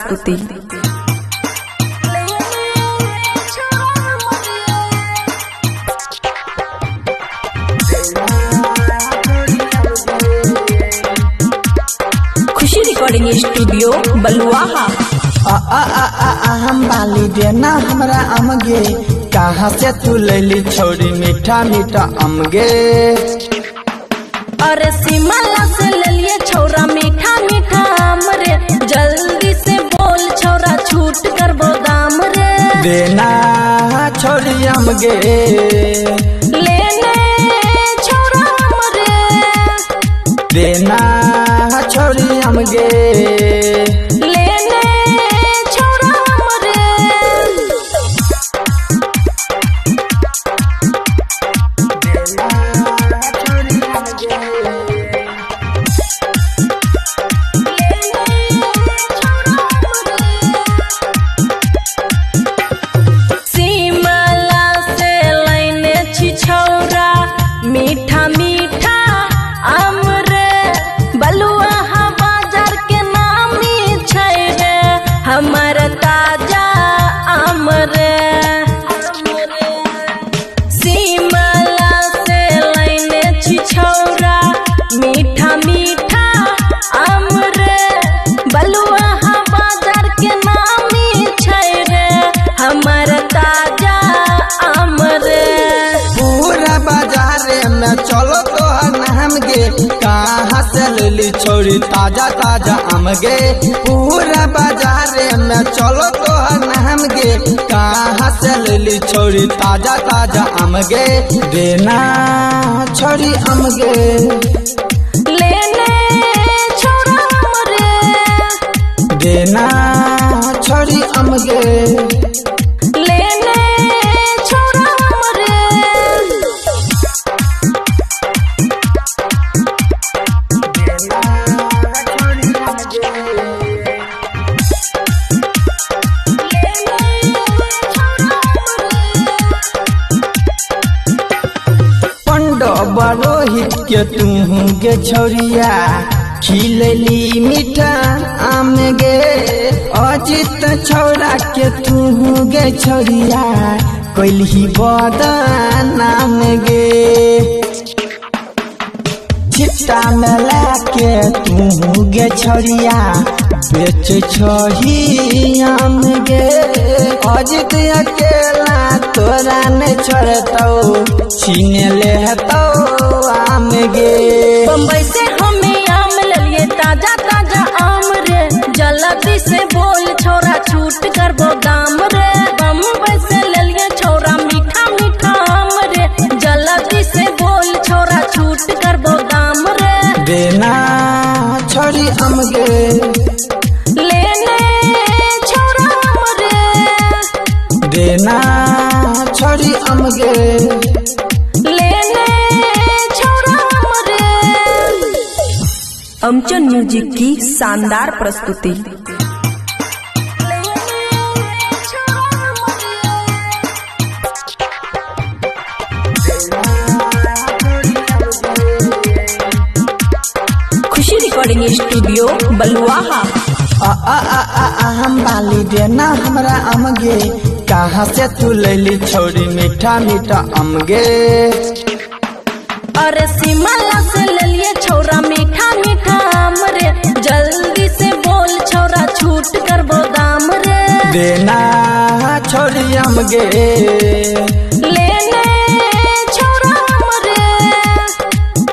प्रस्तुति। खुशी recording studio बलुआहा। आ आ आ आ आ हम बाली देना हमरा अमगे, कहाँ से तू लैली छोरी मीठा मीठा अमगे। अरे शिमला से लेलिए छौरा मीठा मीठा आम रे, जल्दी से बोल छौरा छूट करबो दाम रे। देना छोरी अमगे, लेने छौरा आम रे, देना छोरी अमगे, लेने छौरा आम रे। शिमला से लैने छी छौरा मीठा मीठा आम रे, बलुआहा बाजार के नामी छै रे, हमर ताजा आम रे। शिमला से लैने छी छौरा मीठा मीठा आम रे, बलुआहा बाजार के नामी छै रे, हमर ताजा आम रे। पूरा बाजार में चलो तो नाम गे, कहाँ से लैली छोरी ताजा ताजा अमगे। पूरा बाजार में चलो तो नाम गे, कहाँ से लैली छोरी ताजा ताजा अमगे। देना छोरी अमगे, लेने छौरा आम रे, देना छोरी अमगे, लेने छौरा आम रे। पंडव रोहित के तू गे छोरिया खिलली मीठा आम गे। अजित छौरा के तू गे छोरिया कैलही बदनाम गे। छिट्टा में लाके तू गे छोरिया बेच छही आम गे। अजित अकेला तोरा ने छोड़तौ, छीन लेतौ आम गे। बम्बई से हमें आम लेलिए ताजा ताजा आम रे, जल्दी से बोल छौरा छूट करबो दाम रे। बम्बई से लेलिए छौरा मीठा मीठा आम रे, जल्दी से बोल छौरा छूट करबो दाम रे। देना छोरी अमगे, लेने छौरा आम रे, देना छोरी अमगे, लेने छौरा आम रे। अमचन म्यूजिक की शानदार प्रस्तुति। खुशी रिकॉर्डिंग स्टूडियो बलुआहा। आ आ आ आ आ हम बाली देना हमरा अमगे, कहाँ से तू लैली छोरी मीठा मीठा अमगे। अरे शिमला से लेलिए छौरा मीठा मीठा आम रे, जल्दी से बोल छौरा छूट करबो दाम रे। देना छोरी अमगे, लेने छौरा आम रे,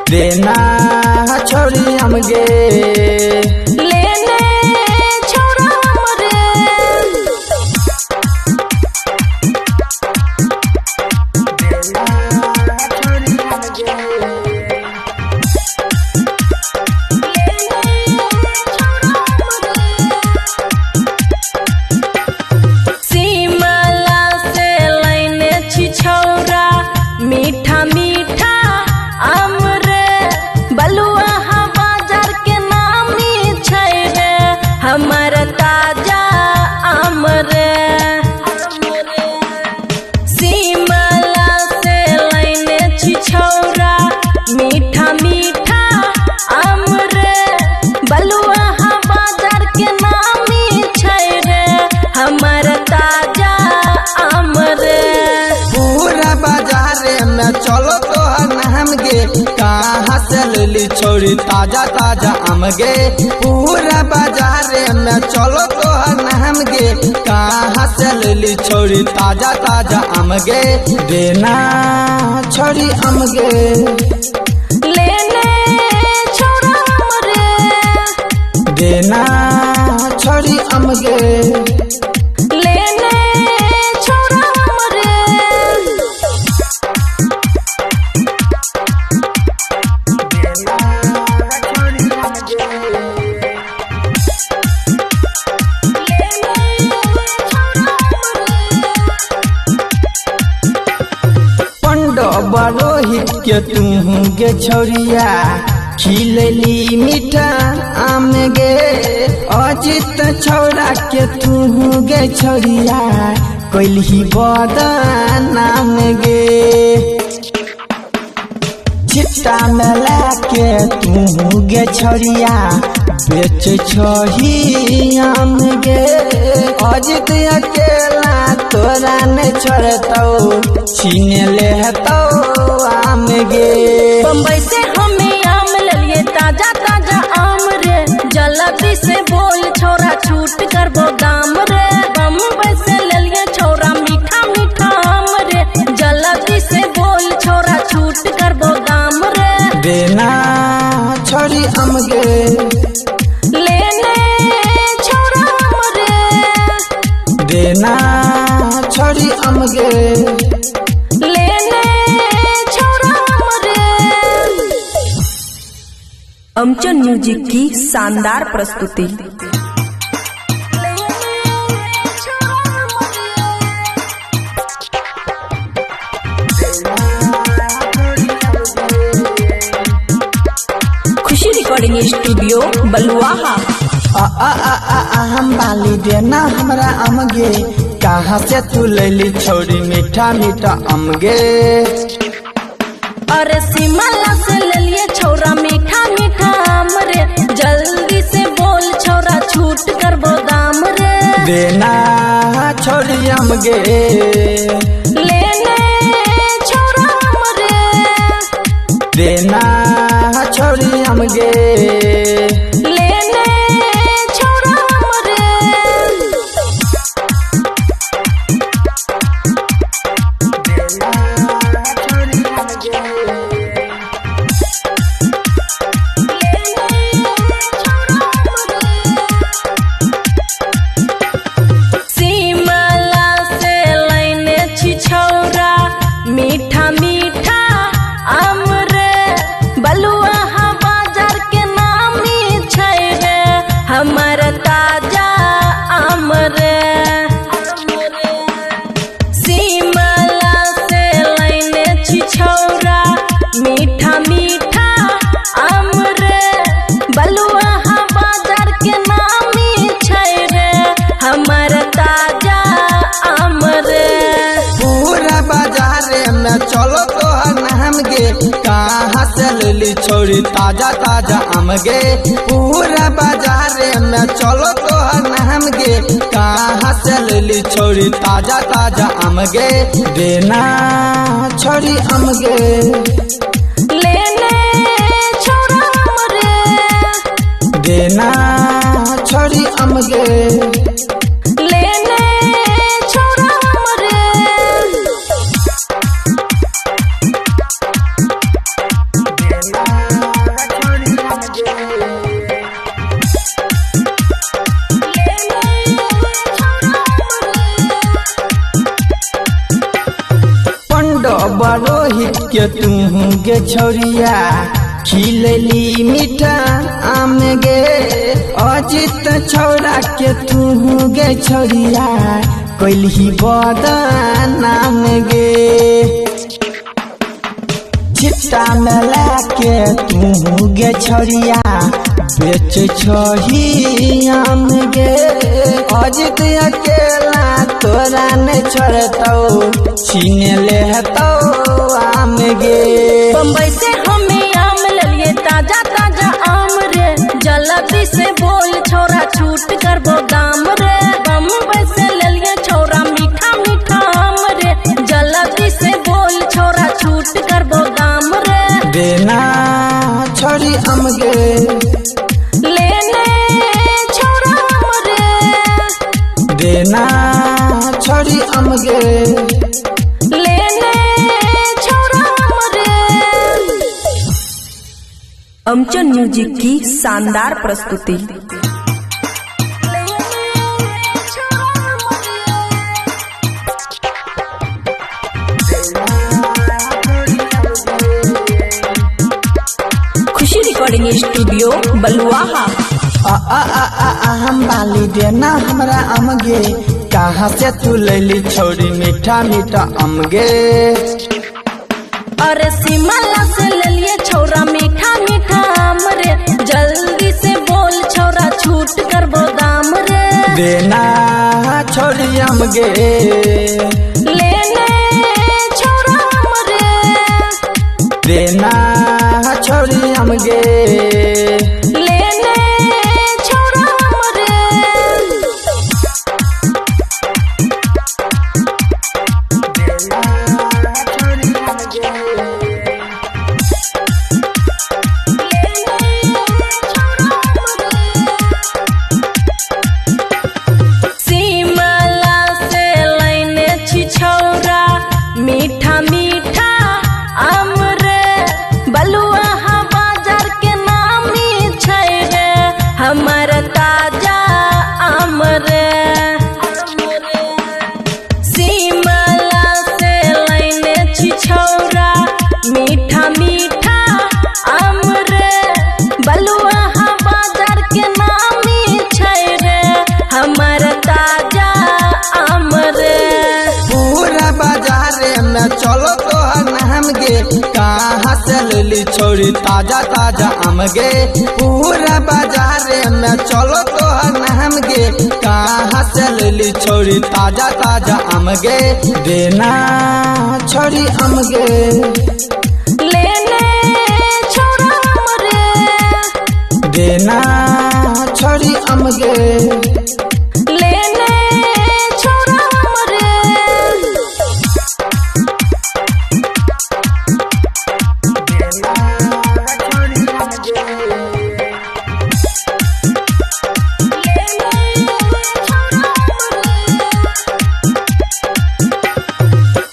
देना छोरी अमगे, लेने छौरा आम रे। शिमला से लैने छी छौरा मीठा मीठा आम रे, बलुआहा बाजार के नाम से लेली छोरी ताजा ताजा आम गे। पूरा बाजार में चलो तोहर नाम गे, कहाँ से लेली छोरी ताजा ताजा आम गे। देना छोरी आम गे, लेने छोरा आम रे, देना छोरी आम गे, लेने छोरा आम रे। पंडोबरोहित के तू गे छौरिया खिलली मीठा आम गे। अजित छौरा के तू गे छौरिया कैलही बदनाम गे। छिट्टा में लाके तू गे छौरिया बेच छही आम गे। अजित अकेला तोरा ने छोड़तौ, छीन लेतौ आम गे। बम्बई से हमें आम ललिए ताजा ताजा आम रे, जल्दी से बोल छोरा छूट करबो दाम रे। बम्बई से ललिए छोरा मीठा मीठा आम रे, जल्दी से बोल छोरा छूट करबो दाम रे। देना छोरी आम गे, लेने छोरा आम रे, देना छोरी आम गे, लेने छोरा आम रे। अमचन म्यूजिक की शानदार प्रस्तुति। खुशी रिकॉर्डिंग स्टूडियो बलुआहा। आ आ आ आ आ हम बाली देना हमरा आम गे, कहाँ से तू लैली छोरी मीठा मीठा आम गे। अरे शिमला से ललिए छोरा मीठा मीठा आम रे, जल्दी से बोल छोरा छूट करबो दाम रे। देना छोरी आम गे, लेने छोरा आम रे, देना छोरी आम गे, लेने छोरा आम रे। शिमला से लाइने छी छौरा मीठा मीठा आम रे, बलुआहा बाजार के नामी छै रे, हमर ताजा आम रे। शिमला से लाइने छी छौरा मीठा मीठा आम रे, बलुआहा बाजार के नामी छै रे, हमर ताजा आम रे। पूरा बाजार में चलो तोहर नाम गे, कहाँ से लेली छोरी ताजा ताजा आम गे। पूरा बाजार में चलो तोहर नाम गे, कहाँ से लेली छोरी ताजा ताजा आम गे। देना छोरी आम गे, लेने छोरा आम रे, देना छोरी आम गे, लेने छोरा आम रे। पंडोबरोहित के तू गे छौरिया खिलली मीठा आम गे। अजित छौरा के तू गे छौरिया कैलही बदनाम गे। छिट्टा में लाके तू गे छौरिया बेच छही आम गे। अजित अकेला तोरा ने छोड़तौ, छीन लेतौ आम गे। बम्बई से हमें आम ललिए ताजा ताजा आम रे, जल्दी से बोल छोरा छूट करबो दाम रे। बम्बई से ललिए छोरा मीठा मीठा आम रे, जल्दी से बोल छोरा छूट करबो दाम रे। देना देना छोड़ी आम गे। लेने छौरा आम रे। अमचन म्यूजिक की शानदार प्रस्तुति। खुशी रिकॉर्डिंग स्टूडियो बलुआहा। आ आ आ आ आ हम बाली देना हमरा आम गे, कहाँ से तू लैली छोड़ी मीठा मीठा आम गे। अरे शिमला से लेलिए छौरा मीठा मीठा आम रे, जल्दी से बोल छौरा छूट करबो दाम रे। देना छोड़ी आम गे। लेने छौरा आम रे। देना छोड़ी आम गे। लेने छौरा आम रे। शिमला से लेने छी छौरा मीठा मीठा आम रे, बलुआहा बाजार के नामी छै रे, हमर ताजा आम रे। शिमला से लेने छी छौरा मीठा मीठा आम रे, बलुआहा बाजार के नामी छै रे, हमर ताजा आम रे। पूरा बाजार में चलो तोहर नाम गे, कहाँ से लैली छोड़ी ताजा ताजा आम गे। पूरा बाजार में चलो तोहर नाम गे, कहाँ से लैली छोड़ी ताजा ताजा आम गे। देना छोड़ी आम गे। लेने छौरा आम रे। देना छोड़ी आम गे। लेने छौरा आम रे।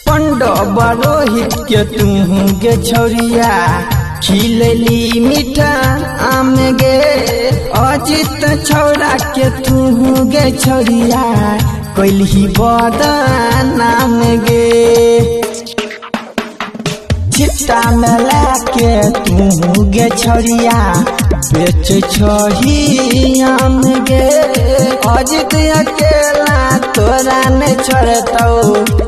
पंडव रोहित के तू गे छोरिया, खिलली मीठा आम गे। अजित छौरा के तू गे छोरिया, कैलही बदनाम गे। छिट्टा में लाके तू गे छोरिया, बेच छही आम गे। अजित अकेला तोरा ने छोड़तौ,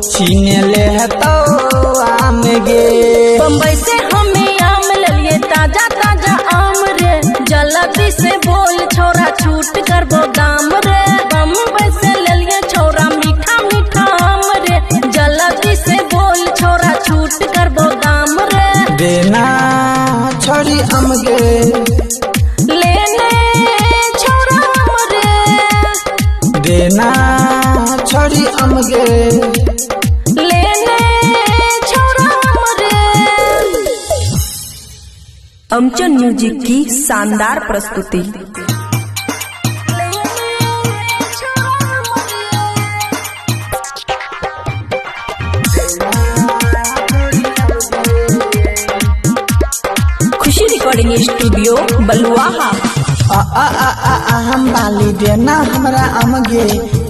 छीन लेतौ आम गे। बम्बई से हमें आम लेलिए ताजा ताजा आम रे, जल्दी से बोल छौरा छूट करबो दाम रे। बम्बई से लेलिए छौरा मीठा मीठा आम रे, जल्दी से बोल छौरा छूट करबो दाम रे। देना छोड़ी आम गे। लेने छौरा आम रे। देना छोड़ी आम गे। लेने छौरा आम रे। अमचन म्यूजिक की शानदार प्रस्तुति। खुशी रिकॉर्डिंग स्टूडियो बलुआहा। आ आ आ आ आ हम बाली देना हमरा आम गे,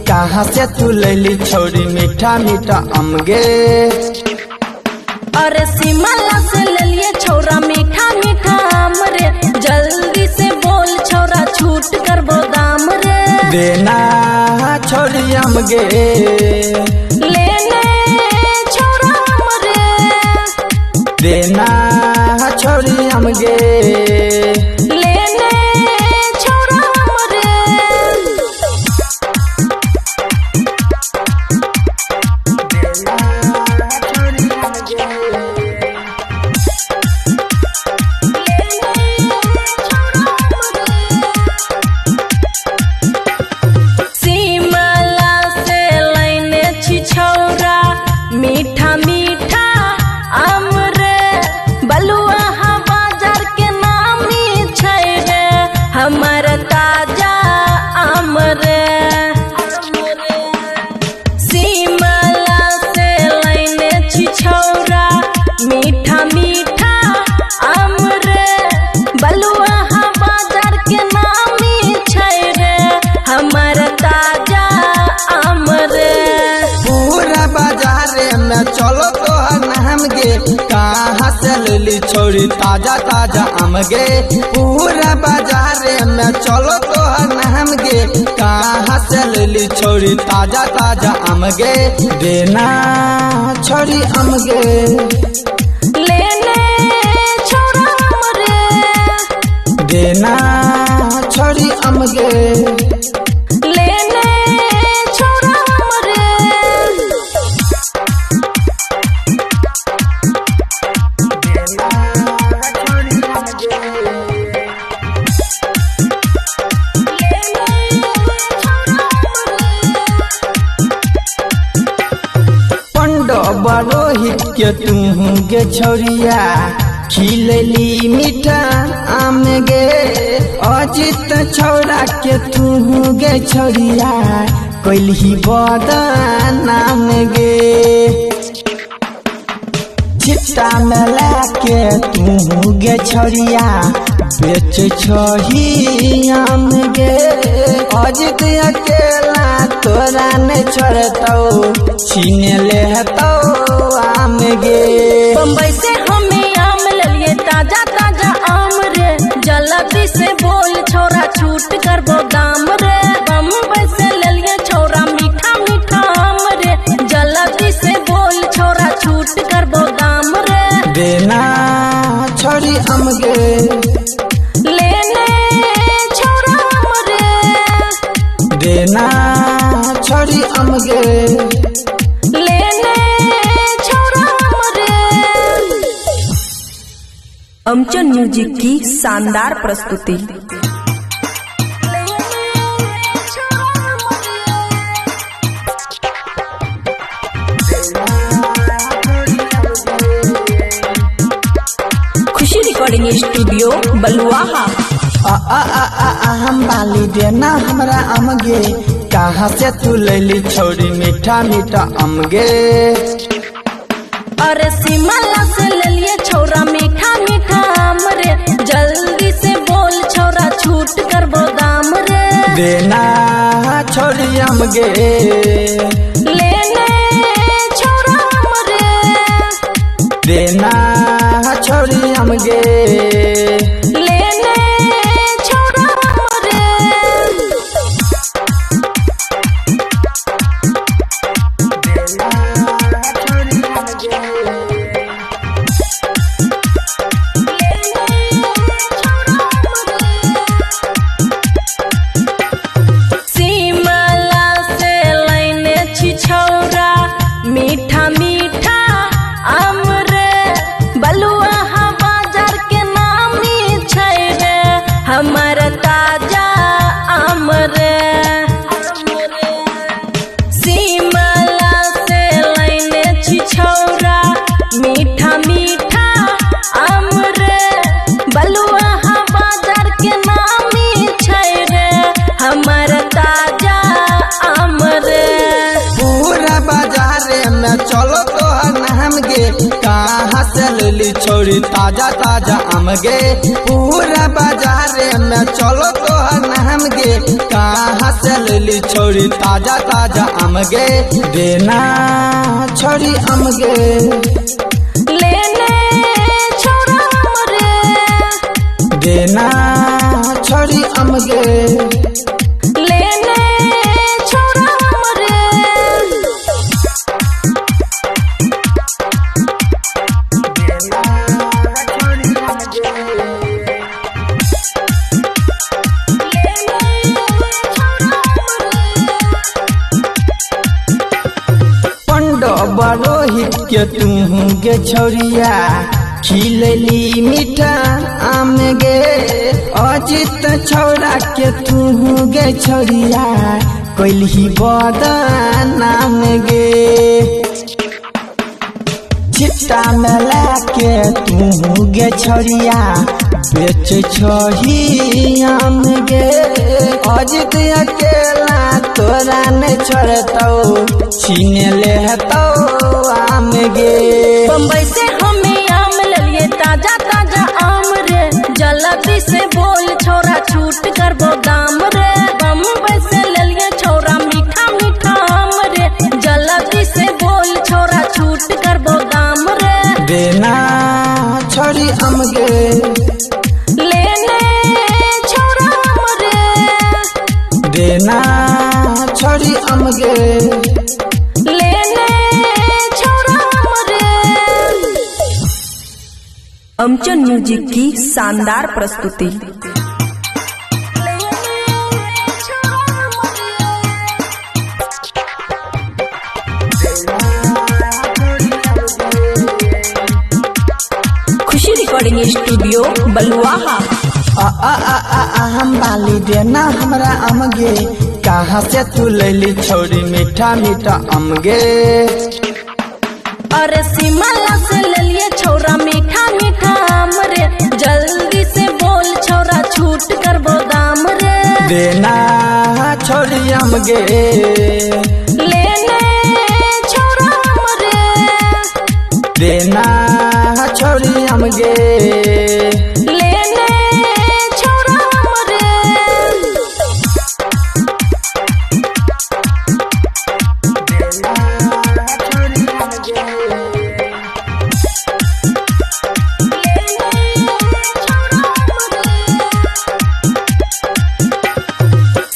कहाँ से तू लैली छोड़ी मीठा मीठा आम गे। अरे शिमला से लेलिए छौरा मीठा मीठा आम रे, जल्दी से बोल छौरा छूट करबो दाम रे। देना छोड़ी आम गे। लेने छौरा आम रे। देना छोड़ी आम गे। लेने छौरा आम रे। शिमला से लेने से लेली छोरी ताजा ताजा आम गे। पूरा बाजार में चलो तोहर नाम गे, कहाँ से लेली छोरी ताजा ताजा आम गे। देना छोरी आम गे, लेने छोरा आम रे, देना छोरी आम गे, लेने छोरा आम रे। पंडव रोहित के तू गे छोरिया खिलली मीठा आम गे। अजित छौरा के तू गे छोरिया कैलही बदनाम गे। छिट्टा में लाके तू गे छोरिया बेच छही आम गे। अजित अकेला तोरा ने छोड़तौ, छीन लेतौ आम गे। बम्बई से हमें आम ललिए ताजा ताजा आम रे, जल्दी से बोल छोरा छूट करबो दाम रे। बम्बई से ललिए छोरा मीठा मीठा आम रे, जल्दी से बोल छोरा छूट करबो दाम रे। देना छोरी आम गे, लेने छोरा आम रे, देना छोरी आम गे, लेने छोरा आम रे। अमचन म्यूजिक की शानदार प्रस्तुति। खुशी रिकॉर्डिंग स्टूडियो बलुआहा। आ आ आ आ आ हम बाली देना हमरा आम गे, कहाँ से तू लैली छोरी मीठा मीठा आम गे। अरे शिमला से ललिए छोरा मीठा मीठा आम रे, जल्दी से बोल छोरा छूट करबो दाम रे। देना छोरी आम गे, लेने छोरा आम रे, देना छोरी आम गे, लेने छोरा आम रे। शिमला से लाइने छी छौरा मीठा मीठा आम रे, बलुआहा बाजार के नामी छै रे, हमर ताजा आम रे। शिमला से लाइने छी छौरा मीठा मीठा आम रे, बलुआहा बाजार के नामी छै रे, हमर ताजा आम रे। पूरा बाजार में चलो तोहर नाम गे, कहाँ से लेली छोरी ताजा ताजा आम गे। पूरा बाजार में चलो तोहर नाम गे, कहाँ से लेली छोरी ताजा ताजा आम गे। देना छोरी आम गे, लेने छोरा आम रे, देना छोरी आम गे, लेने छोरा आम रे। पंडव रोहित के तू गे छोरिया खिलली मीठा आम गे। अजित छौरा के तू गे छोरिया कैलही बदनाम गे। छिट्टा में लाके तू गे छोरिया बेच छही आम गे। अजित अकेला तोरा ने छोड़तौ, छीन लेतौ आम गे। बम्बई से हमें आम ललिए ताजा ताजा आम रे, जल्दी से बोल छोरा छूट करबो दाम रे। बम्बई से ललिए छोरा मीठा मीठा आम रे, जल्दी से बोल छोरा छूट करबो दाम रे। देना गे। लेने छौरा आम रे। अमचन म्यूजिक की शानदार प्रस्तुति। खुशी रिकॉर्डिंग स्टूडियो बलुआहा। आ आ आ आ आ हम बाली देना हमरा आम गे, कहाँ से तू लैली छौरी मीठा मीठा आम गे। अरे शिमला से लेलिए छौरा मीठा मीठा आम रे, जल्दी से बोल छौरा छूट करबो दाम रे। देना छौरी आम गे। लेने छौरा आम रे। देना छौरी आम गे। लेने छौरा आम रे।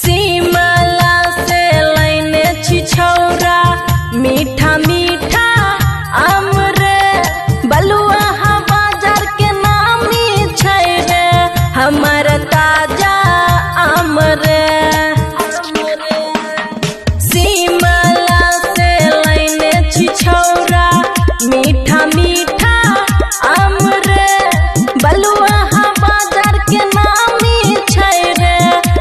शिमला से लैने छी छौरा मीठा मीठा आम रे, बलुआहा बाजार के नामी छै रे हमर ताजा आम रे। शिमला से लैने छी छौरा मीठा मीठा आम रे, बलुआहा बाजार के नामी छै रे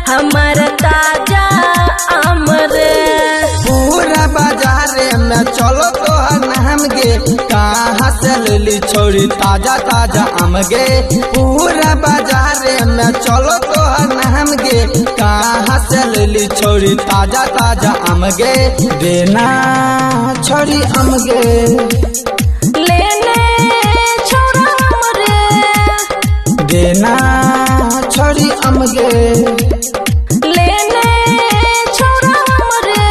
हमर ताजा आम रे। पूरा बाजार में चलो तोहर नाम गे, कहाँ से लैली छौरी ताजा ताजा आम गे। पूरा बाजार में चलो तोहर नाम गे, कहाँ से लैली छौरी ताजा ताजा आम गे। देना छौरी आम गे। लेने छौरा आम रे। देना छौरी आम गे। लेने छौरा आम रे।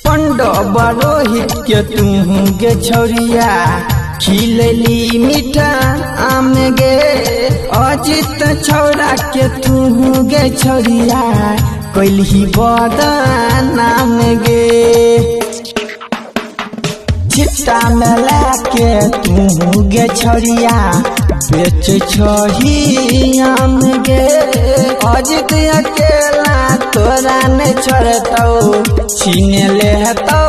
पंडव रोहित के तू गे छौरिया खिलली मीठा आम गे। अजित छौरा के तू गे छौरिया कैलही बदनाम गे। छिट्टा में लाके तू गे छौरिया बेच छही आम गे। अजित अकेला तोरा ने छोड़तौ छीन लेतौ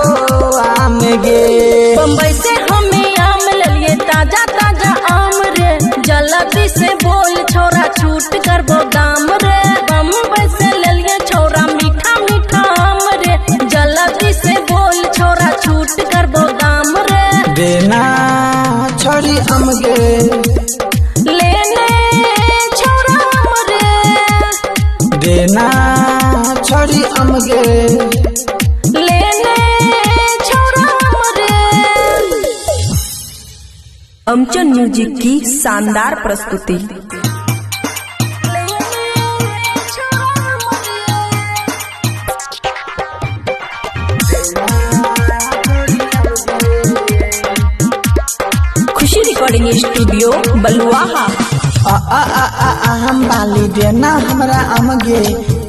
आम गे। बम्बई से हमें आम लेलिए ताजा ताजा आम रे, जल्दी से बोल छौरा छूट करबो दाम रे। बम्बई से लेलिए छौरा मीठा मीठा आम रे, जल्दी से बोल छौरा छूट करबो दाम रे। देना छौरी आम गे। लेने छौरा आम रे। देना छौरी आम गे। लेने छौरा आम रे। अमचन म्यूजिक की शानदार प्रस्तुति। खुशी रिकॉर्डिंग स्टूडियो बलुआहा। आ आ आ आ आ हम बाली देना हमरा आम गे,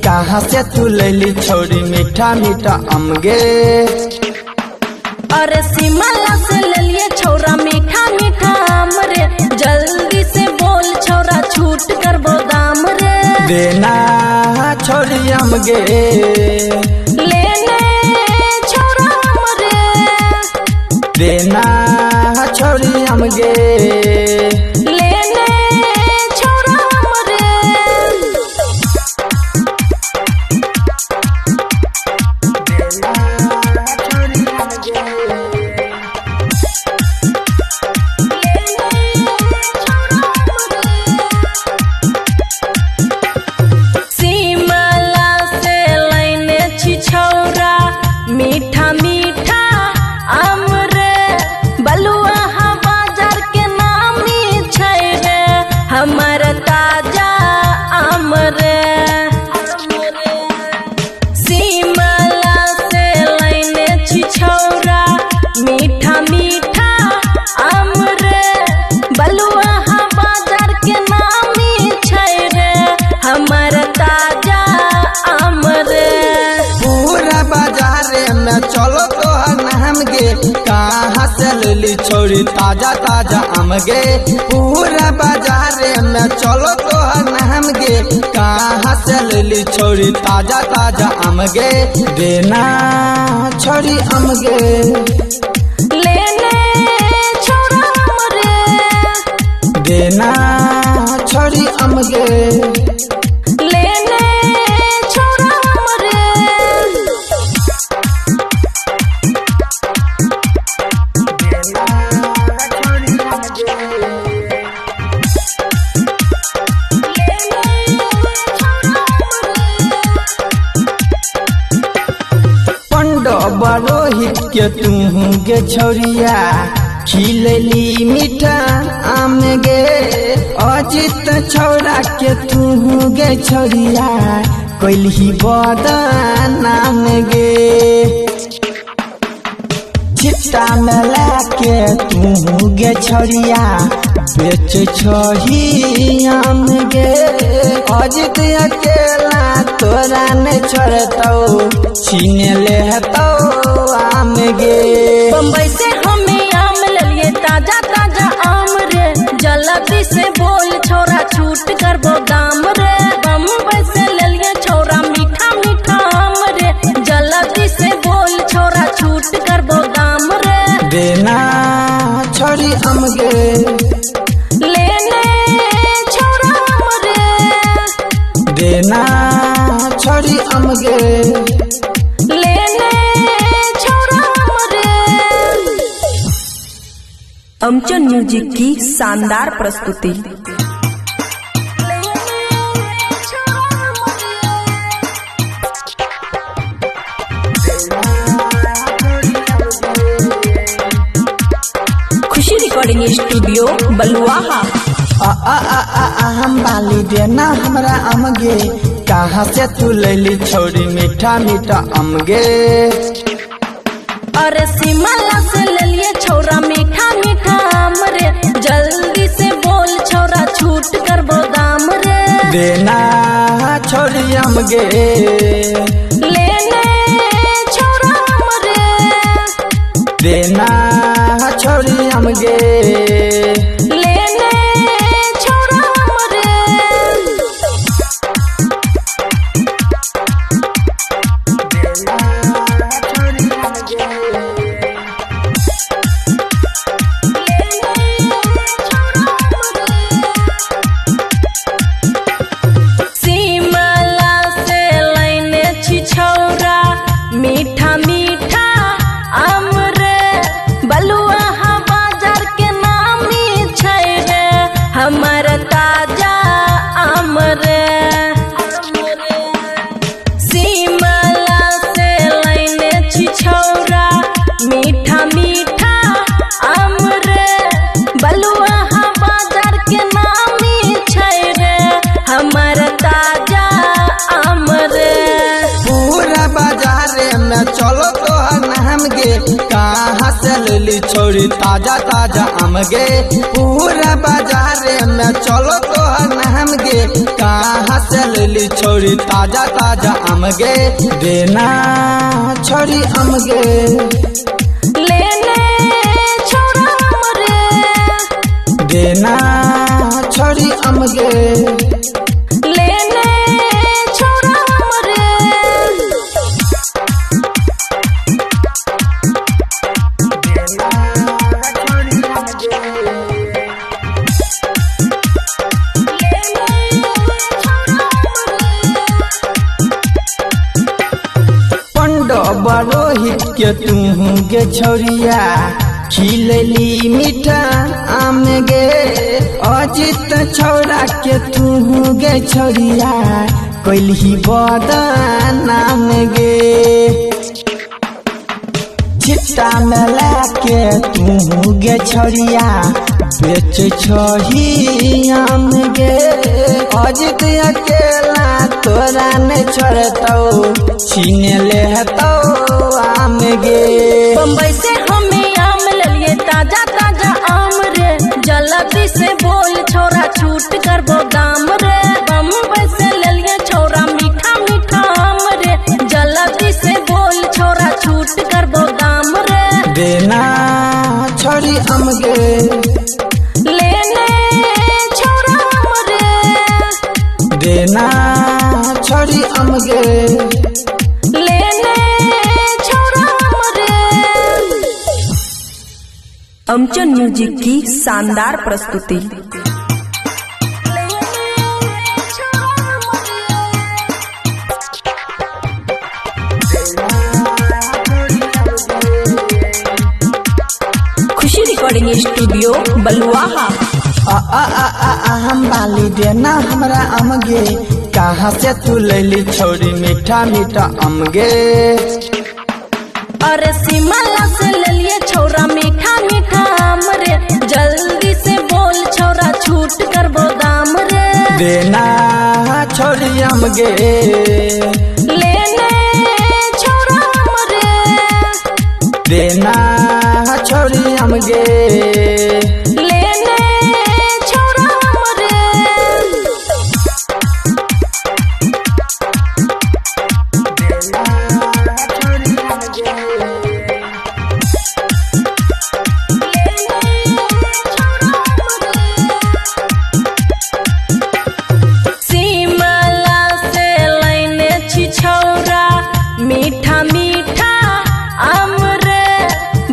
कहाँ से तू लैली छौरी मीठा मीठा आम गे। अरे शिमला से लेलिए छौरा मीठा मीठा आम रे, जल्दी से बोल छौरा छूट करबो दाम रे। देना छौरी आम गे। लेने छौरा आम रे। देना छौरी आम गे। लेने छौरा आम रे। शिमला से लैने छी छौरा मीठा मीठा आम रे, बलुआहा बाजार के नामी में चलो तोहर नाम गे, कहाँ से लेली छोरी ताजा ताजा आम गे। पूरा बाजार में चलो तोहर नाम गे, कहाँ से लेली छोरी ताजा ताजा आम गे। देना छोरी आम गे, लेने छोरा आम रे, देना छोरी आम गे, लेने छोरा आम रे। पंडब रोहित के तू गे छोरिया, खिलली मीठा आम गे। अजित छौरा के तू गे छोरिया, कैलही बदनाम गे। छिट्टा में लाके तू गे छोरिया, बेच छही आम गे। अजित अकेला तोरा ने छोड़तौ, छीन लेतौ आम गे। बम्बई से हमें आम ललिए ताजा ताजा आम रे, जल्दी से बोल छोरा छूट करबो दाम रे। बम्बई से ललिए छोरा मीठा मीठा आम रे, जल्दी से बोल छोरा छूट करबो दाम रे। देना छोरी आम गे, लेने छोरा आम रे, देना छोरी आम गे, लेने छोरा आम रे। अमचन म्यूजिक की शानदार प्रस्तुति। खुशी रिकॉर्डिंग स्टूडियो बलुआहा। आ आ आ आ आ हम बाली देना हमरा आम गे, कहाँ से तू लैली छोरी मीठा मीठा आम गे। अरे शिमला से ललिए छोरा मीठा मीठा आम रे, जल्दी से बोल छोरा छूट करबो दाम रे। देना छोरी आम गे, लेने छोरा आम रे, देना छोरी आम गे, लेने छोरा आम रे। शिमला से लैने छी छौरा मीठा मीठा आम रे, बलुआहा बाजार के नामी छै रे, हमर ताजा आम रे। शिमला से लैने छी छौरा मीठा मीठा आम रे, बलुआहा बाजार के नामी छै रे, हमर ताजा आम रे। पूरा बाजार में चलो तोहर नाम गे, कहाँ से लेली छोरी ताजा ताजा आम गे। पूरा बाजार में चलो तोहर नाम गे, कहाँ से लेली छोरी ताजा ताजा आम गे। देना छोरी आम गे, लेने छोरा आम रे, देना छोरी आम गे, लेने छोरा आम रे। पंडब रोहित के तू गे छोरिया, खिलली मीठा आम गे। अजित छौरा के तू गे छोरिया, कैलही बदनाम गे। छिट्टा में लाके तू गे छोरिया, बेच छही आम गे। अजित अकेला तोरा ने छोड़तौ, छीन लेतौ आम गे। बम्बई से हमें आम ललिए ताजा ताजा आम रे, जल्दी से बोल छोरा छूट करबो दाम रे। बम्बई से ललिए छोरा मीठा मीठा आम रे, जल्दी से बोल छोरा छूट आम गे। लेने छौरा आम रे। देना छोड़ी आम गे। लेने छौरा आम रे। अमचन म्यूजिक की शानदार प्रस्तुति। खुशी रिकॉर्डिंग स्टूडियो बलुआहा। आ आ आ आ आ हम बाली देना हमरा आम गे। कहाँ से तू लैली छोड़ी मीठा मीठा आम गे। अरे शिमला से लेलिए छौरा मीठा मीठा आम रे। जल्दी से बोल छौरा छूट करबो दाम रे। देना छोड़ी आम गे। लेने छौरा आम रे। देना छोड़ी आम गे। लेने छौरा आम रे। शिमला से लेने छी छौरा मीठा मीठा आम रे।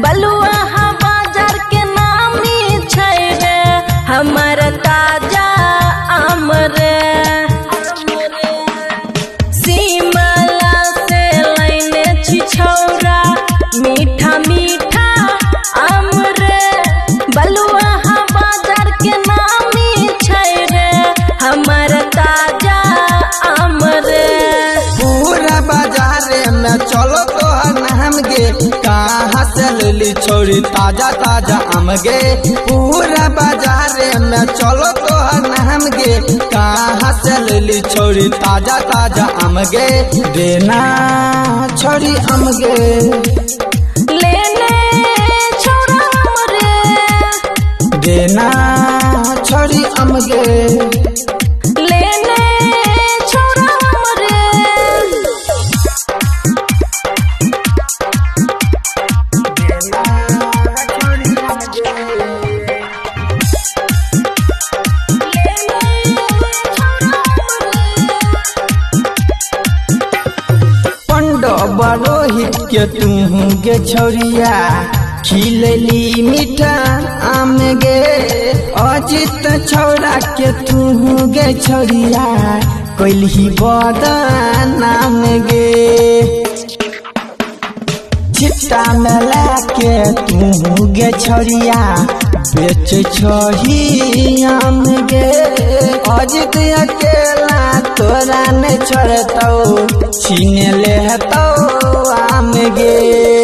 बलुआहा बाजार के नामी छै रे हमर ताजा आम रे। शिमला से लेने छी छौरा मीठा मीठा आम रे। बलुआहा बाजार के नामी छै रे हमर ताजा आम रे। पूरा बाजार में चलो तोहर नाम गे। कहाँ से लैली छोड़ी ताजा ताजा आम गे। पूरा बाजार में चलो तोहर नाम गे। कहाँ से लैली छोड़ी ताजा ताजा आम गे। देना छोड़ी आम गे। लेने छौरा आम रे। देना छोड़ी आम गे। लेने छौरा आम रे। पंडव रोहित के तू गे छोरिया खिलली मीठा आम गे। अजित छौरा के तू गे छोरिया कैलही बदनाम गे। छिट्टा में लाके तू गे छोरिया बेच छोही आम गे। अजित अकेला तोरा ने छोड़तौ छीन लेतौ आम गे।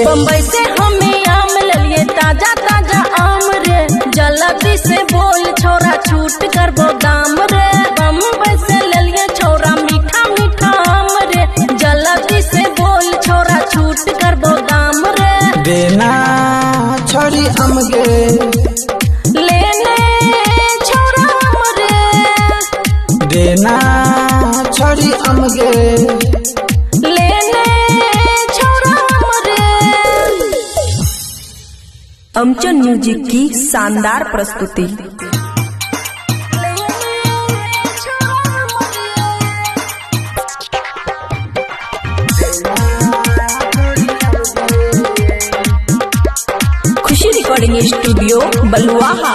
बम्बई से हमें आम लेलिए ताजा ताजा आम रे। जल्दी से बोल छौरा छूट करबो दाम रे। बम्बई से लेलिए छौरा मीठा मीठा आम रे। जल्दी से बोल छौरा छूट करबो दाम रे। देना छोड़ी आम गे। लेने छौरा आम रे। देना छोड़ी आम गे। लेने छौरा आम रे। अमचन म्यूजिक की शानदार प्रस्तुति। खुशी रिकॉर्डिंग स्टूडियो बलुआहा।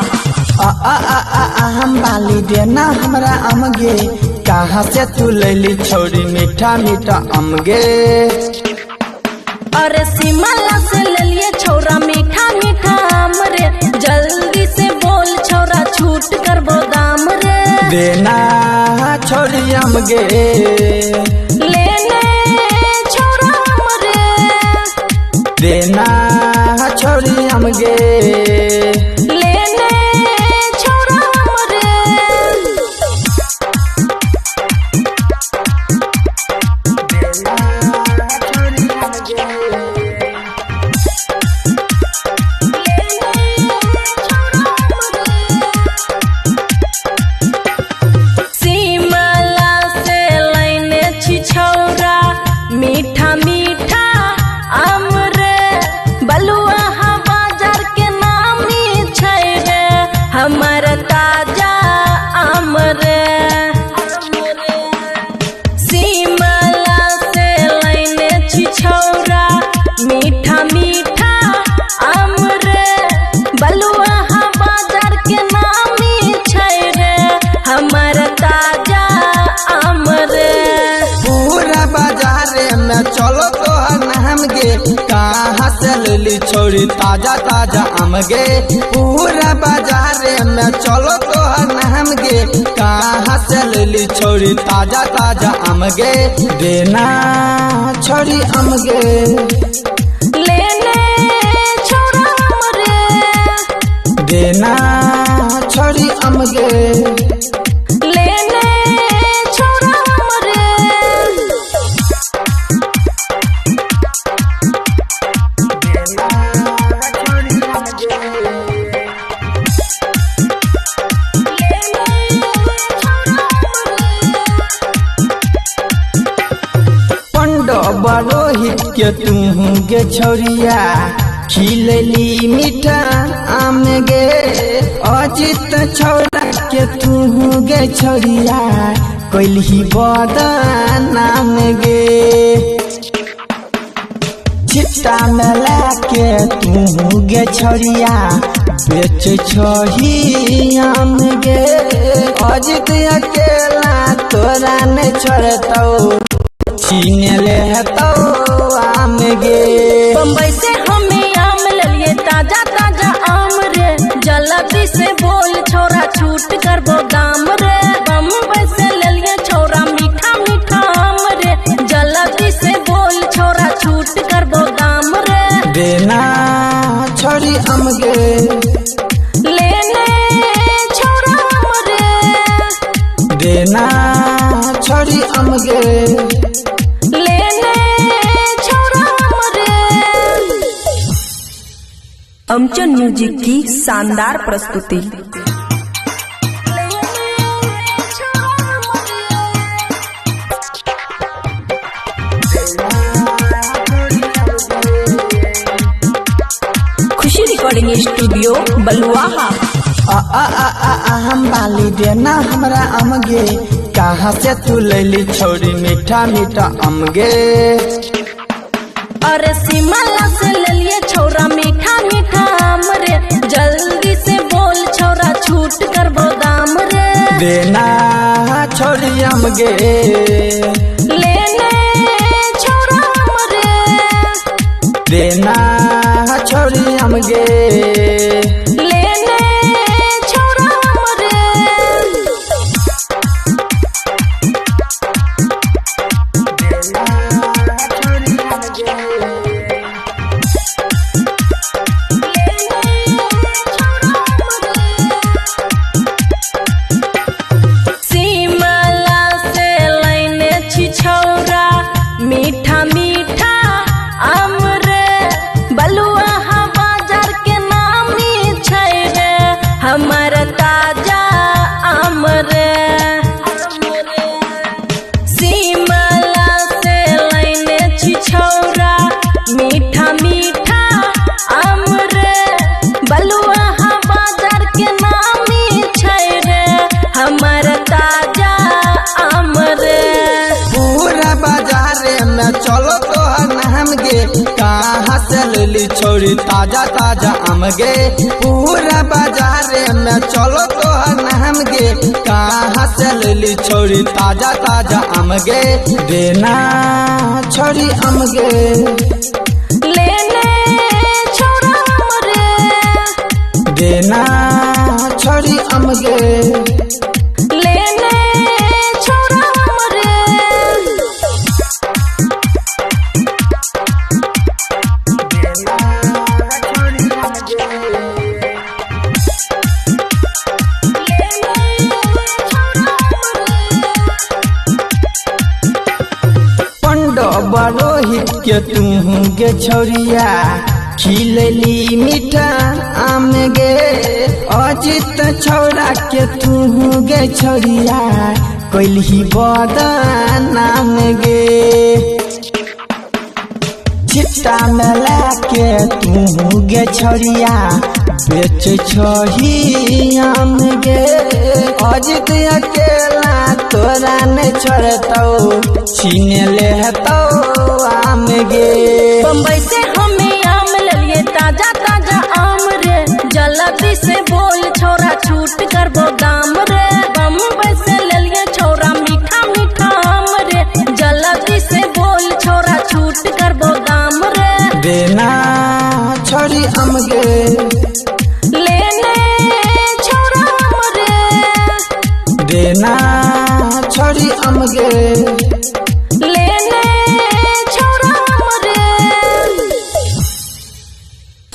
आ आ आ आ आ हम बाली देना हमरा आम गे। कहाँ से तू लैली छोड़ी मीठा मीठा आम गे। अरे शिमला से लेलिए छौरा मीठा मीठा आम रे। जल्दी से बोल छौरा छूट करबो दाम रे। देना छोड़ी आम गे। लेने छौरा आम रे। देना छोड़ी आम गे। लेने छौरा आम रे। शिमला से लेने छी छौरा मीठा मीठा आम रे। से लेली छोड़ी ताजा ताजा आम गे। पूरा बाजार में चलो तोहर नाम गे, कहाँ से लेली छोड़ी ताजा ताजा आम गे। देना छोड़ी आम गे, लेने छोरा आम रे, देना छोड़ी आम गे, लेने छोरा आम रे। पंडो रोहित के तू गे छोरिया खिलली मीठा आम गे। अजित छौरा के तू गे छोरिया कैलही बदनाम गे। छिट्टा में लाके तू गे छोरिया बेच छही आम गे। अजित अकेला तोरा ने छोड़तौ, छीन ले तो आम गे। बम्बई से हमें आम ललिए ताजा ताजा आम रे, जल्दी से बोल छोरा छूट करबो दाम रे। बम्बई से ललिए छोरा मीठा मीठा आम रे, जल्दी से बोल छोरा छूट करबो दाम रे। देना छोड़ी आम गे, लेने छोरा आम रे, देना छोड़ी आम गे, लेने छोरा आम रे। अमचन म्यूजिक की शानदार प्रस्तुति। खुशी रिकॉर्डिंग स्टूडियो बलुआहा। आ आ आ आ आ हम बाली देना हमरा आम गे। कहाँ से तू लैली छोड़ी मीठा मीठा आम गे। अरे शिमला से ललिए छोरा मीठा मीठा आम रे, जल्दी से बोल छोरा छूट करबो दाम रे। देना छोड़ी आम गे, लेने छोरा आम रे, देना छोड़ी आम गे, लेने छोरा आम रे। शिमला से लाइने छी छौरा मीठा मीठा आम रे, बलुआहा बाजार के नामी छै रे, हमर ताजा आम रे। शिमला से लाइने छी छौरा मीठा मीठा आम रे, बलुआहा बाजार के नामी छै रे, हमर ताजा आम रे। पूरा बाजार में चलो तोहर नाम गे। कहाँ से लेली छोड़ी ताजा ताजा आम गे। पूरा बाजार में चलो तोहर नाम गे। कहाँ से लेली छोड़ी ताजा ताजा आम गे। देना छोड़ी आम गे, लेने छोरा आम रे, देना छोड़ी आम गे, लेने छोरा आम रे। पंडो रोहित के तू गे छोरिया खिलली मीठा आम गे। अजित छौरा के तू गे छोरिया कैलही बदनाम गे। छिट्टा में लाके तू गे छोरिया बेच छही आम गे। अजित अकेला तोरा ने छोड़तौ, छीन लेतौ आम गे। बम्बई से हमें आम ललिए ताजा ताजा आम रे, जल्दी से बोल छोरा छूट करबो दाम रे। बम्बई से ललिए छोरा मीठा मीठा आम रे, जल्दी से बोल छोरा छूट करबो दाम रे। देना छोड़ी आम गे। लेने छौरा आम रे। देना छोड़ी आम गे। लेने छौरा आम रे।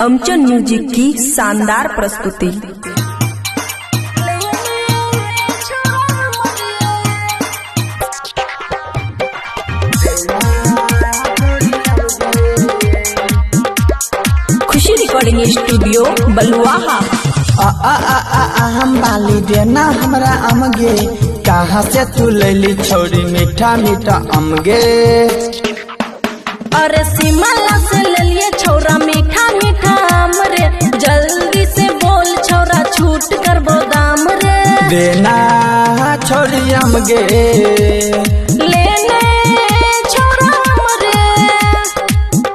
अमचन म्यूजिक की शानदार प्रस्तुति। खुशी रिकॉर्डिंग स्टूडियो बलुआहा। आ आ आ आ आ हम बाली देना हमरा आम गे। कहाँ से तू लैली छोड़ी मीठा मीठा आम गे। अरे शिमला से लेलिए छौरा मीठा मीठा आम रे। जल्दी से बोल छौरा छूट करबो दाम रे। देना छोड़ी आम गे। लेने छौरा आम रे।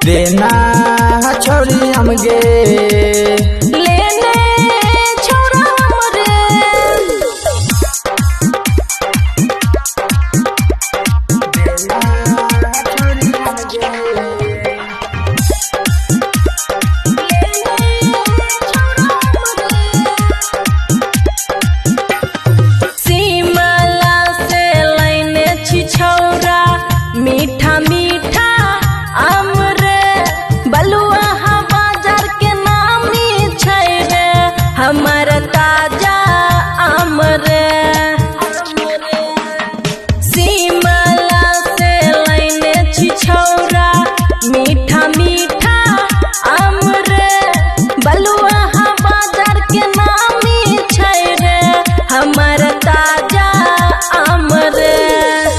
देना छोड़ी आम गे। लेने छौरा आम रे। शिमला से लैने छी छौरा मीठा मीठा आम रे। बलुआहा बाजार के नामी छै रे हमर ताजा आम रे। शिमला से लैने छी छौरा मीठा मीठा आम रे। बलुआहा बाजार के नामी छै रे हमर ताजा आम रे।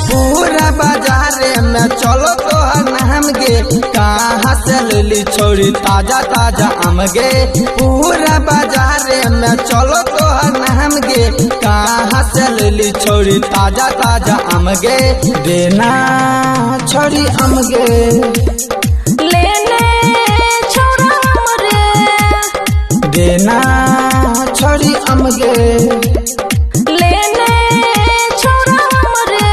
पूरा बाजार में चलो तोहर नाम गे। कहाँ से लैली छोड़ी ताजा ताजा आम गे। पूरा बाजार में चलो तोहर नाम गे। कहाँ से लैली छोड़ी ताजा ताजा आम गे। देना छोड़ी आम गे। लेने छौरा आम रे। देना छोड़ी आम गे। लेने छौरा आम रे।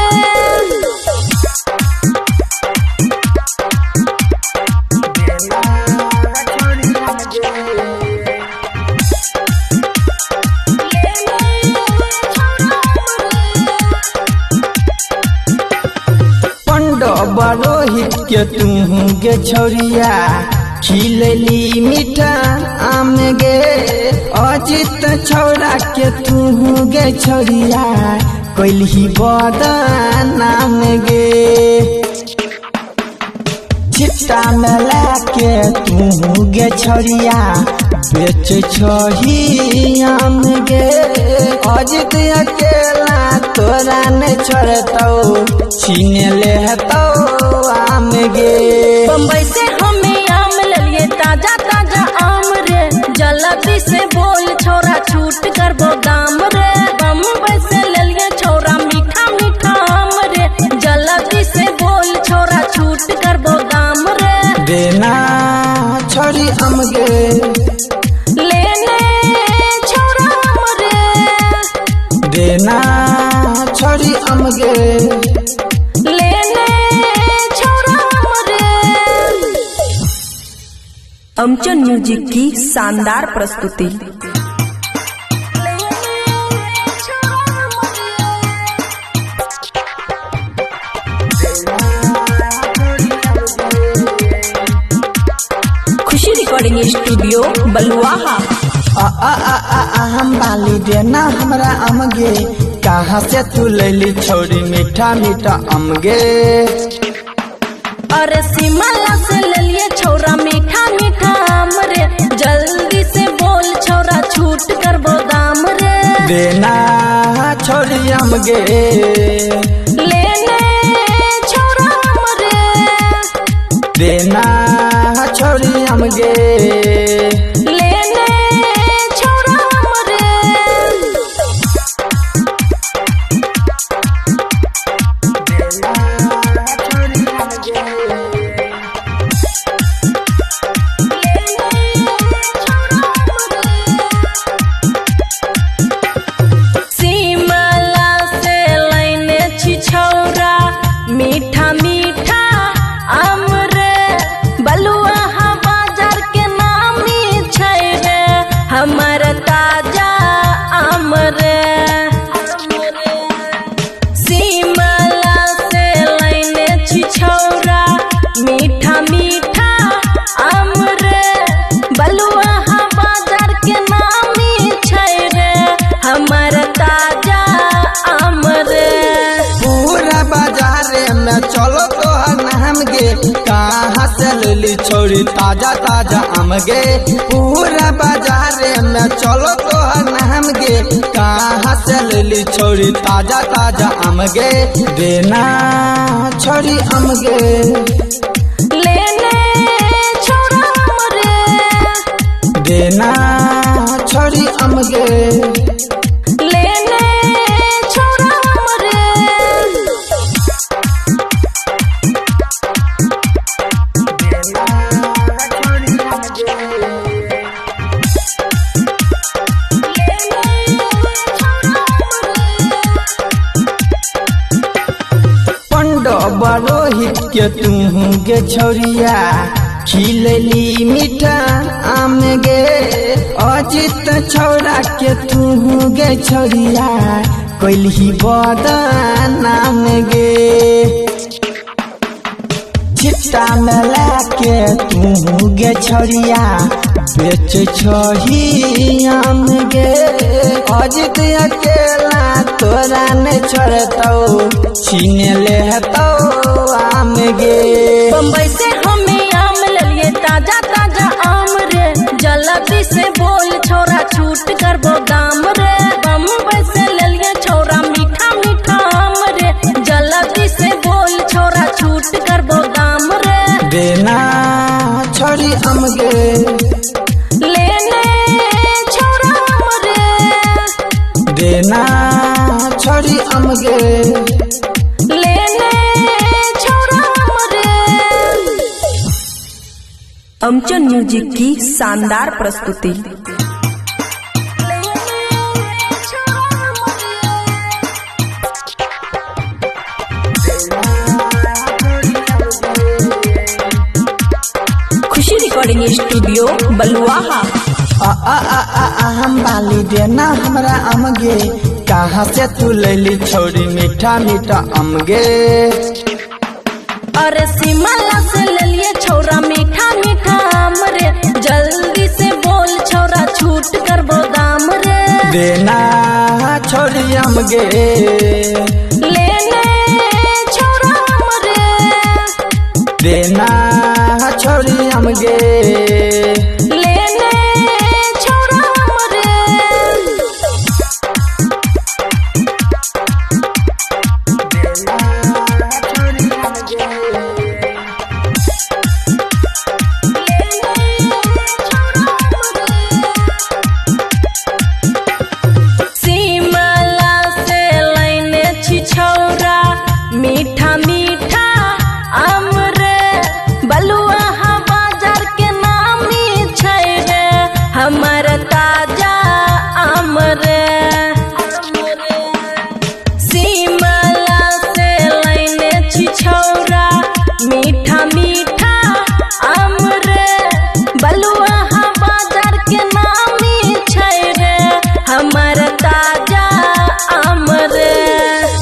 पंडव रोहित के तू गे छौरिया खिलली मीठा आम गे। अजित छौरा के तू गे छौरिया कैलही बदनाम गे। छिट्टा में लाके तू गे छौरिया बेच छही आम गे। अजित अकेला तोरा ने छोड़तौ छीन लेतौ आम गे। बम्बई से हमें आम लेलिए ताजा ताजा आम रे। जल्दी से बोल छौरा छूट करबो दाम रे। बम्बई से लेलिए छौरा मीठा मीठा आम रे। जल्दी से बोल छौरा छूट करबो दाम रे। देना छोड़ी आम गे। लेने छौरा आम रे। देना छोड़ी आम गे। लेने छौरा आम रे। अमचन म्यूजिक की शानदार प्रस्तुति। खुशी रिकॉर्डिंग स्टूडियो बलुआहा। आ आ आ आ आ हम बाली देना हमरा आम गे। कहाँ से तू लैली छोड़ी मीठा मीठा आम गे। अरे शिमला से लेलिए छौरा मीठा मीठा आम रे। जल्दी से बोल छौरा छूट करबो दाम रे। देना छोड़ी आम गे। लेने छौरा आम रे। देना छोड़ी आम गे। लेने छौरा आम रे। शिमला से लैने छी छौरा मीठा मीठा आम रे। बलुआहा बाजार के नामी छोड़ी ताजा ताजा आम गे। पूरा बाजार में चलो तोहर नाम गे, कहाँ से लेली छोड़ी ताजा ताजा आम गे। देना छोड़ी आम गे, लेने छोरा आम रे, देना छोड़ी आम गे, लेने छोरा आम रे। पंडो रोहित के तू गे छोरिया खिलली मीठा आम गे। अजित छौरा के तू गे छोरिया कैलही बदनाम गे। छिट्टा में लाके तू गे छोरिया बेच छही आम गे। अजित अकेला तोरा ने छोड़तौ, छीन लेतौ आम गे। बम्बई से हमें आम ललिए ताजा ताजा आम रे, जल्दी से बोल छोरा छूट करबो दाम रे। बम्बई से ललिए छोरा मीठा मीठा आम रे, जल्दी से बोल छोरा छूट करबो दाम रे। देना छोड़ी आम गे, लेने छोरा आम रे, देना छोड़ी आम गे, लेने छोरा आम रे। अमचन म्यूजिक की शानदार प्रस्तुति। खुशी रिकॉर्डिंग स्टूडियो बलुआहा। आ आ आ आ आ हम बाली देना हमरा आम गे, कहाँ से तू लैली छोड़ी मीठा मीठा आम गे। अरे शिमला से ललिए छोरा मीठा मीठा आम रे, जल्दी से बोल छोरा छूट करबो दाम रे। देना छोड़ी आम गे, लेने छोरा आम रे, देना छोड़ी आम गे, लेने छोरा आम रे। शिमला से लाइने छी छौरा मीठा मीठा आम रे, बलुआहा बाजार के नामी छै रे, हमर ताजा आम रे। शिमला से लाइने छी छौरा मीठा मीठा आम रे, बलुआहा बाजार के नामी छै रे, हमर ताजा आम रे।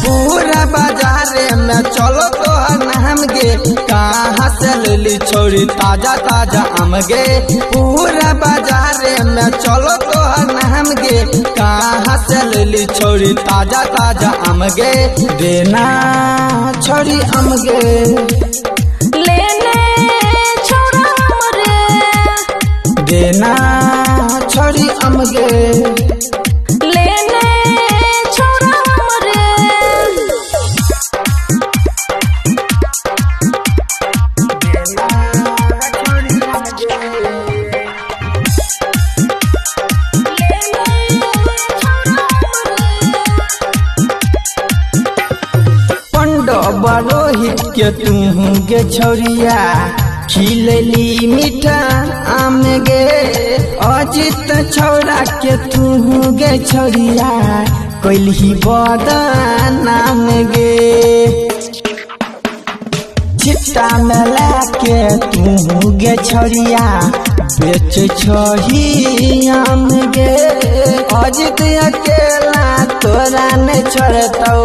पूरा बाजार में चलो तोहर नाम गे, कहाँ से लेली छोड़ी ताजा ताजा आम गे। पूरा बाजार में चलो तोहर नाम गे, कहाँ से लेली छोड़ी ताजा ताजा आम गे। देना छोड़ी आम गे, लेने छोरा आम रे, देना छोड़ी आम गे, लेने छोरा आम रे। पंडो रोहित के तू गे छोरिया खिलली मीठा आम गे। अजित छौरा के तू गे छोरिया कैलही बदनाम गे। छिट्टा में लाके तू गे छोरिया बेच छही आम गे। अजित अकेला तोरा ने छोड़तौ,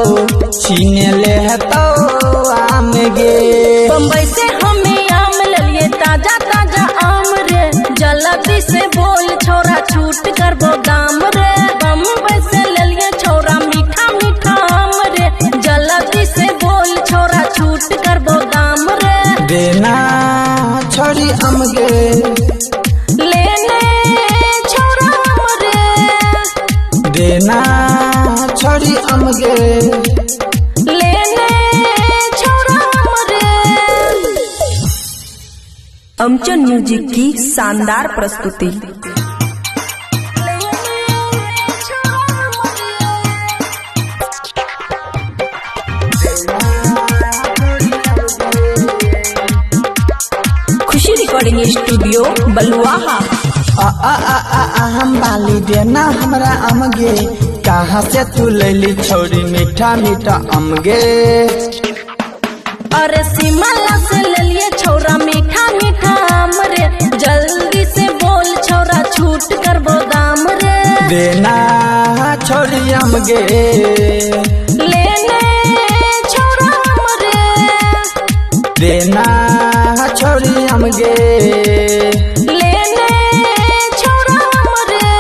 छीन लेतौ आम गे। बम्बई से हमें आम ललिए ताजा ताजा आम रे, जल्दी से बोल छोरा छूट करबो दाम रे। बम्बई से ललिए छोरा मीठा मीठा आम रे, जल्दी से बोल छोरा छूट करबो दाम रे। देना छोड़ी आम गे। म्यूजिक की शानदार प्रस्तुति। खुशी रिकॉर्डिंग स्टूडियो बलुआहा। आ आ आ आ आ हम बाली देना हमरा आम गे, कहाँ से तू लैली छोरी मीठा मीठा आम गे। अरे शिमला से लेलिए छौरा मीठा मीठा आम रे, जल्दी से बोल छौरा छूट करबो दाम रे। देना छोरी आम गे, लेने छौरा आम रे, देना छोरी आम गे, लेने छौरा आम रे।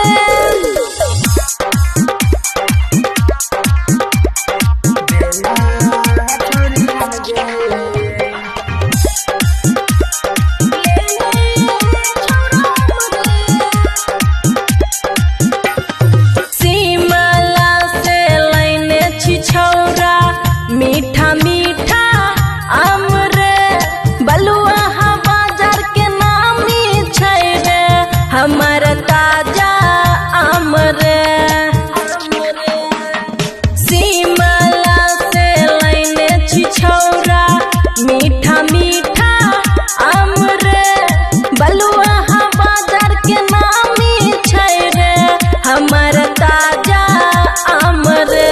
शिमला से लाइने छी छौरा मीठा मीठा आम रे, बलुआहा बाजार के नामी छै रे, हमर ताजा आम रे। शिमला से लाइने छी छौरा मीठा मीठा आम रे, बलुआहा बाजार के नामी छै रे, हमर ताजा आम रे।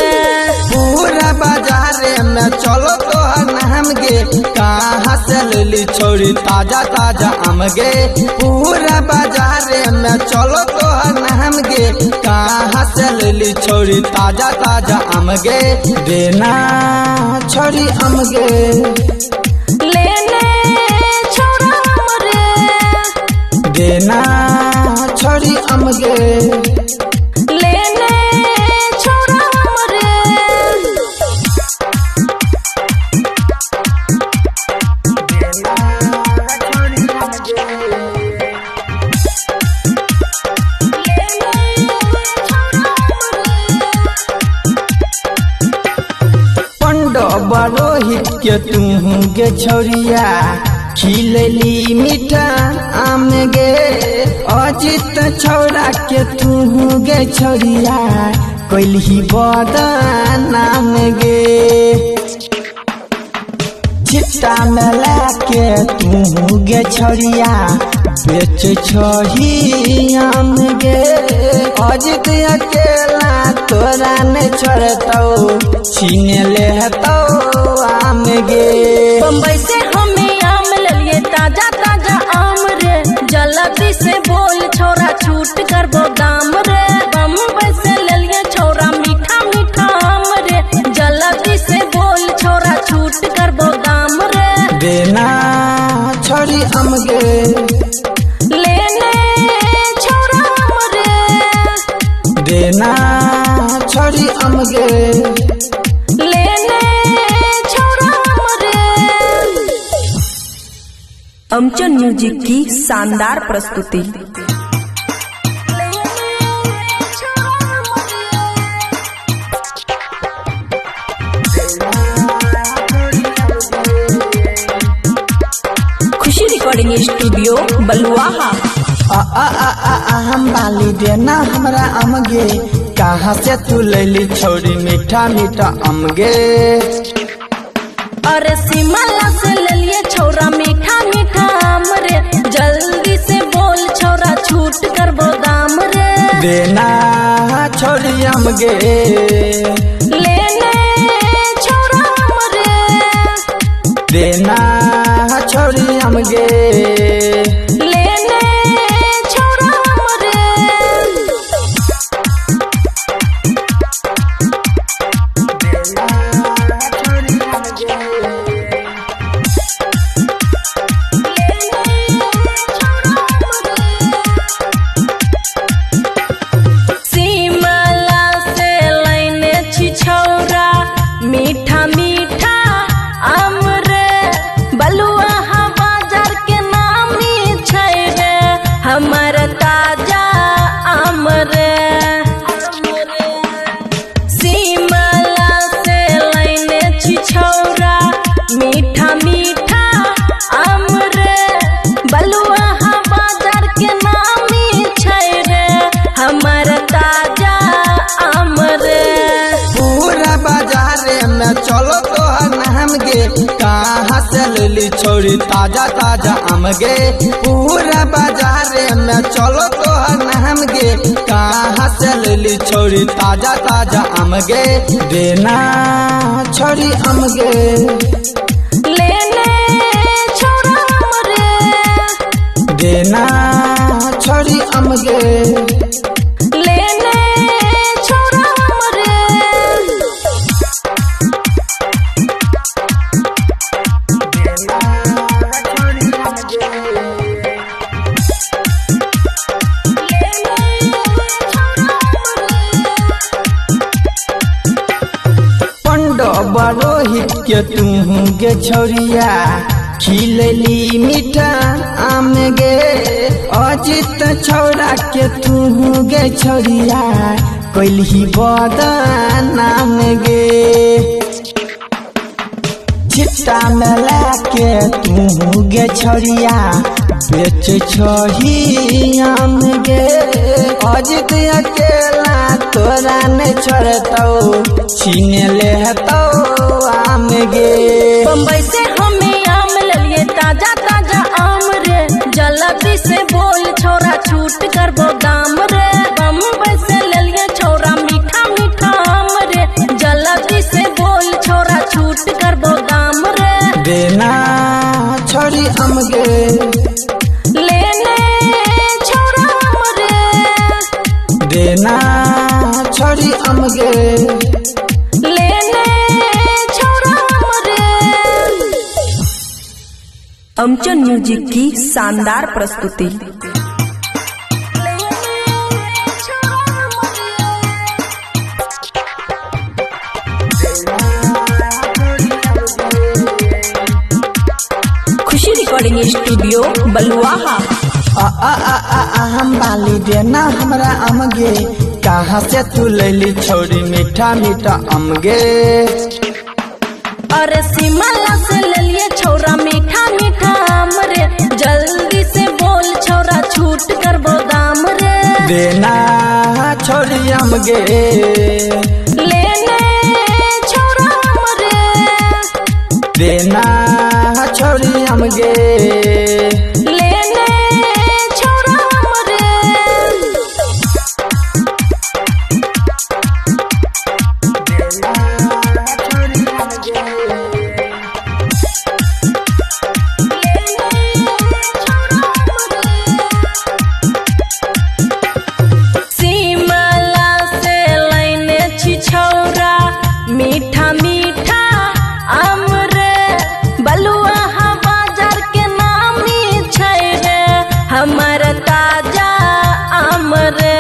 पूरा बाजार में चलो तोहर नाम गे, कहाँ से लैली छोरी ताजा ताजा आम गे। पूरा बाजार में चलो तोहर नाम गे, कहाँ से लैली छोरी ताजा ताजा आम गे। देना छोरी आम गे, लेने छौरा आम रे, देना छोरी आम गे, लेने छौरा आम रे। पंडव रोहित के तू गे छोरिया खिलली मीठा आम गे। अजित छौरा के तू गे छोरिया कैलही बदनाम गे। छिट्टा में लाके तू गे छोरिया बेच छही आम गे। अजित अकेला तोरा ने छोड़तौ छीन लेतौ आम गे। बम्बई से हमें आम लेलिए ताजा ताजा आम रे, जल्दी से बोल छौरा छूट करबो दाम रे। बम्बई से लेलिए छौरा मीठा मीठा आम रे, जल्दी से बोल छौरा छूट करबो दाम रे। देना छोरी आम गे, लेने छौरा आम रे, देना छोरी आम गे, लेने छौरा आम रे। अमचन म्यूजिक की शानदार प्रस्तुति। खुशी रिकॉर्डिंग स्टूडियो बलुआहा। आ आ आ आ आ हम बाली देना हमरा आम गे, कहाँ से तू लैली छोरी मीठा मीठा आम गे। अरे शिमला से लेलिए छौरा मीठा मीठा आम रे, जल्दी से बोल छौरा छूट करबो दाम रे। देना छोरी आम गे, लेने छौरा आम रे, देना छोरी आम गे, लेने छौरा आम रे। शिमला से लाइने छी छौरा मीठा मीठा आम रे, छोड़ी ताजा ताजा आम गे। पूरा बाजार में चलो तोहर नाम गे, कहाँ से लेली छोड़ी ताजा ताजा आम गे। देना छोड़ी आम गे, लेने छौरा आम रे, देना छोड़ी आम गे, लेने छौरा आम रे। पंडो रोहित के तू गे छोरिया खिलली मीठा आम गे। अजित छौरा के तू गे छोरिया कैलही बदनाम गे। छिट्टा में लाके तू गे छोरिया बेच छही आम गे। अजित अकेला तोरा ने छोड़तौ, छीन लेतौ आम गे। बम्बई से हमें आम ललिए ताजा ताजा आम रे, जल्दी से बोल छोरा छूट करबो दाम रे। बम्बई से ललिए छोरा मीठा मीठा आम रे, जल्दी से बोल छोरा छूट करबो दाम रे। देना छोड़ी आम गे, लेने छोरा आम रे, देना छोड़ी आम गे, लेने छोरा आम रे। अमचन म्यूजिक की शानदार प्रस्तुति। खुशी रिकॉर्डिंग स्टूडियो बलुआहा। आ आ आ आ आ हम बाली देना हमरा आम गे, कहाँ से तू लैली छोड़ी मीठा मीठा आम गे। अरे शिमला से ललिए छोरा मीठा मीठा आम रे, जल्दी से बोल छोरा छूट करबो दाम रे। देना छोड़ी आम गे, लेने छोरा आम रे, देना छोड़ी आम गे, लेने छोरा आम रे। शिमला से लाइने छी छौरा मीठा मीठा आम रे, बलुआहा बाजार के नामी छै रे, हमर ताजा आम रे।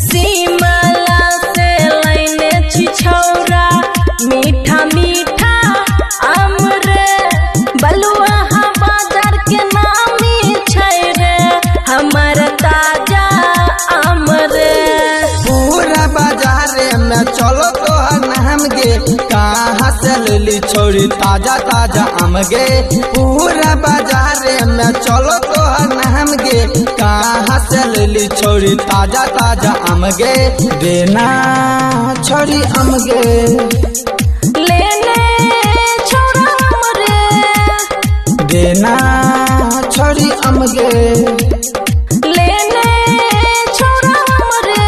शिमला से लाइने छी छौरा मीठा मीठा आम रे, बलुआहा बाजार के नामी छै रे, हमर ताजा आम रे। पूरा बाजार में चलो तोहर नाम गे, कहाँ से लेली छोड़ी ताजा ताजा आम गे। पूरा बाजार में चलो तोहर नाम गे, कहाँ से लेली छोड़ी ताजा ताजा आम गे। देना छोड़ी आम गे, लेने छौरा आम रे, देना छोड़ी आम गे, लेने छौरा आम रे।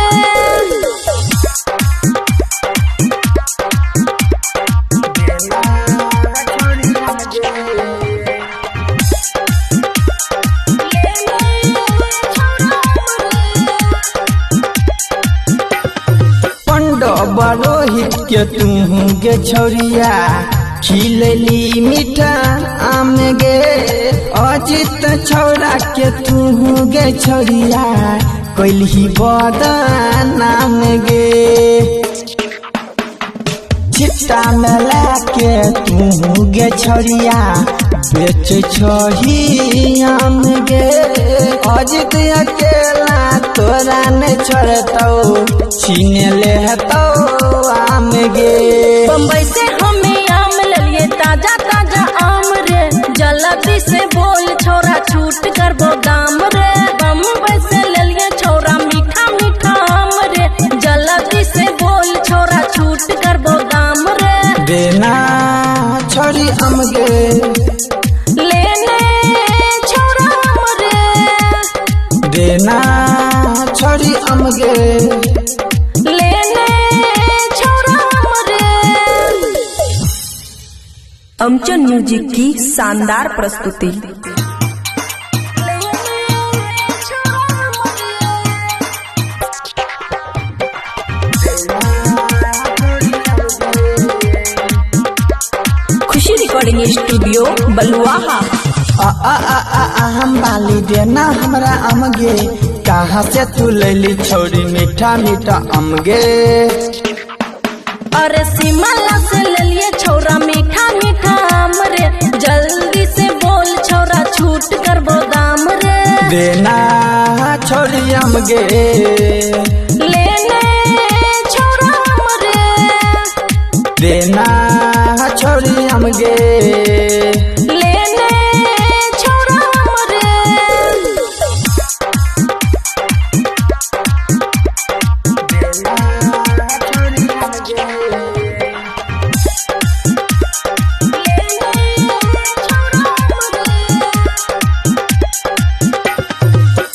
पंडो रोहित के तू गे छोरिया खिलली मीठा आम गे। अजित छौरा के तू गे छोरिया कैलही बदनाम गे। छिट्टा में लाके तू गे छोरिया बेच छही आम गे। अजित अकेला तोरा ने छोड़तौ, छीन लेतौ आम गे। बम्बई से हमें आम ललिए ताजा ताजा आम रे, जल्दी से बोल छोरा छूट करबो दाम रे। बम्बई से ललिए छोरा मीठा मीठा आम रे, जल्दी से बोल छोरा छूट करबो दाम रे। देना छोड़ी छोड़ी आम गे। लेने छौरा आम रे। देना छोड़ी आम गे। लेने छौरा आम रे। अमचन म्यूजिक की शानदार प्रस्तुति। खुशी रिकॉर्डिंग स्टूडियो बलुआहा। आ आ आ आ आ हम बाली देना हमरा आम गे। कहाँ से तू लैली छोड़ी मीठा मीठा आम गे। अरे शिमला से लेलिए छौरा मीठा मीठा आम रे। जल्दी से बोल छौरा छूट करबो दाम रे। देना छोड़ी आम गे। लेने छौरा आम रे। देना छोड़ी आम गे। लेने छौरा आम रे।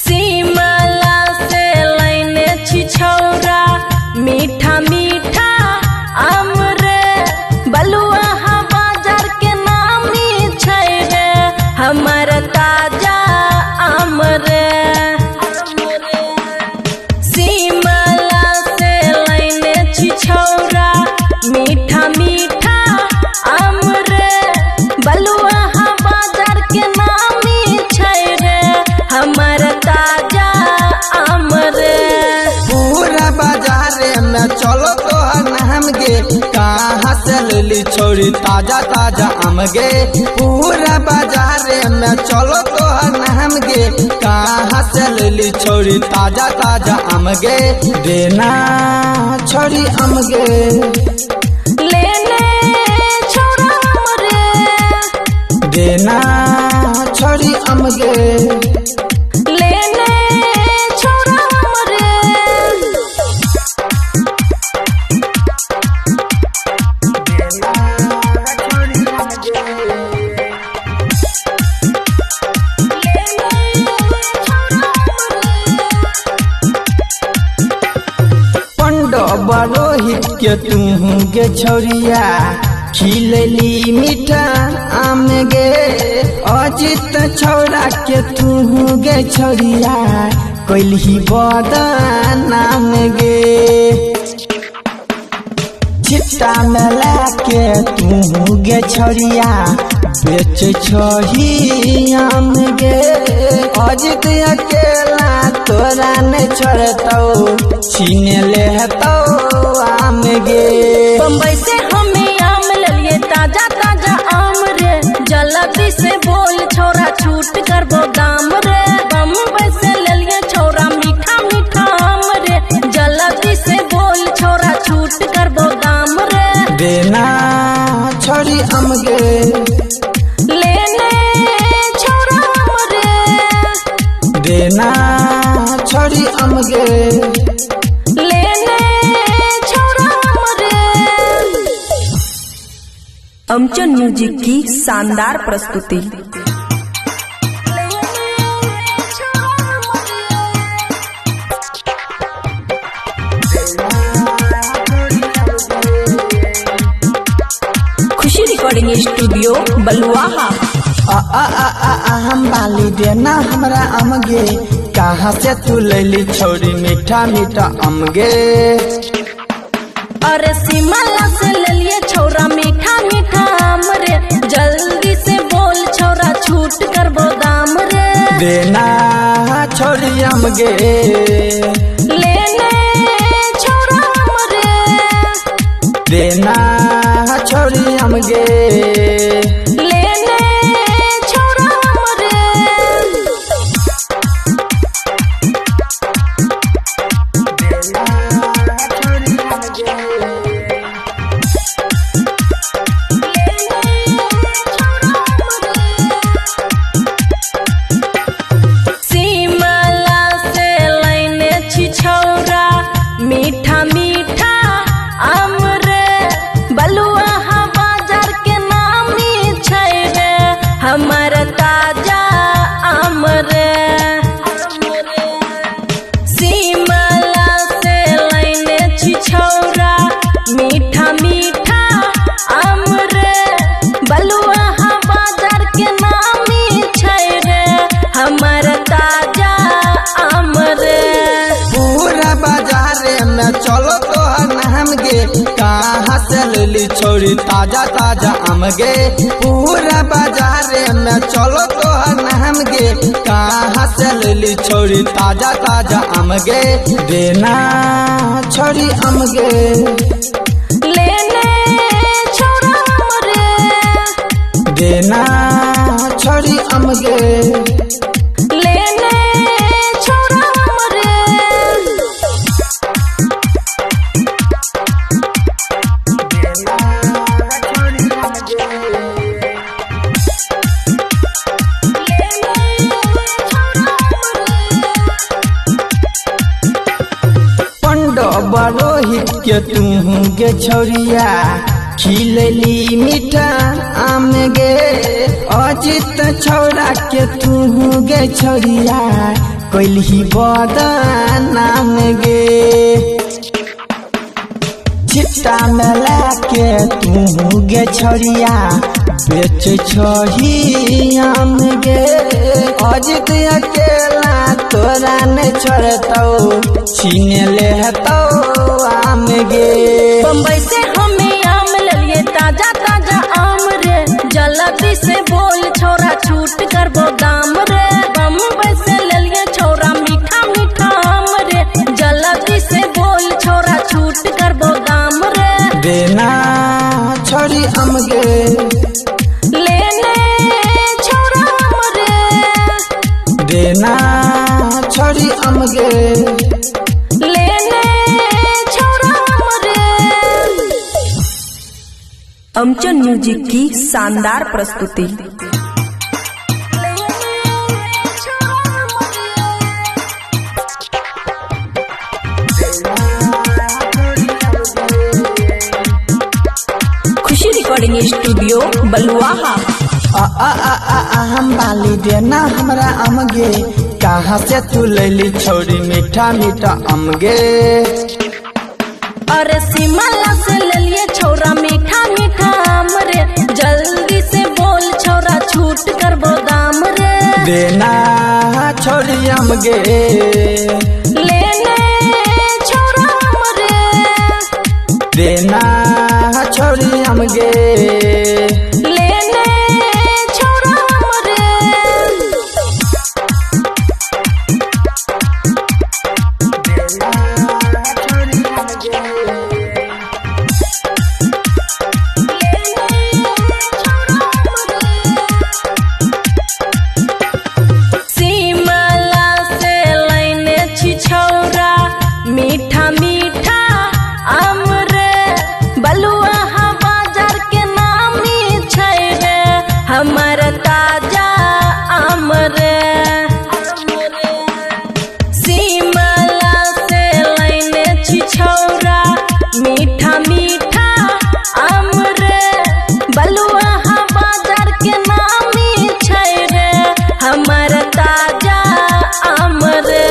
शिमला से लैने छी छौरा मीठा मीठा आम रे। बलुआहा बाजार के नामी छै रे हमर ताजा आम रे। शिमला से लैने छी छौरा मीठा मीठा आम रे। बलुआहा बाजार के नामी छै रे हमर ताजा आम रे। पूरा बाजार में चलो तोहर नाम गे। कहाँ से लैली छोड़ी ताजा ताजा आम गे। पूरा बाजार में चलो तोहर नाम गे। कहाँ से लैली छोड़ी ताजा ताजा आम गे। देना छोड़ी आम गे। लेने छौरा आम रे। देना छोड़ी आम गे। लेने छौरा आम रे। पंडव रोहित के तू गे छौरिया खिलली मीठा आम गे। अजित छौरा के तू गे छौरिया कैलही बदनाम गे। छिट्टा में लाके तू गे छौरिया बेच छही आम गे। अजित अकेला तोरा ने छोड़तौ छीन लेतौ आम गे। बम्बई से हमें आम लेलिए ताजा ताजा आम रे। जल्दी से बोल छौरा छूट करबो दाम रे। बम्बई से लेलिए छौरा मीठा मीठा आम रे। जल्दी से बोल छौरा छूट करबो दाम रे। देना छोड़ी आम गे। लेने छौरा आम रे। देना छोड़ी आम गे। लेने छौरा आम रे। अमचन म्यूजिक की शानदार प्रस्तुति। खुशी रिकॉर्डिंग स्टूडियो बलुआहा। आ आ आ आ आ हम बाली देना हमरा आम गे। कहाँ से तू लैली छोड़ी मीठा मीठा आम गे। अरे शिमला से लेलिए छौरा मीठा मीठा आम रे। जल्दी से बोल छौरा छूट करबो दाम रे। देना छोड़ी आम गे। लेने छौरा आम रे। देना छोड़ी आम गे। लेने छौरा आम रे। शिमला से लैने छी छौरा मीठा मीठा आम रे। से लेली छोरी ताजा ताजा आम गे। पूरा बाजार में चलो तोहर नाम गे, कहाँ से लेली छोरी ताजा ताजा आम गे। देना छोरी आम गे, लेने छौरा आम रे, देना छोरी आम गे, लेने छौरा आम रे। पंडो रोहित के तू गे छोरिया खिलली मीठा आम गे। अजित छौरा के तू गे छोरिया कैलही बदनाम गे। छिट्टा में लाके तू गे छोरिया बेच छही आम गे। अजित अकेला तोरा ने छोड़तौ, छीन लेतौ आम गे। बम्बई से हमें आम लेलिए ताजा ताजा आम रे, जल्दी से बोल छोरा छूट करबो दाम रे। बम्बई से लेलिए छोरा मीठा मीठा आम रे, जल्दी से बोल छोरा छूट करबो दाम रे। देना छोरी आम गे, लेने छौरा आम रे, देना छोरी आम गे, लेने छौरा आम रे। अमचन म्यूजिक की शानदार प्रस्तुति। खुशी रिकॉर्डिंग स्टूडियो बलुआहा। आ आ आ आ आ हम बाली देना हमरा आम गे, कहाँ से तू लैली छोरी मीठा मीठा आम गे। अरे शिमला से लेलिए छौरा मीठा मीठा आम रे, जल्दी से बोल छौरा छूट करबो दाम रे। देना छोरी आम गे, लेने छौरा आम रे, देना छोरी आम गे, लेने छौरा आम रे। शिमला से लाइने छी छौरा मीठा मीठा आम रे, बलुआहा बाजार के नामी छै रे, हमर ताजा आम रे। शिमला से लाइने छी छौरा मीठा मीठा आम रे, बलुआहा बाजार के नामी छै रे, हमर ताजा आम रे।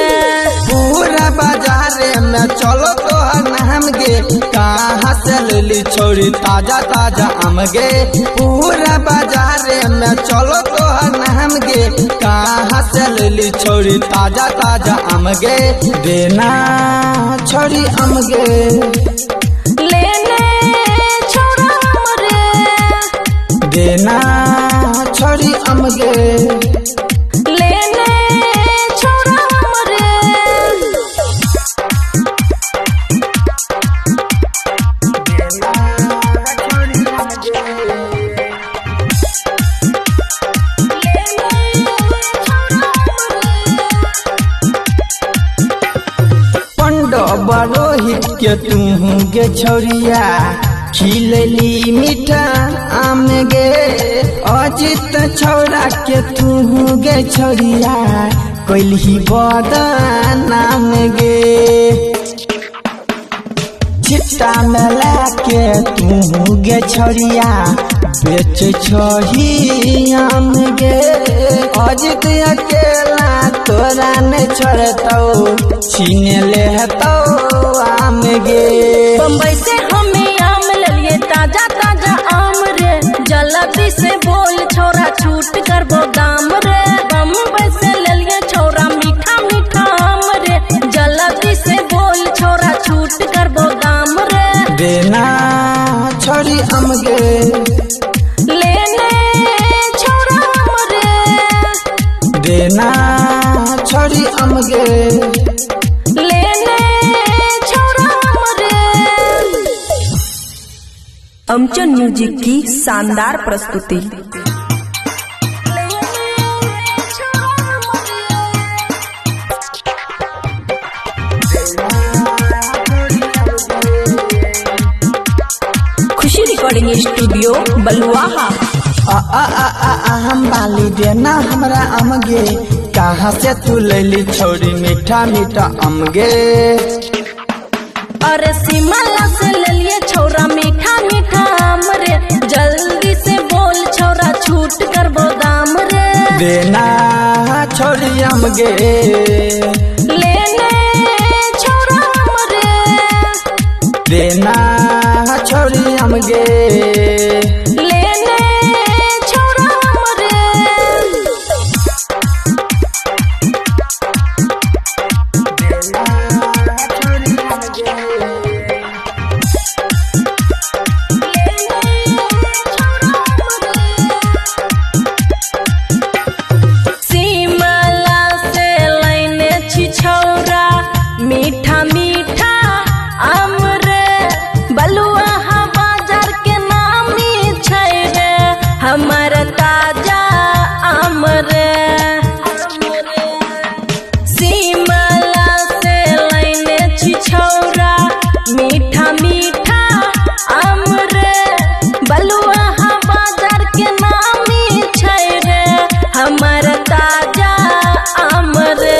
पूरा बाजार में चलो तोहर नाम गे, कहाँ से लेली छोरी ताजा ताजा आम गे। पूरा बाजार में चलो तोहर नाम गे, कहाँ से लेली छोरी ताजा ताजा आम गे। देना छोरी आम गे, लेने छौरा आम रे, देना छोरी आम गे, लेने छौरा आम रे। पंडो रोहित के तू गे छोरिया खिलली मीठा आम गे। अजित छौरा के तू गे छोरिया कैलही बदनाम गे। छिट्टा में लाके तू गे छोरिया बेच छही आम गे। अजित अकेला तोरा ने छोड़तौ, छीन लेतौ आम गे। बम्बई से हमें आम लेलिए ताजा ताजा आम रे, जल्दी से बोल छोरा छूट करबो दाम रे। बम्बई से लेलिए छोरा मीठा मीठा आम रे, जल्दी से बोल छोरा छूट करबो दाम रे। देना छोड़ी आम गे। लेने छौरा आम रे। अमचन म्यूजिक की शानदार प्रस्तुति। खुशी रिकॉर्डिंग स्टूडियो बलुआहा। आ आ आ आ आ हम बाली देना हमरा आम गे, कहाँ से तू लैली छोड़ी मीठा मीठा आम गे। अरे शिमला से लेलिए छौरा मीठा मीठा आम रे, जल्दी से बोल छौरा छूट करबो दाम रे। देना छोड़ी आम गे। लेने छौरा आम रे। देना छोड़ी आम गे। लेने छौरा आम रे। शिमला से लैने छी छौरा मीठा मीठा आम रे, बलुआहा बाजार के नामी छै रे, हमर ताजा आम रे। शिमला से लैने छी छौरा मीठा मीठा आम रे, बलुआहा बाजार के नामी छै रे, हमर ताजा आम रे।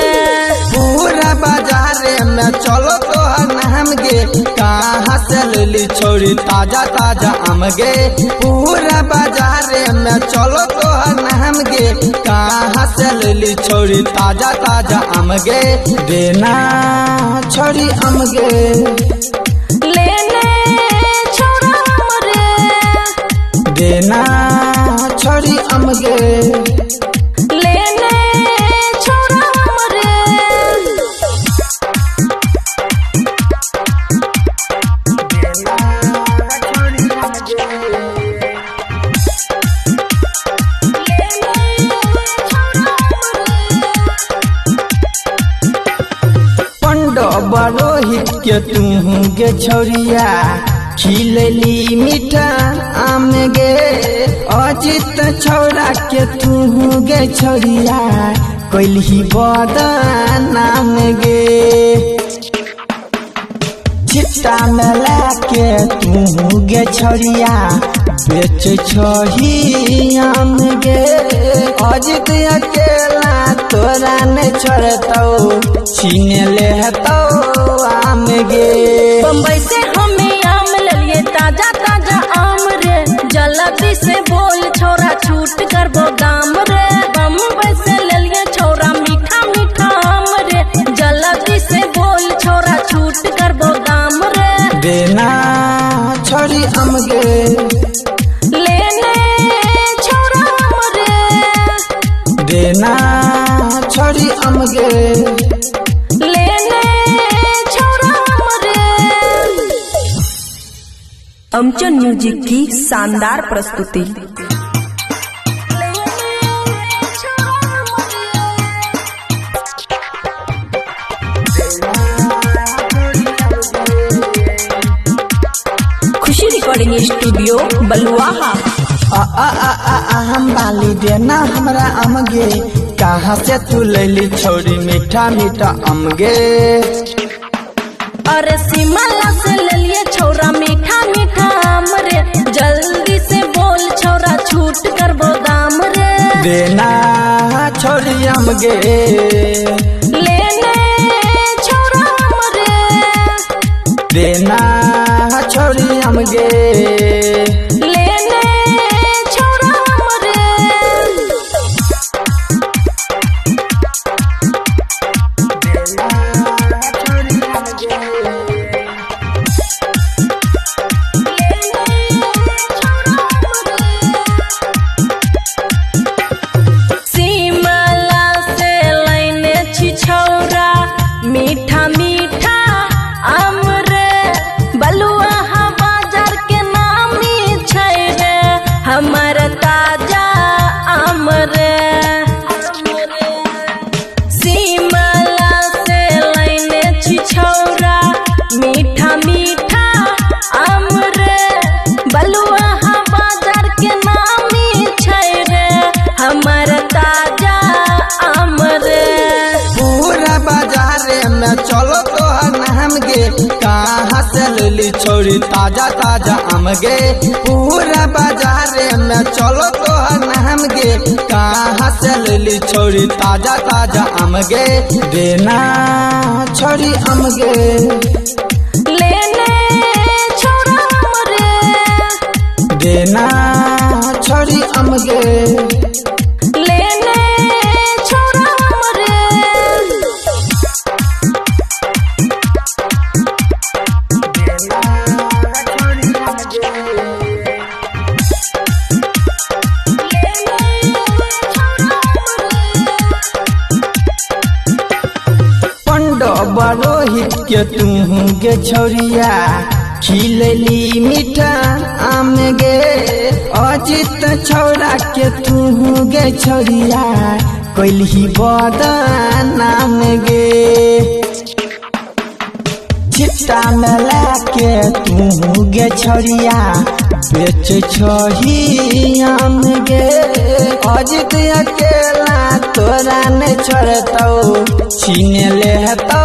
पूरा बाजार में चलो तोहर नाम गे, कहाँ से लैली छोड़ी ताजा ताजा आम गे। पूरा बाजार में चलो तोहर नाम गे, कहाँ से लैली छोड़ी ताजा ताजा आम गे। देना छोड़ी आम गे। लेने छौरा आम रे। देना छोड़ी आम गे। लेने छौरा आम रे। पंडव रोहित के तू गे छोरिया खिलली मीठा आम गे। अजित छौरा के तू गे छोरिया कैलही बदनाम गे। छिट्टा में लाके तू गे छोरिया बेच छही आम गे। अजित अकेला तोरा ने छोड़तौ छीन लेतौ आम गे। बम्बई से हमें आम लेलिए ताजा ताजा आम रे, जल्दी से बोल छौरा छूट करबो दाम रे। बम्बई से लेलिए छौरा मीठा मीठा आम रे, जल्दी से बोल छौरा छूट करबो दाम रे। देना छोड़ी आम गे। लेने छौरा आम रे। देना छोड़ी आम गे। लेने छौरा आम रे। अमचन म्यूजिक की शानदार प्रस्तुति। खुशी रिकॉर्डिंग स्टूडियो बलुआहा। आ आ आ आ आ हम बाली देना हमरा आम गे, कहाँ से तू लैली छोड़ी मीठा मीठा आम गे। अरे शिमला से लेलिए छौरा मीठा मीठा आम रे, जल्दी से बोल छौरा छूट करबो दाम रे। देना छोड़ी आम गे। लेने छौरा आम रे। देना छोड़ी आम गे। लेने छौरा आम रे। शिमला से लैने छी छौरा मीठा मीठा आम रे, बलुआहा बाजार के नामी मीठा मीठा आम रे। बलुआ बाजार के नामी छै रे, हमर ताजा आम रे। पूरा बाजार में चलो तोहर नाम गे, कहाँ से लैली छोरी ताजा ताजा आम गे। पूरा बाजार में चलो तोहर नाम गे, कहाँ से लैली छोरी ताजा ताजा आम गे। देना छोरी आम गे, लेने छोरा आम रे, देना छोरी आम गे, लेने छोरा आम रे। पंडव रोहित के तू गे छौरिया, खिलली मीठा आम गे। अजित छौरा के तू गे छौरिया, कैलही बदनाम गे। छिट्टा में लाके तू गे छौरिया, बेच छही आम गे। अजित अकेला तोरा ने छोड़तौ, छीन लेतौ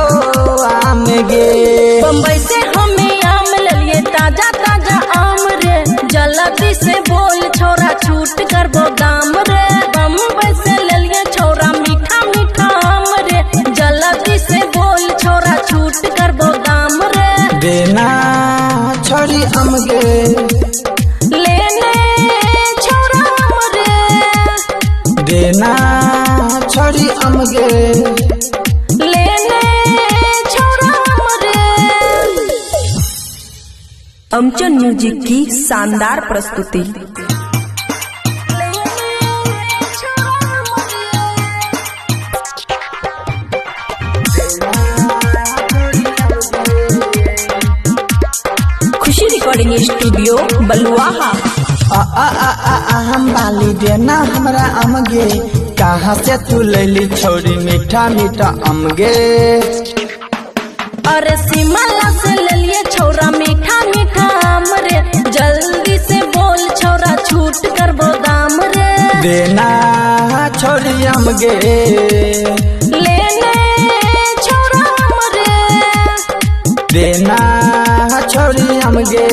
आम गे। बम्बई से हमें आम ललिए ताजा ताजा आम रे, जल्दी से बोल छोरा छूट करबो दाम रे। बम्बई से ललिए छोरा मीठा मीठा आम रे, जल्दी से बोल छोरा छूट करबो दाम रे। देना छोरी आम गे, लेने छोरा आम रे, देना छोरी आम गे, लेने छोरा आम रे। अमचन म्यूजिक की शानदार प्रस्तुति। खुशी रिकॉर्डिंग स्टूडियो बलुआहा। आ आ आ आ आ हम बाली देना हमरा आम गे, कहाँ से तू लैली छोरी मीठा मीठा आम गे। अरे शिमला से ललिए छोरा मीठा मीठा आम रे, जल्दी से बोल छोरा छूट करबो दाम रे। देना छोरी आम गे, लेने छोरा आम रे, देना छोरी आम गे,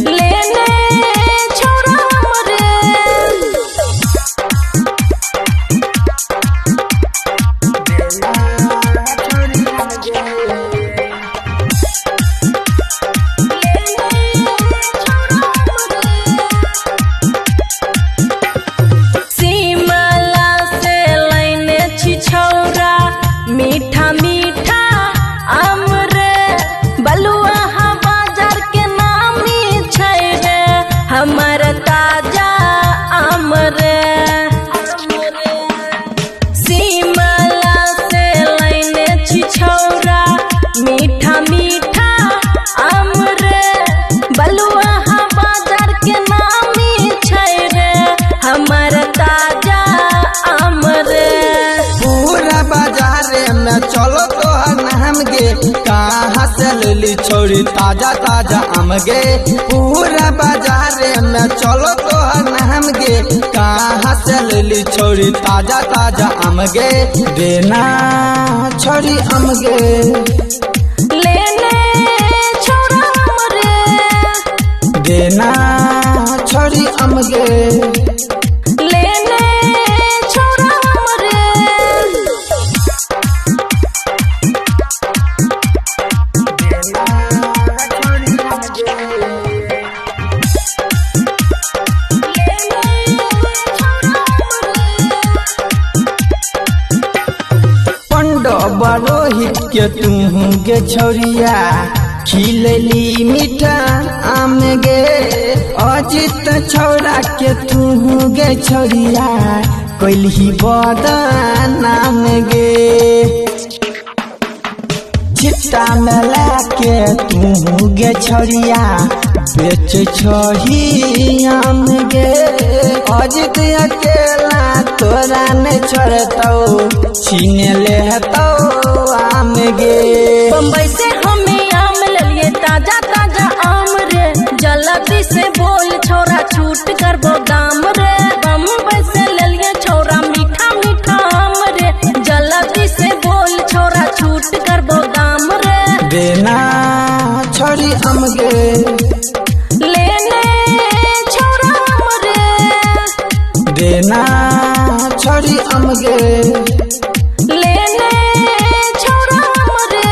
लेने छोरा आम रे। शिमला से लाइने छी छौरा मीठा मीठा आम रे, बलुआ बाजार के नामी छै रे, हमर ताजा आम रे। शिमला से लाइने छी छौरा मीठा मीठा आम रे, बलुआ बाजार के नामी छै रे, हमर ताजा आम रे। पूरा बाजार में चलो तोहर नाम गे, कहाँ से लैली छोरी ताजा ताजा आम गे। पूरा बाजार में चलो तोहर नाम गे, कहाँ से लैली छोरी ताजा ताजा आम गे। देना छोरी आम गे, लेने छोरा आम रे, देना छोरी आम गे, लेने छोरा आम रे। पंडव रोहित के तू गे छौरिया, खिलली मीठा आम गे। अजित छौरा के तू गे छौरिया, कैलही बदनाम गे। छिट्टा में लाके तू गे छौरिया, बेच छही आम गे। अजित अकेला तोरा ने छोड़तौ, छीन लेतौ आम गे। बम्बई से हमें आम ललिए जल्दी से बोल छोरा छूट करबो दाम रे। बम्बई से लेलिए छोरा मीठा मीठा आम रे, जल्दी से बोल छोरा छूट करबो दाम रे। देना छोरी आम गे, लेने छोरा आम रे, देना छोरी आम गे, लेने छोरा आम रे।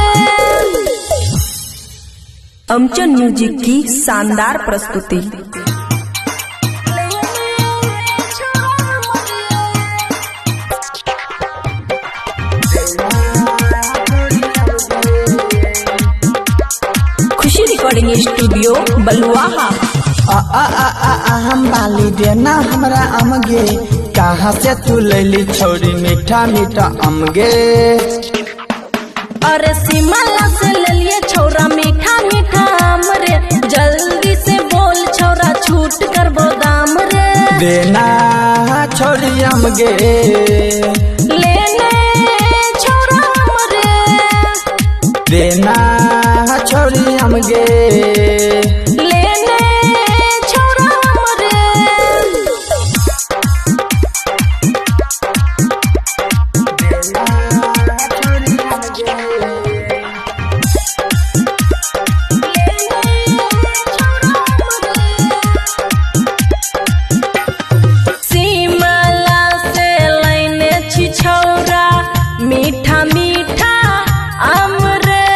अमचन म्यूजिक की शानदार प्रस्तुति। खुशी रिकॉर्डिंग स्टूडियो बलुआहा। आ आ आ आ आ हम बाली देना हमरा आम गे, कहाँ से तू लैली छोरी मीठा मीठा आम गे। अरे शिमला से लेलिए छोरा मीठा मीठा आम रे, जल्दी से बोल छोरा छूट करबो दाम रे। देना छोरी आम गे, लेने छोरा आम रे, देना छोरी आम गे, लेने छोरा आम रे। शिमला से लाइने छी छौरा मीठा मीठा आम रे,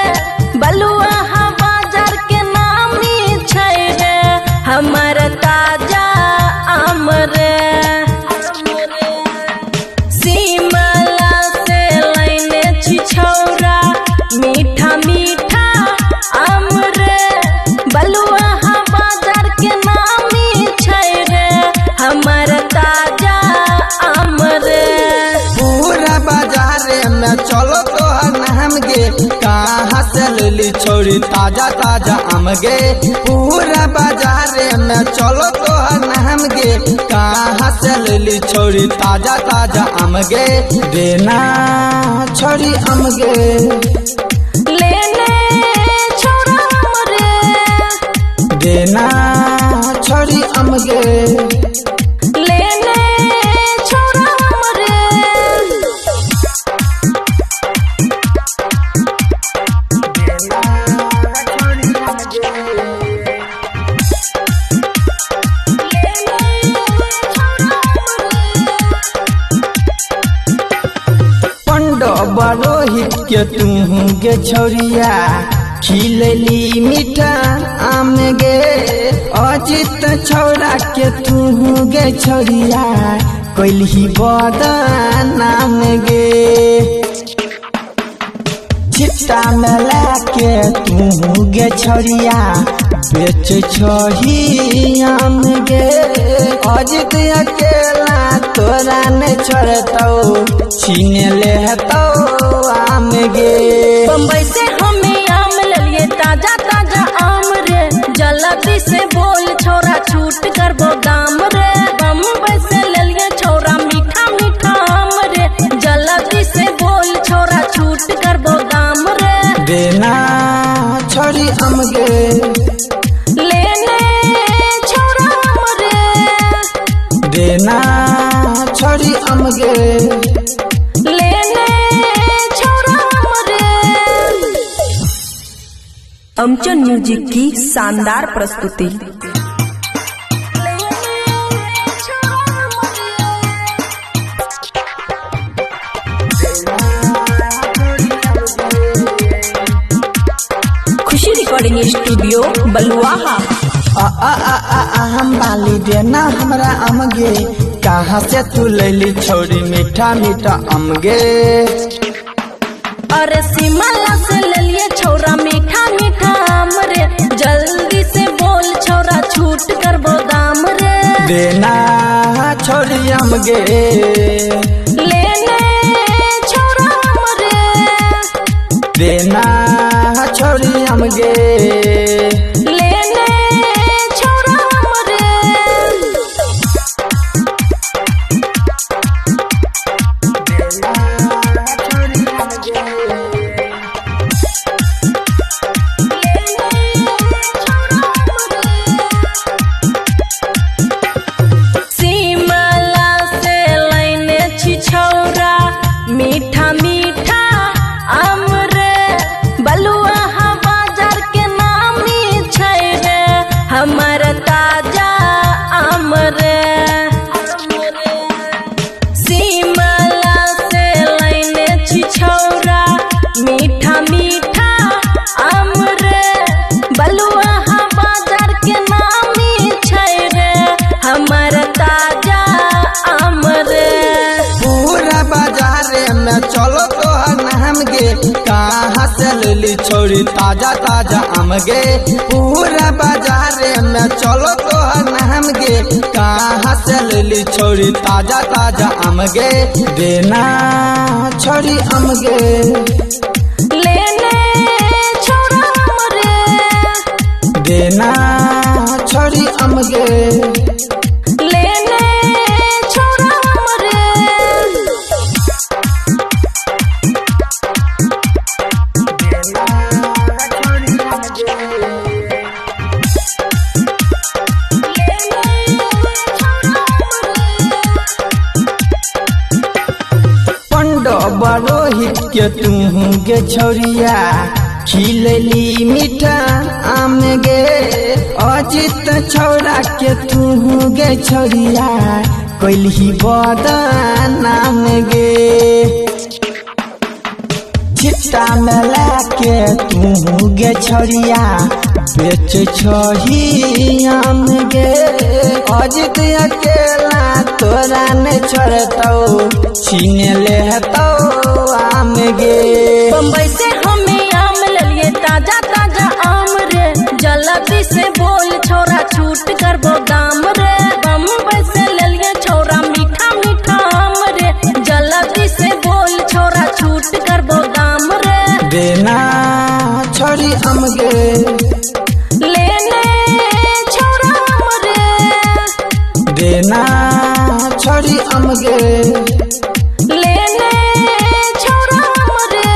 बलुआहा बाजार के नामी छै रे, हमर ताजा आम रे। शिमला से लाइने छी छौरा मीठा मीठा आम रे, बलुआहा बाजार के नामी छै रे, हमर ताजा आम रे। पूरा बाजार में चलो तोहर नाम गे, कहाँ से लैली छोरी ताजा ताजा आम गे। पूरा बाजार में चलो तोहर नाम गे, कहाँ से लैली छोरी ताजा ताजा आम गे। देना छोरी आम गे, लेने छोरा आम रे, देना छोरी आम गे, लेने छोरा आम रे। पंडव रोहित के तू गे छोरिया खिलली मीठा आम गे। अजित छौरा के तू गे छोरिया कैलही बदनाम गे। छिट्टा में लाके तू गे छोरिया बेच छही आम गे। अजित अकेला तोरा ने छोड़तौ छीन लेतौ आम गे। बम्बई से हमें आम लेलिए ताजा ताजा आम रे, जल्दी से बोल छोरा छूट करबो दाम रे। बम्बई से लेलिए छोरा मीठा मीठा आम रे, जल्दी से बोल छोरा छूट करबो दाम रे। देना छोरी आम गे, लेने छोरा आम रे, देना छोरी आम गे, लेने छोरा आम रे। अमचन म्यूजिक की शानदार प्रस्तुति। खुशी रिकॉर्डिंग स्टूडियो बलुआहा। आ आ आ आ आ हम बाली देना हमरा आम गे, कहाँ से तू लैली छोरी मीठा मीठा आम गे। अरे शिमला से लेलिए छोरा मीठा मीठा आम रे, जल्दी से बोल छोरा छूट करबो दाम रे। देना छोरी आम गे, लेने छोरा आम रे, देना छोरी आम गे, लेने छोरा आम रे। मीठा मीठा आम रे, बलुआहा बाजार के नामी छै रे, हमर ताजा आम रे। शिमला से लैने छी छौरा मीठा मीठा आम रे, बलुआहा बाजार के नामी छै रे, हमर ताजा आम रे। पूरा बाजार में चलो तोहर नाम गे, कहाँ से लेली छोरी ताजा ताजा आम गे। पूरा बाजार में चलो तोहर नाम गे, कहाँ से लेली छोरी ताजा ताजा आम गे। देना छोरी आम गे, लेने छौरा आम रे, देना छोरी आम गे, लेने छौरा आम रे। पंडव रोहित के तू गे छोरिया, खिलली मीठा आम गे। अजित छौरा के तू गे छोरिया, कैलही बदनाम गे। छिट्टा में लाके तू गे छोरिया, बेच छही आम गे। अजित अकेला तोरा ने छोड़तौ, छीन लेतौ आम गे। बम्बई से हमें आम ललिए ताजा ताजा आम रे, जल्दी से बोल छोरा छूट करबो दाम रे। बम्बई से ललिए छोरा मीठा मीठा आम रे, जल्दी से बोल छोरा छूट करबो दाम रे। देना छोरी आम गे, लेने छोरा आम रे, देना छोरी आम गे, लेने छोरा आम रे।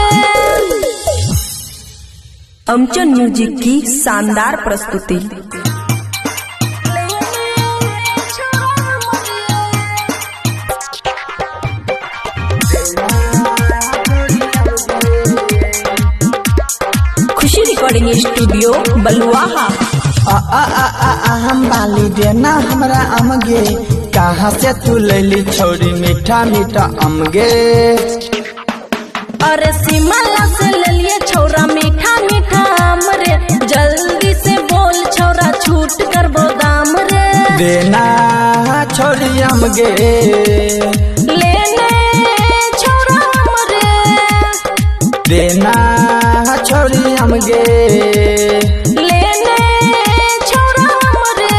अमचन म्यूजिक की शानदार प्रस्तुति। खुशी रिकॉर्डिंग स्टूडियो बलुआहा। आ आ आ आ आ हम बाली देना हमरा आम गे, कहाँ से तू लैली छोरी मीठा मीठा आम गे। अरे शिमला से ललिए छौरा मीठा मीठा आम रे, जल्दी से बोल छौरा छूट करबो दाम रे। देना छोरी आम गे, लेने छौरा आम रे, देना छोरी आम गे, लेने छौरा आम रे।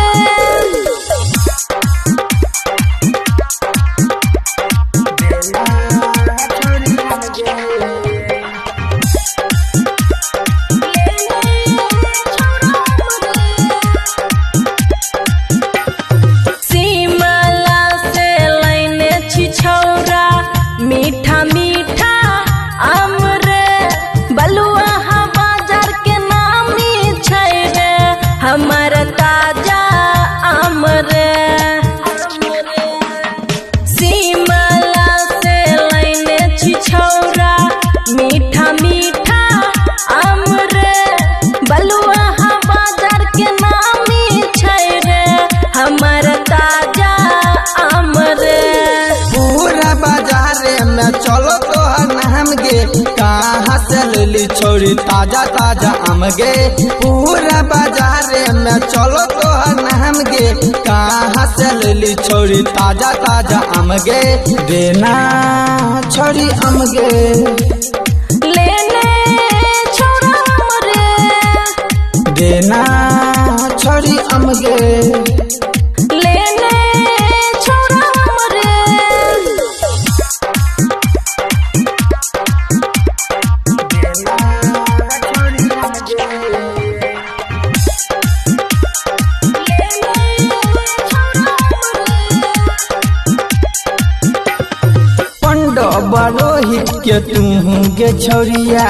शिमला से लैने छी छौरा मीठा मीठा आम रे, बलुआहा बाजार के नामी छै रे, हमर ताजा आम रे। शिमला से लैने छी छौरा मीठा मीठा आम रे, बलुआहा बाजार के नामी छै रे, हमर ताजा आम रे। पूरा बाजार में चलो तोहर नाम गे, कहाँ से लेली छोरी ताजा ताजा आम गे। पूरा बाजार में चलो तोहर नाम गे, कहाँ से लेली छोरी ताजा ताजा आम गे। देना छोरी आम गे, लेने छौरा आम रे, देना छोरी आम गे, लेने छौरा आम रे। पंडव रोहित के तू गे छोरिया,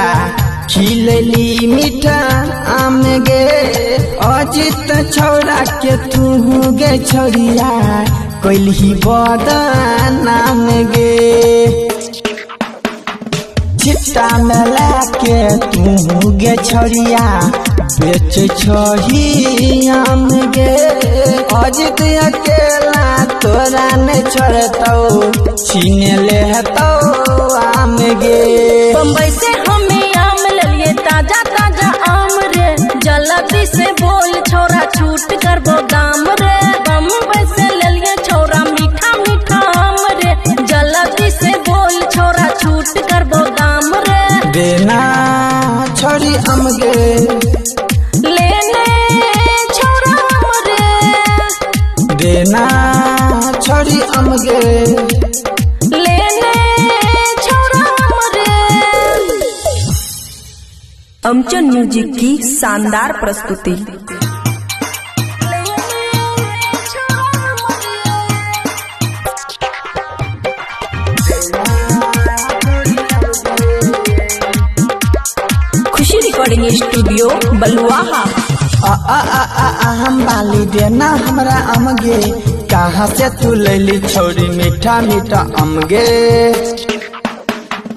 खिलली मीठा आम गे। अजित छौरा के तू गे छोरिया, कैलही बदनाम गे। छिट्टा में लाके तू गे छोरिया बेच छही आम गे। अजित अकेला तोरा ने छोड़तौ छीन लेतौ आम गे। बम्बई से हमें आम ललिए ताजा ताजा आम रे, जल्दी से बोल छोरा छूट करबो दाम रे। बम्बई से ललिए छोरा मीठा मीठा आम रे, जल्दी से बोल छोरा छूट करबो दाम रे। देना छोरी आम गे, लेने छोरा आम रे, देना छोरी आम गे, लेने छोरा आम रे। अमचन म्यूजिक की शानदार प्रस्तुति। खुशी रिकॉर्डिंग स्टूडियो बलुआहा। आ आ आ आ आ हम बाली देना हमरा आम गे, कहाँ से तू लैली छोरी मीठा मीठा आम गे।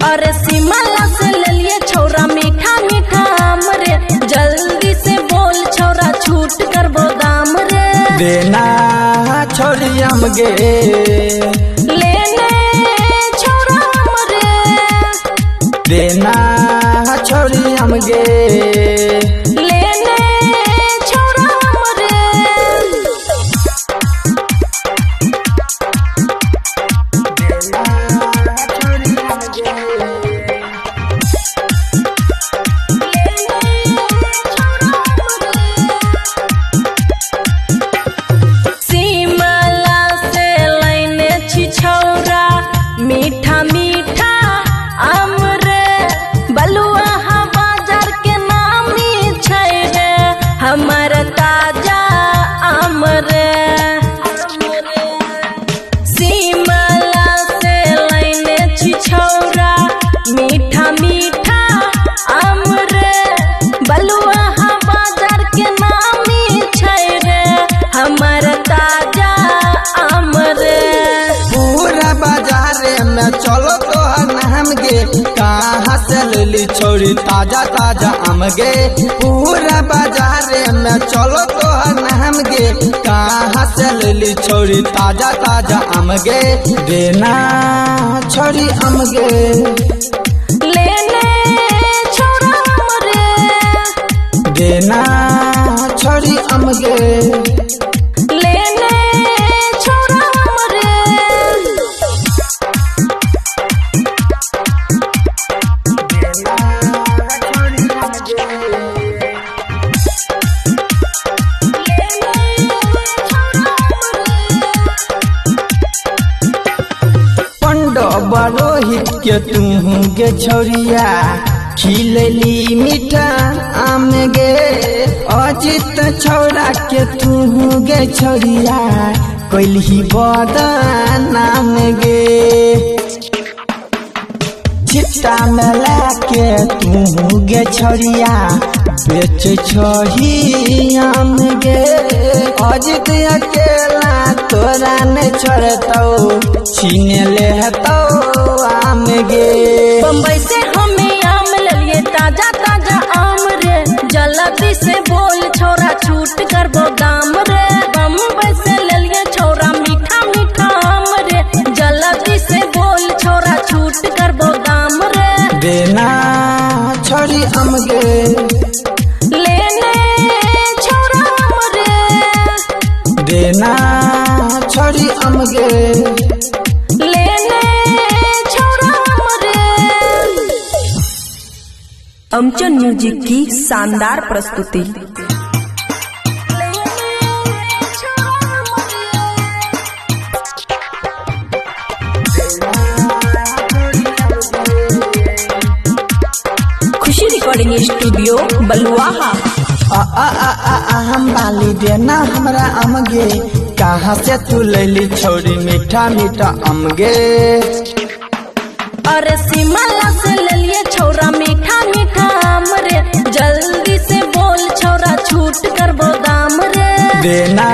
अरे शिमला से ललिए छोरा मीठा मीठा आम रे, जल्दी से बोल छोरा छूट करबो दाम रे। देना छोरी आम गे, लेने छोरा आम रे, देना छोरी आम गे, लेने छोरा आम रे। शिमला से लाइने छी छौरा मीठा मीठा आम रे, बलुआहा बाजार के नामी छै रे हमर ताजा आम रे। शिमला से लाइने छी छौरा मीठा मीठा आम रे, बलुआहा बाजार के नामी छै रे हमर ताजा आम रे। पूरा बाजार में चलो तोहर नाम गे, कहाँ से लैली छोरी ताजा ताजा आम गे। पूरा बाजार में चलो तोहर नाम गे, कहाँ से लैली छोरी ताजा ताजा आम गे। देना छोरी आम गे, लेने छोरा आम रे, देना छोरी आम गे, लेने छोरा आम रे। पंडव रोहित के तू गे छोरिया खिलली मीठा आम गे। अजित छौरा के तू गे छोरिया कैलही बदनाम गे। छिट्टा में लाके तू गे छोरिया बेच छही आम गे। अजित अकेला तोरा ने छोड़तौ छीन लेतौ आम गे। बम्बई से हमें आम ललिए ताजा ताजा आम रे, जल्दी से बोल छोरा छूट करबो दाम रे। बम्बई से ललिए छोरा मीठा मीठा आम रे, जल्दी से बोल छोरा छूट करबो दाम रे। देना छोरी आम गे, लेने छोरा आम रे, देना छोरी आम गे, लेने छोरा आम रे। अमचन म्यूजिक की शानदार प्रस्तुति। खुशी रिकॉर्डिंग स्टूडियो बलुआहा। आ आ आ आ आ हम बाली देना हमरा आम गे, कहाँ से तू लैली छोरी मीठा मीठा आम गे। अरे शिमला से ललिए छोरा मीठा मीठा आम रे, जल्दी से बोल छोरा छूट करबो दाम रे। देना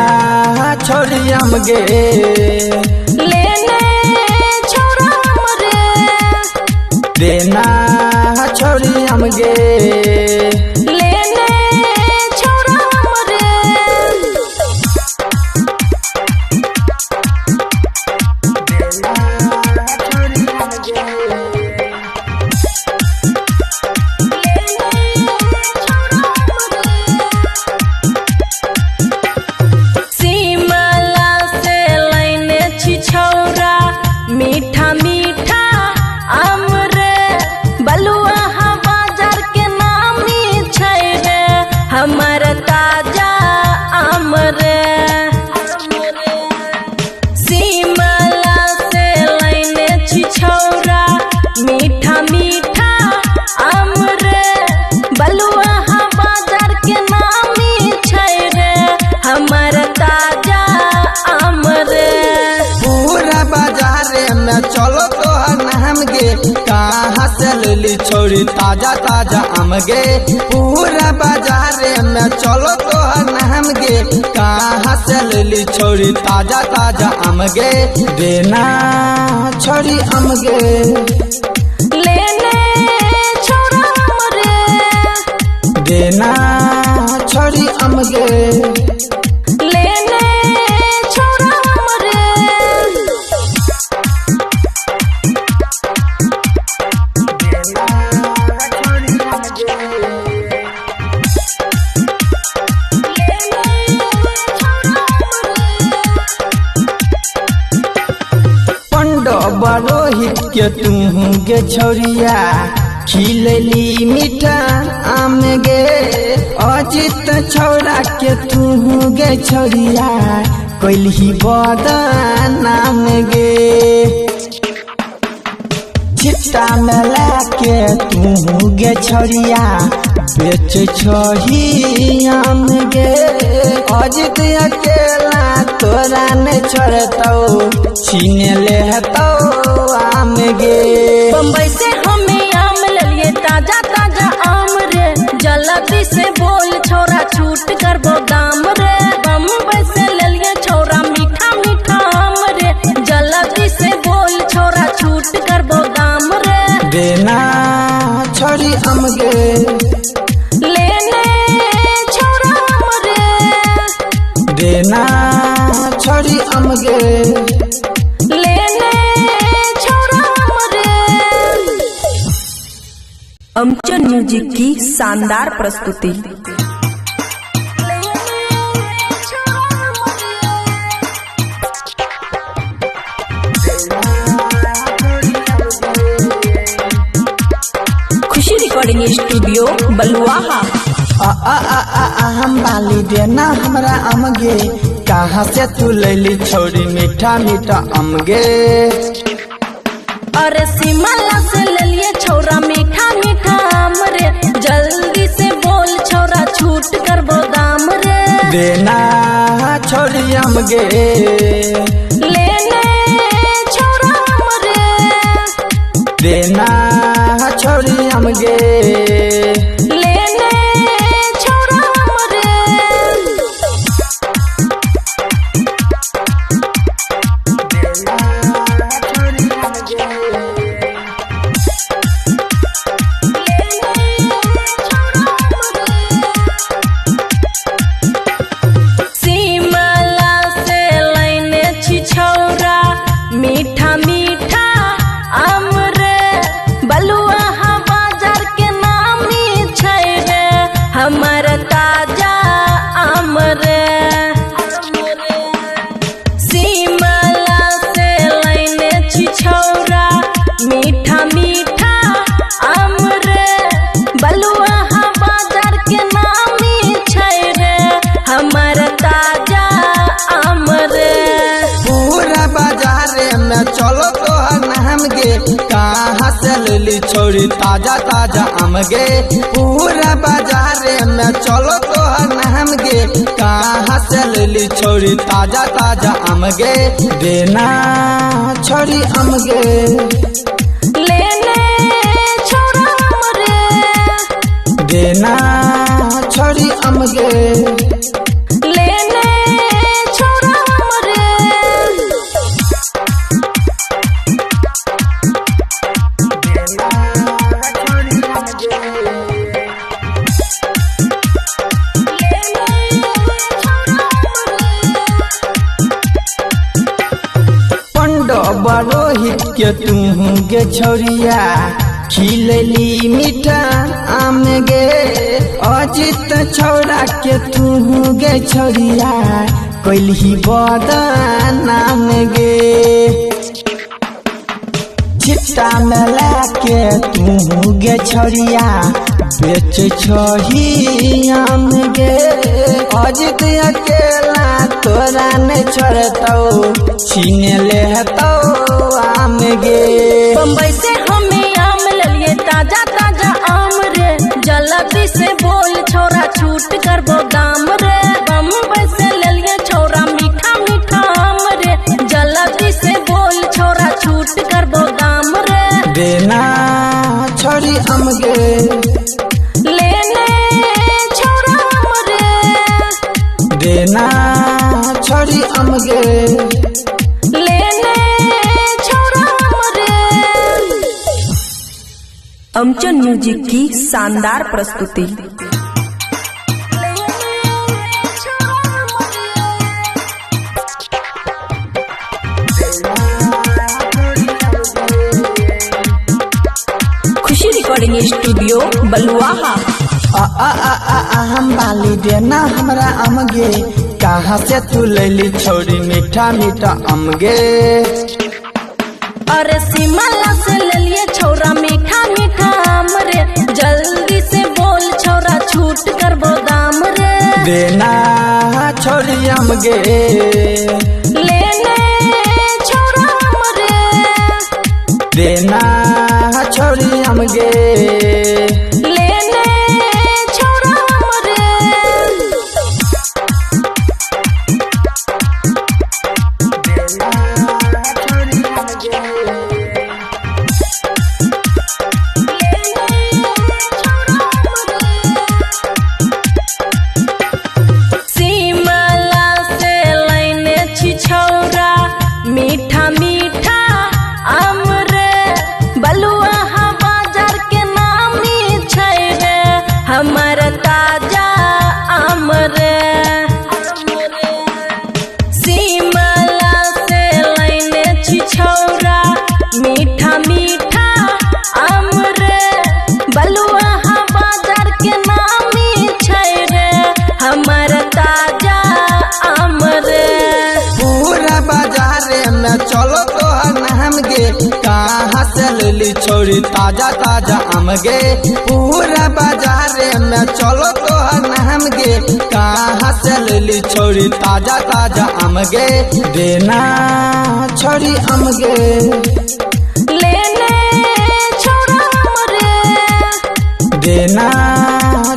छोरी आम गे, लेने छोरा आम रे, देना छोड़ी आम गे। लेने छौरा आम रे। शिमला से लैने छी छौरा मीठा मीठा आम रे, बलुआ बाजार के नामी छै रे, हमर ताजा आम रे। शिमला से लैने छी छौरा मीठा मीठा आम रे, बलुआ बाजार के नामी छै रे, हमर ताजा आम रे। पूरा बाजार में चलो तोहर नाम गे, कहाँ से लेली छोड़ी ताजा ताजा आम गे। पूरा बाजार में चलो तोहर नाम गे, कहाँ से लेली छोड़ी ताजा ताजा आम गे। देना छोड़ी आम गे। लेने छौरा आम रे। देना छोड़ी आम गे। लेने छौरा आम रे। पंडो बरोहित के तू गे छोरिया खिलली मीठा आम गे। अजित छौरा के तू गे छोरिया कैलही बदनाम गे। छिट्टा में लाके तू गे छोरिया बेच छही आम गे। अजित अकेला तोरा ने छोड़तौ छीन लेतौ आम गे। बम्बई से हमें आम ललिए ताजा ताजा आम रे, जल्दी से बोल छौरा छूट करबो दाम रे। बम्बई से ललिए छौरा मीठा मीठा आम रे, जल्दी से बोल छौरा छूट करबो दाम रे। देना छोड़ी आम गे। लेने छौरा आम रे। देना छोड़ी आम गे। लेने छौरा आम रे। अमचन म्यूजिक की शानदार प्रस्तुति। खुशी रिकॉर्डिंग स्टूडियो बलुआहा। आ आ आ आ आ हम बाली देना हमरा आम गे, कहाँ से तू लैली छोड़ी मीठा मीठा आम गे। अरे शिमला से ललिए छौरा मीठा मीठा आम रे, जल्दी से बोल छौरा छूट करबो दाम रे। देना छोड़ी आम गे। लेने छौरा आम रे। देना छोड़ी आम गे। लेने छौरा आम रे। शिमला से लैने छी छौरा मीठा मीठा आम रे, बलुआ बाजार के नामी छै रे, हमर ताजा आम रे। शिमला से लैने छी छौरा मीठा मीठा आम रे, बलुआ बाजार के नामी छै रे, हमर ताजा आम रे। पूरा बाजार में चलो तोहर नाम गे, कहाँ से लेली छोड़ी ताजा ताजा आम गे। पूरा बाजार में चलो तोहर नाम गे, कहाँ से लेली छोड़ी ताजा ताजा आम गे। देना छोड़ी आम गे। लेने छौरा आम रे। देना छोड़ी आम गे। लेने छौरा आम रे। देना रोहित के तू गे छौरिया खिलली मीठा आम गे। अजित छौरा के तू गे छौरिया कैलही बदनाम गे। छिट्टा में लाके तू गे छौरिया बेच छही आम गे। अजित अकेला तोरा ने छोड़तौ छीन लेतौ आम गे। बम्बई से हमें आम ललिए ताजा ताजा आम रे, जल्दी से बोल छोरा छूट करबो दाम रे। बम्बई से ललिए छोरा मीठा मीठा आम रे, जल्दी से बोल छोरा छूट करबो दाम रे। देना छोरी आम गे, लेने छोरा आम रे, देना छोरी आम गे, लेने छोरा आम रे। अमचन म्यूजिक की शानदार प्रस्तुति। खुशी रिकॉर्डिंग स्टूडियो बलुआहा। आ आ आ आ आ हम बाली देना हमरा आम गे। कहाँ से तू लैली छोरी मीठा मीठा आम गे। अरे शिमला से ललिए छोरा मीठा मीठा आम रे, जल्दी से बोल छोरा छूट करबो दाम रे। देना छोरी आम गे, लेने छोरा आम रे, देना छोरी आम गे, लेने छोरा आम रे। शिमला से लाइने छी छौरा मीठा मीठा आम रे, बलुआहा बाजार के नामी छै रे हमर ताजा आम रे। शिमला से लाइने छी छौरा मीठा मीठा आम रे, बलुआहा बाजार के नामी छै रे हमर ताजा आम रे। पूरा बाजार में चलो तोहर नाम गे। कहाँ से लैली छोरी ताजा ताजा आम गे। पूरा बाजार में चलो तोहर नाम गे। कहाँ से लैली छोरी ताजा ताजा आम गे। देना छोरी आम गे, लेने छोरा आम रे, देना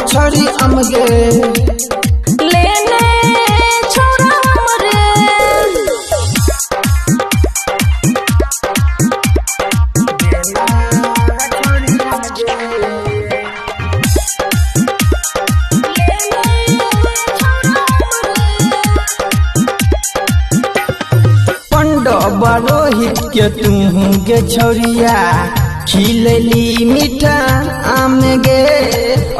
छोरी आम गे, लेने छोरा आम रे। पंडव रोहित के तू गे छौरिया खिलली मीठा आम गे।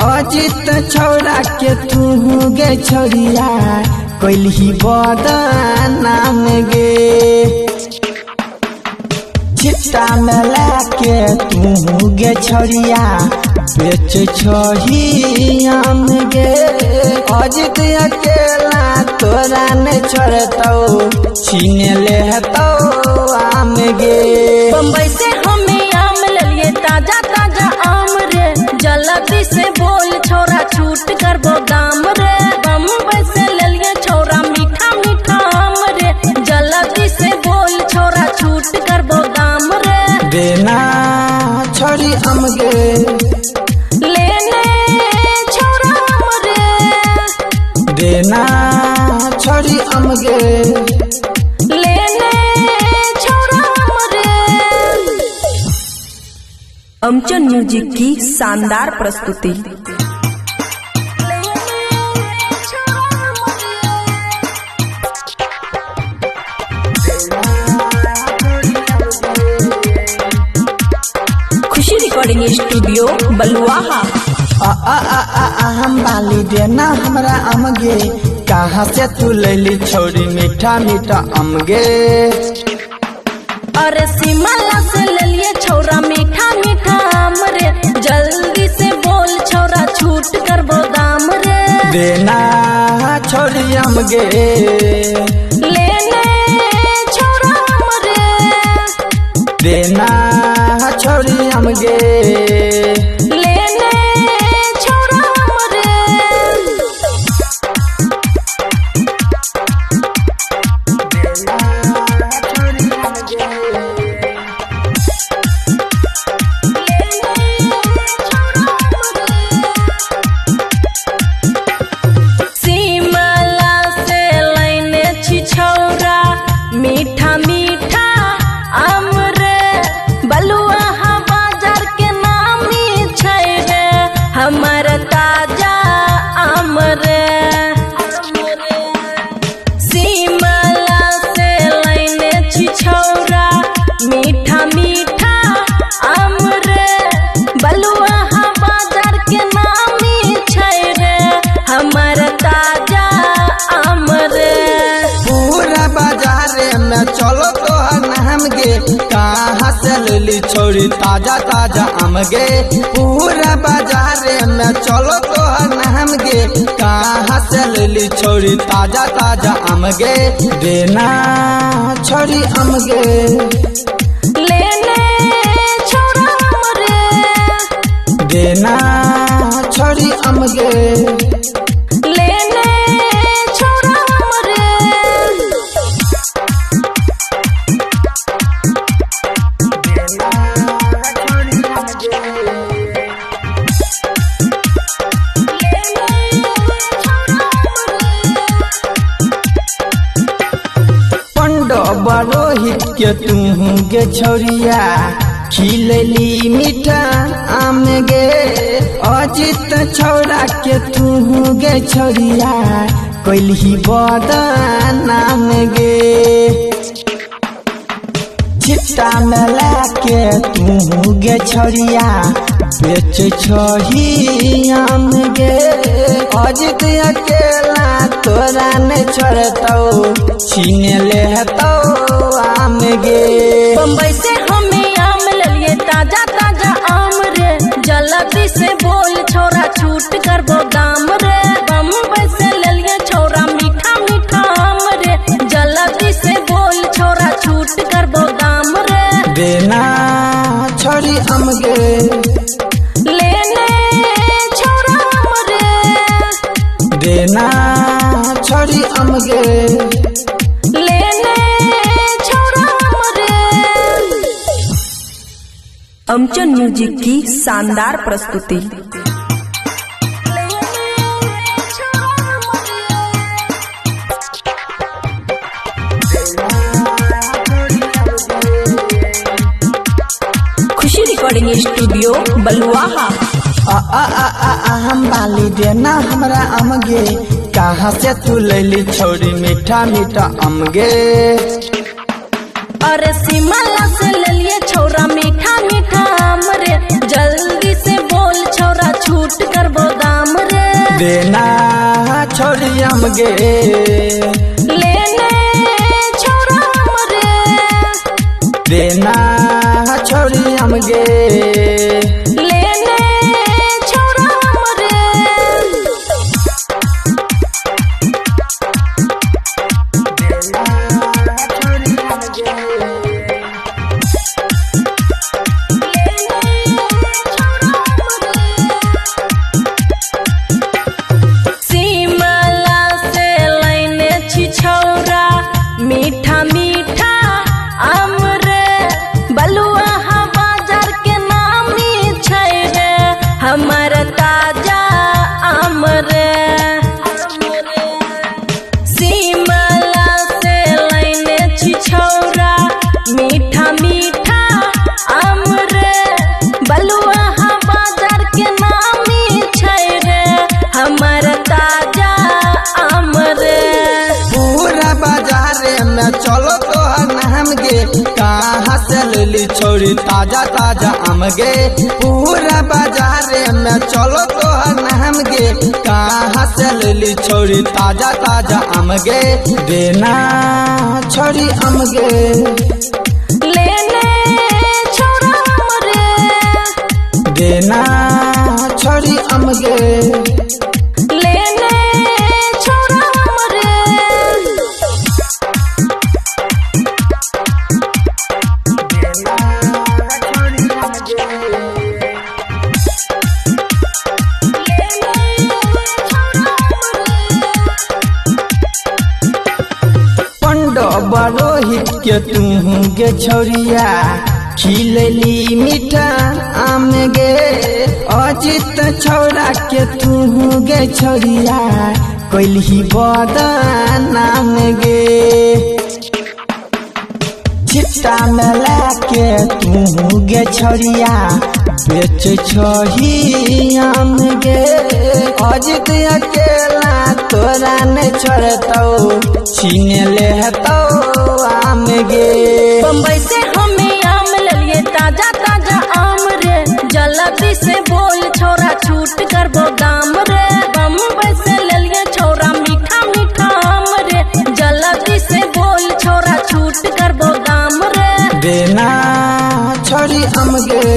अजित छौरा के तू गे छौरिया कैलही बदनाम गे। छिट्टा में लाके तू गे छौरिया बेच छही आम गे। अजित अकेला तोरा ने छोड़तौ छीन लेतौ आम गे। बम्बई से हमें आम ललिए ताजा ताजा आम रे, जल्दी से बोल छोरा छूट करबो दाम रे। बम्बई से ललिए छोरा मीठा मीठा आम रे, जल्दी से बोल छोरा छूट करबो दाम रे। देना छोरी आम गे, लेने छोरा आम रे, देना छोरी आम गे, लेने छोरा आम रे। अमचन म्यूजिक की शानदार प्रस्तुति। खुशी रिकॉर्डिंग स्टूडियो बलुआहा। आ आ आ आ आ हम बाली देना हमरा आम गे। कहाँ से तू लैली छोरी मीठा मीठा आम गे। अरे शिमला से लेलिए छौरा मीठा मीठा आम रे, जल्दी से बोल छौरा छूट करबो दाम रे। देना छोरी आम गे। लेने छौरा आम रे। देना छोरी आम गे। लेने छौरा आम रे। शिमला से लैने छी छौरा मीठा मीठा आम रे, बलुआ बाजार के नामी छै रे, हमर ताजा आम रे। शिमला से लैने छी छौरा मीठा मीठा आम रे, बलुआ बाजार के नामी छै रे, हमर ताजा आम रे। पूरा बाजार में चलो तोहर नाम गे, कहाँ से लेली छोरी ताजा ताजा आम गे। पूरा बाजार में चलो तोहर नाम गे, कहाँ से लेली छोरी ताजा ताजा आम गे। देना छोरी आम गे। लेने छौरा आम रे। देना छोरी आम गे। लेने छौरा आम रे। पंडव रोहित के तू गे छोरिया खिलली मीठा आम गे। अजित छौरा के तू गे छोरिया कैलही बदनाम गे। छिट्टा में लाके तू गे छोरिया बेच छही आम गे। अजित अकेला तोरा ने छोड़तौ छीन लेतौ आम गे। बम्बई से हमें आम लेलिए ताजा ताजा आम रे, जल्दी से बोल छौरा छूट करबो दाम रे। बम्बई से लेलिए छौरा मीठा मीठा आम रे, जल्दी से बोल छौरा छूट करबो दाम रे। देना छोरी आम गे। लेने छौरा आम रे। देना छोरी आम गे। लेने छौरा आम रे। अमचन म्यूजिक की शानदार प्रस्तुति। खुशी रिकॉर्डिंग स्टूडियो बलुआहा। आ आ आ आ आ हम बाली देना हमरा आम गे, कहाँ से तू लैली छोरी मीठा मीठा आम गे। अरे शिमला से लेलिए छौरा मीठा मीठा आम रे, जल्दी से बोल छौरा छूट करबो दाम रे। देना छोरी आम गे। लेने छौरा आम रे। देना छोरी आम गे। लेने छौरा आम रे। शिमला से लैने छी छौरा मीठा मीठा आम रे, बलुआ बाजार के नामी छै रे, हमर ताजा आम रे। शिमला से लैने छी छौरा मीठा मीठा आम रे, बलुआ बाजार के नामी छै रे, हमर ताजा आम रे। पूरा बाजार में चलो तोहर नाम गे, कहाँ से लेली छोरी ताजा ताजा आम गे। पूरा बाजार में चलो तोहर नाम गे, कहाँ से लेली छोरी ताजा ताजा आम गे। देना छोरी आम गे। लेने देना छोड़ी आम गे। लेने छौरा आम रे। पंडब रोहित के तू गे छौरिया खिलली मीठा आम गे। अजित छौरा के तू गे छौरिया कैलही बदनाम गे। छिट्टा में लाके तू गे छौरिया बेच छही आम गे। अजित अकेला तोरा ने छोड़तौ छीन लेतौ आम गे। बम्बई से हमें आम ललिए ताजा ताजा आम रे। जल्दी से बोल छोरा छूट करबो दाम रे। बम्बई से ललिए छोरा मीठा मीठा आम रे। जल्दी से बोल छोरा छूट करबो दाम रे। देना छोड़ी आम गे।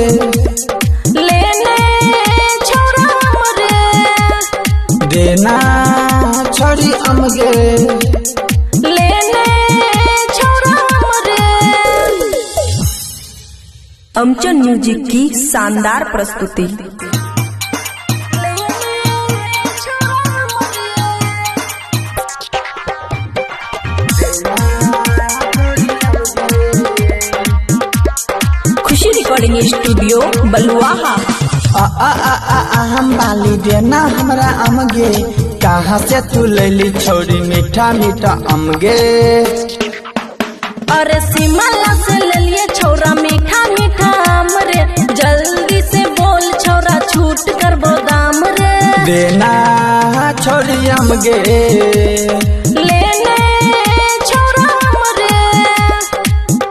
लेने छोरा आम रे। देना छोड़ी आम गे। लेने छोरा आम रे। अमचन म्यूजिक की शानदार प्रस्तुति। खुशी रिकॉर्डिंग स्टूडियो बलुआहा। आ आ आ आ आ हम बाली देना हमरा आम गे। कहाँ से तू लैली छोड़ी मीठा मीठा आम गे। अरे शिमला से ललिए छोरा मीठा मीठा आम रे। जल्दी से बोल छोरा छूट करबो दाम रे। देना छोड़ी आम गे। लेने छोरा आम रे।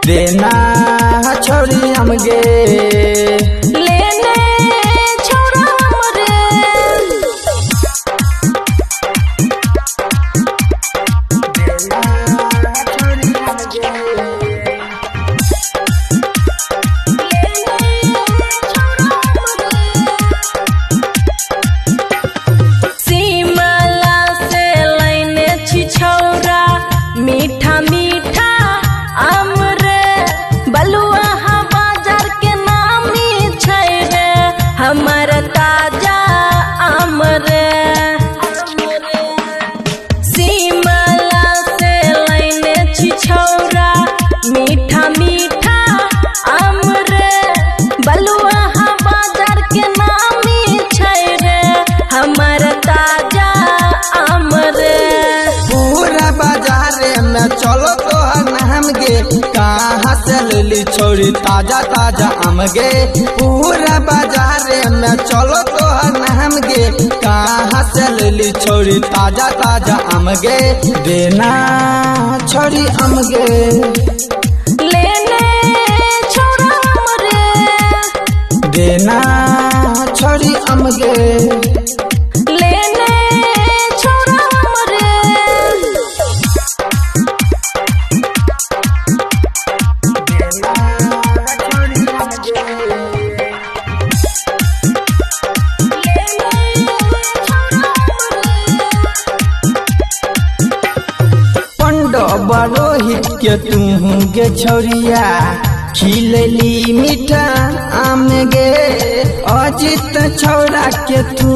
देना छोड़ी आम गे। लेने छोरा आम रे। शिमला से लैने छी छौरा मीठा मीठा आम रे। बलुआहा बाजार के नामी छै रे हमर ताजा आम रे। शिमला से लैने छी छौरा मीठा मीठा आम रे। बलुआहा बाजार के नामी छै रे हमर ताजा आम रे। पूरा बाजार में चलो तोहर नाम गे। कहाँ से लैली छोड़ी ताजा ताजा आम गे। पूरा बाजार में चलो तोहर नाम गे। कहाँ से लैली छोड़ी ताजा ताजा आम गे। देना छोड़ी आम गे। लेने छोरा आम रे। देना छोड़ी आम गे। लेने छोरा आम रे। पंडब रोहित के तू गे छौरिया खिलली मीठा आम गे। अजित छौरा के तू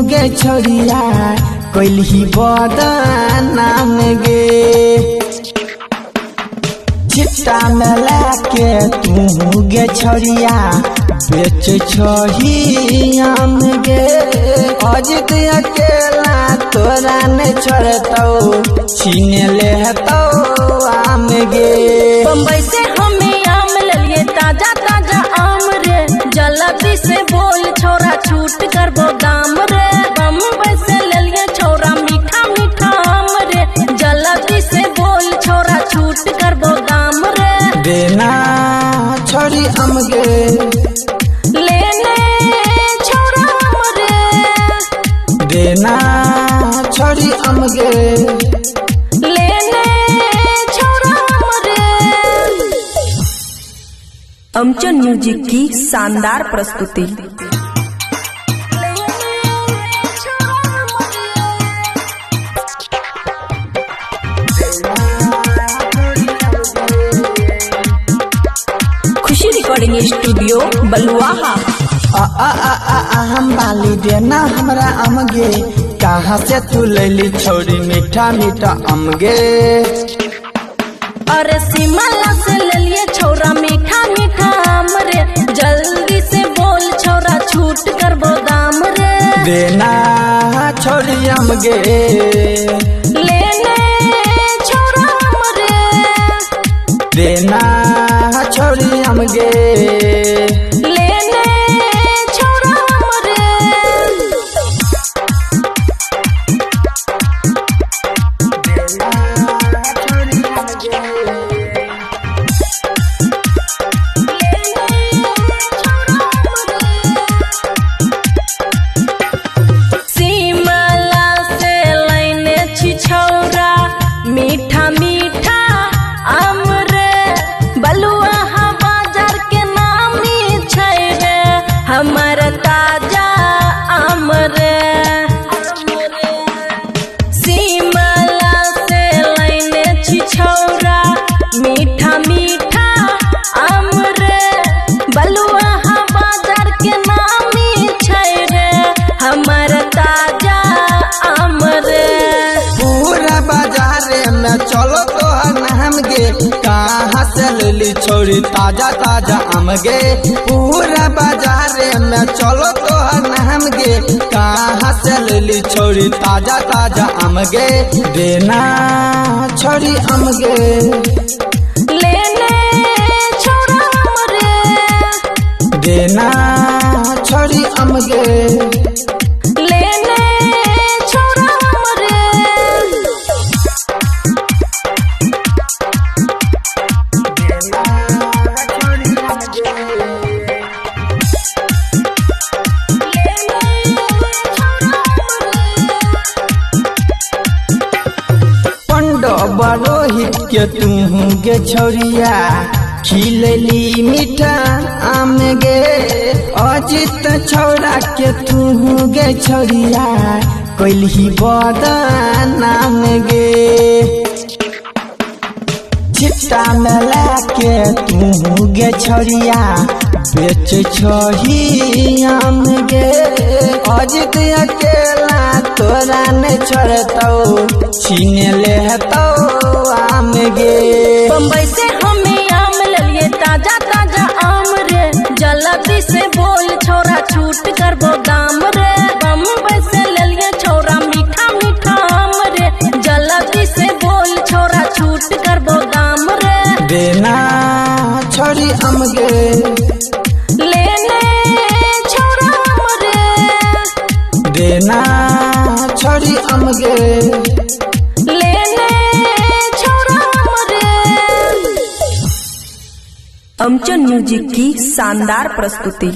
गे छौरिया कैलही बदनाम गे। छिट्टा में लाके तू गे छौरिया बेच छही आम गे। अजित अकेला तोरा ने छोड़तौ छीन लेतौ आम गे। बम्बई से हमें आम ललिए ताजा ताजा आम रे। जल्दी से बोल छोरा छूट करबो दाम रे। बम्बई से ललिए छोरा मीठा मीठा आम रे। जल्दी से बोल छोरा छूट करबो दाम रे। देना छोड़ी आम गे। लेने छोरा आम रे। देना छोड़ी आम गे। लेने छोरा आम रे। अमचन म्यूजिक की शानदार प्रस्तुति। बलुआहा। आ आ आ आ आ हम बाली देना हमरा आम गे, कहाँ से तू लैली छोरी मीठा मीठा आम गे। अरे शिमला से लेलिए छौरा मीठा मीठा आम रे, जल्दी से बोल छौरा छूट करबो दाम रे। देना छोरी आम गे, लेने छौरा आम रे, देना छोरी आम गे, लेने छौरा आम रे। शिमला से लाइने छी छौरा मीठा मीठा आम रे, बलुआहा बाजार के नामी छै रे, हमर ताजा आम रे। शिमला से लाइने छी छौरा मीठा मीठा आम रे, बलुआहा बाजार के नामी छै रे, हमर ताजा आम रे। पूरा बाजार में चलो तोहर नाम गे, कहाँ से लैली छोरी ताजा ताजा आम गे। पूरा बाजार में चलो तोहर नाम गे, कहाँ से लैली छोरी ताजा ताजा आम गे। देना छोरी आम गे, लेने छौरा आम रे, देना छोरी आम गे, लेने छौरा आम रे। पंडव रोहित के तू गे छोरिया खिलली मीठा आम गे। अजित छौरा के तू गे छोरिया कैलही बदनाम गे। छिट्टा में लाके तू गे छोरिया बेच छही आम गे। अजित अकेला तोरा ने छोड़तौ छीन लेतौ आम गे। बम्बई से हमें आम लेलिए ताजा ताजा आम रे, जल्दी से बोल छौरा छूट करबो दाम रे। बम्बई से लेलिए छौरा मीठा मीठा आम रे, जल्दी से बोल छौरा छूट करबो दाम रे। देना छोरी आम गे, लेने छौरा आम रे, देना छोरी आम गे, लेने छौरा आम रे। अमचन म्यूजिक की शानदार प्रस्तुति।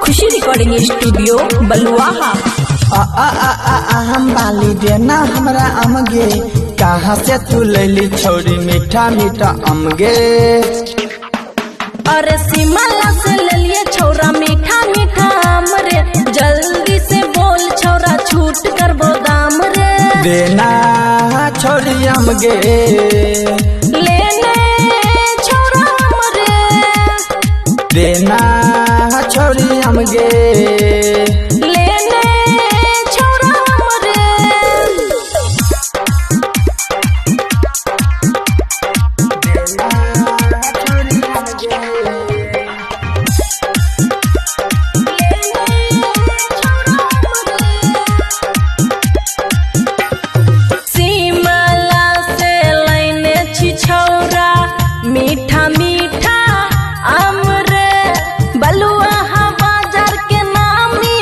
खुशी रिकॉर्डिंग स्टूडियो बलुआहा। आ आ आ आ आ हम बाली देना हमरा आम गे, कहाँ से तू लैली छोरी मीठा मीठा आम गे। अरे शिमला से लेलिए छौरा मीठा मीठा आम रे, जल्दी से बोल छौरा छूट करबो दाम रे। देना छोरी आम गे, लेने छौरा आम रे, देना छोरी आम गे, लेने छौरा आम रे। शिमला से लाइने छी छौरा मीठा मीठा आम रे, बलुआहा बाजार के नामी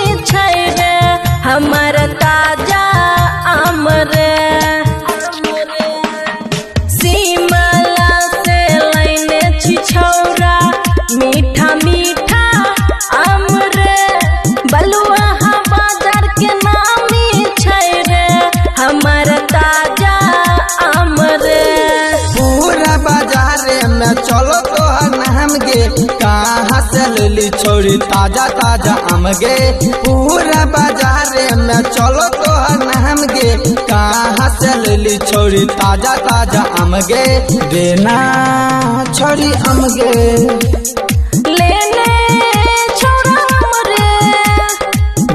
से लेली छोरी ताजा ताजा आम गे। पूरा बाजार में चलो तोहर नाम गे, कहाँ से लेली छोरी ताजा ताजा आम गे। देना छोरी आम गे, लेने छौरा आम रे,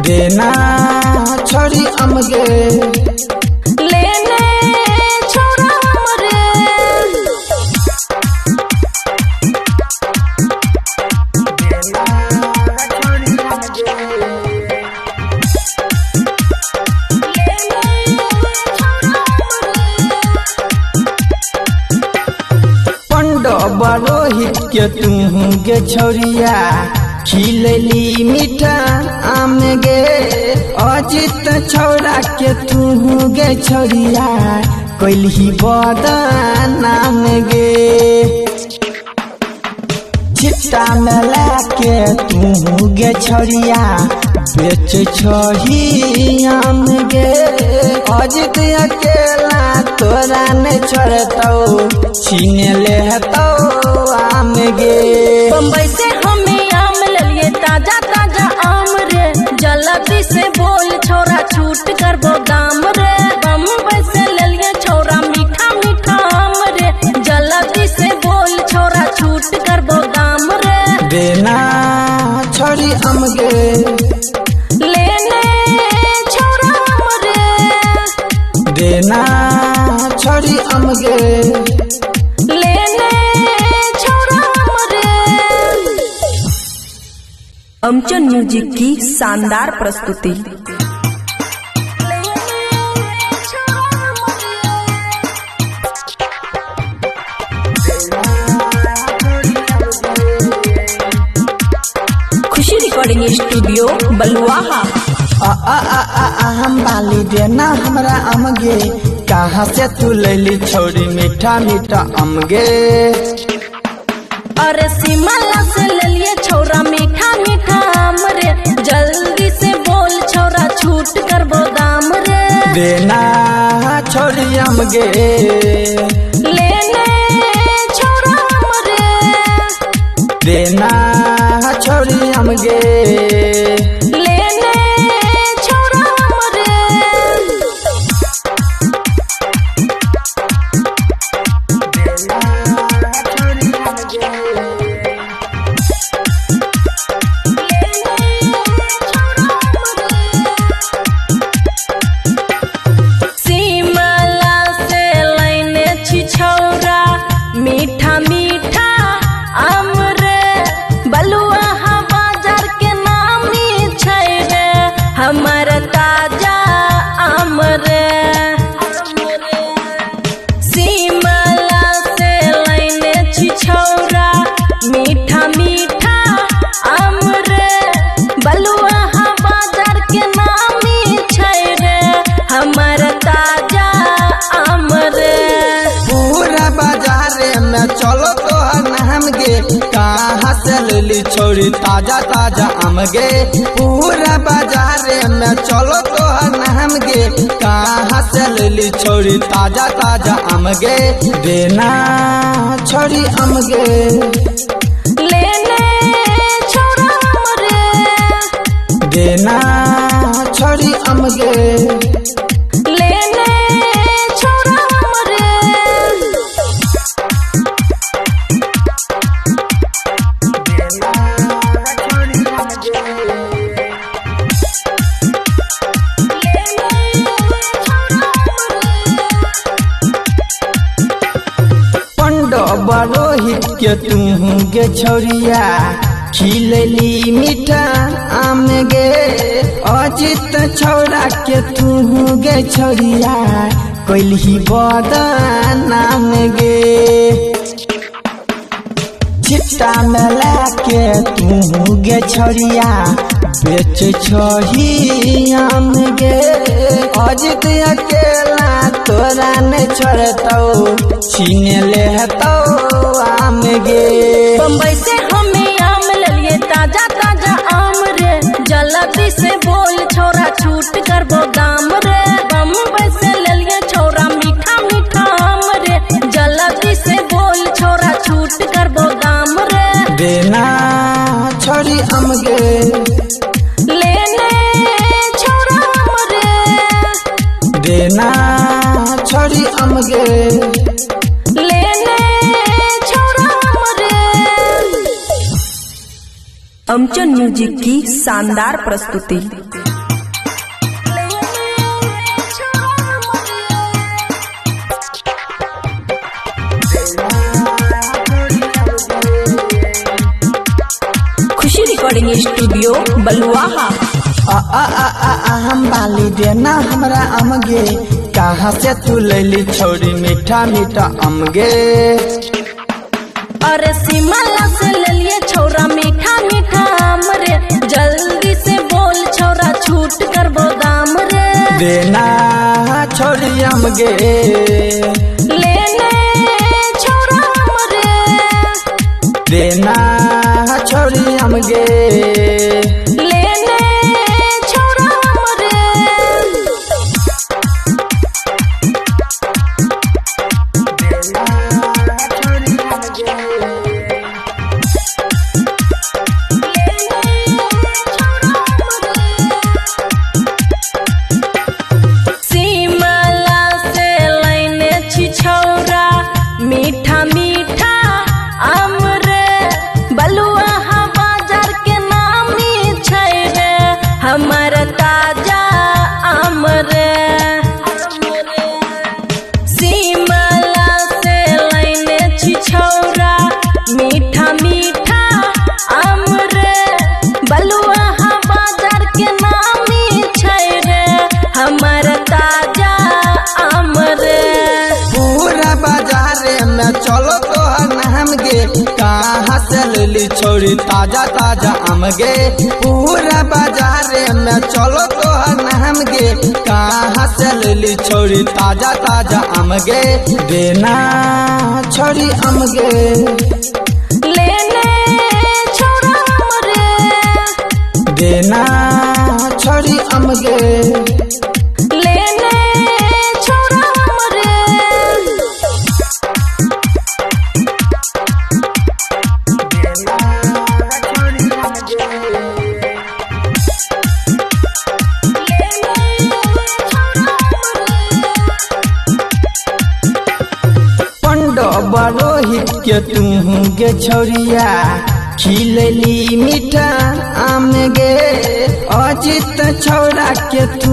देना छोरी आम गे, लेने छौरा आम रे। पंडव रोहित के तू गे छोरिया खिलली मीठा आम गे। अजित छौरा के तू गे छोरिया कैलही बदनाम गे। छिट्टा में लाके तू गे छोरिया बेच छही आम गे। अजित अकेला तोरा ने छोड़तौ, छीन लेतौ आम गे। बम्बई से हमें आम ललिए ताजा ताजा आम रे, जल्दी से बोल छोरा छूट करबो दाम रे। बम्बई से ललिए छोरा मीठा मीठा आम रे, जल्दी से बोल छोरा छूट करबो दाम रे। देना छोरी आम गे, लेने छोरा आम रे, देना छोरी आम गे, लेने छोरा आम रे। अमचन म्यूजिक की शानदार प्रस्तुति। खुशी रिकॉर्डिंग स्टूडियो बलुआहा। आ आ आ आ आ हम बाली देना हमरा आम गे, कहाँ से तू लैली छोरी मीठा मीठा आम गे। अरे शिमला से ललिए छोरा मीठा मीठा आम रे, जल्दी से बोल छोरा छूट करबो दाम रे। देना छोरी आम गे, लेने छोरा आम रे, देना छोरी आम गे, लेने छोरा आम रे। शिमला से लाइने छी छौरा मीठा मीठा आम रे, बलुआहा बाजार के नामी छै रे, हमर ताजा आम रे। शिमला से लाइने छी छौरा मीठा मीठा आम रे, बलुआहा बाजार के नामी छै रे, हमर ताजा आम रे। पूरा बाजार में चलो तोहर नाम गे, कहाँ से लेली छोरी ताजा ताजा आम गे। पूरा बाजार में चलो तोहर नाम गे, कहाँ से लेली छोरी ताजा ताजा आम गे। देना छोरी आम गे, लेने छौरा आम रे, देना छोरी आम गे, लेने छौरा आम रे। पंडव रोहित के तू गे छोरिया खिलली मीठा आम गे। अजित छौरा के तू गे छोरिया कैलही बदनाम गे। छिट्टा में लाके तू गे छोरिया बेच छही आम गे। अजित अकेला तोरा ने छोड़तौ, छीन लेतौ आम गे। बम्बई से हमें आम ललिए ताजा ताजा आम रे, जल्दी से बोल छोरा छूट करबो दाम रे। बम्बई से ललिए छोरा मीठा मीठा आम रे, जल्दी से बोल छोरा छूट करबो दाम रे। देना छोरी आम गे। लेने छौरा आम रे। अमचन म्यूजिक की शानदार प्रस्तुति। खुशी रिकॉर्डिंग स्टूडियो बलुआहा। आ आ आ आ आ हम बाली देना हमरा आम गे, कहाँ से तू लैली छोरी मीठा मीठा आम गे। अरे शिमला से लेलिए छौरा मीठा मीठा आम रे, जल्दी से बोल छौरा छूट करबो दाम रे। देना छोरी आम गे। लेने छौरा आम रे। देना छोरी आम गे। लेने छौरा आम रे। शिमला से लैने छी छौरा मीठा मीठा आम रे, बलुआहा बाजार के नामी छै रे हमर ताजा आम रे। शिमला से लैने छी छौरा मीठा मीठा आम रे, बलुआहा बाजार के नामी छै रे हमर ताजा आम रे। पूरा बाजार में चलो तोहर नाम गे, कहाँ से लैली छोरी ताजा ताजा आम गे। पूरा बाजार में चलो तोहर नाम गे, कहाँ से लैली छोरी ताजा ताजा आम गे। देना छोरी आम गे। लेने छौरा आम रे। देना छोरी आम गे। लेने छौरा आम रे। पंडव रोहित के तू गे छौरिया खिलली मीठा आम गे। अजित छौरा के तू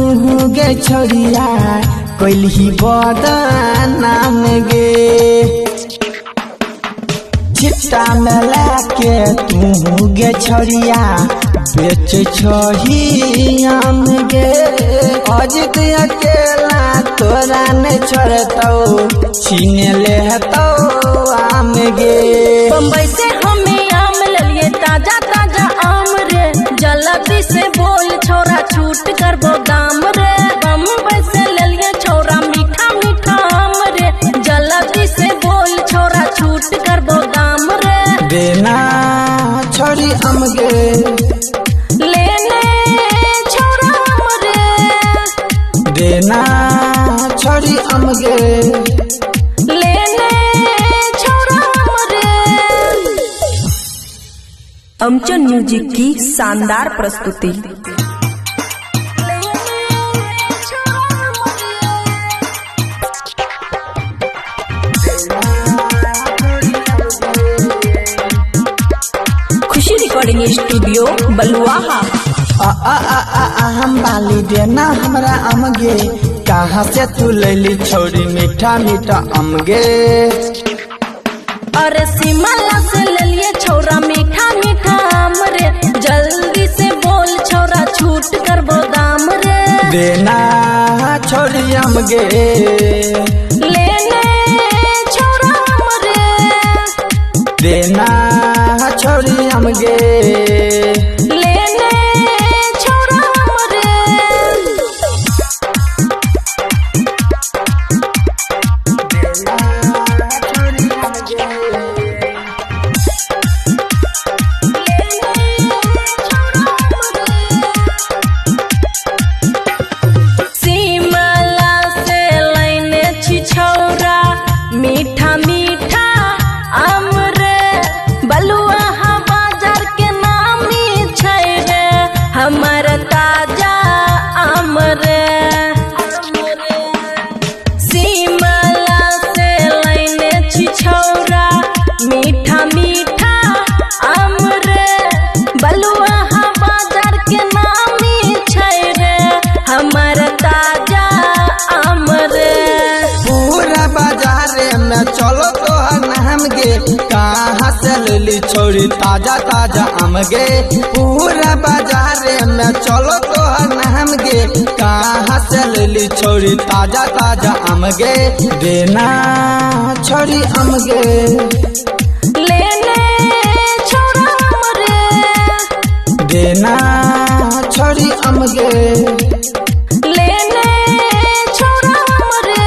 गे छौरिया कैलही बदनाम गे। छिट्टा में लाके तू गे छौरिया बेच छही आम गे। अजित अकेला तोरा ने छोड़तौ छीन लेतौ आम गे। बम्बई से हमें आम लेलिए ताजा ताजा आम रे, जल्दी से बोल छौरा छूट करबो दाम रे। बम्बई से लेलिए छौरा मीठा मीठा आम रे, जल्दी से बोल छौरा छूट करबो दाम रे। देना छोरी आम गे। लेने छौरा आम रे। देना छोरी आम गे। लेने छौरा आम रे। अमचन म्यूजिक की शानदार प्रस्तुति। खुशी रिकॉर्डिंग स्टूडियो बलुआहा। आ आ आ आ आ हम बाली देना हमरा आम गे, कहाँ से तू लैली छोरी मीठा मीठा आम गे। अरे शिमला से लेलिए छौरा मीठा मीठा आम रे, जल्दी से बोल छौरा छूट करबो दाम रे। देना छोरी आम गे। लेने छौरा आम रे। देना छोरी आम गे। लेने छौरा आम रे। शिमला से लैने छी में चलो तोहर नाम गे, कहाँ से लेली छोरी ताजा ताजा आम गे। पूरा बाजार में चलो तोहर नाम गे, कहाँ से लेली छोरी ताजा ताजा आम गे। देना छोरी आम गे, लेने छौरा आम रे, देना छोरी आम गे, लेने छौरा आम रे।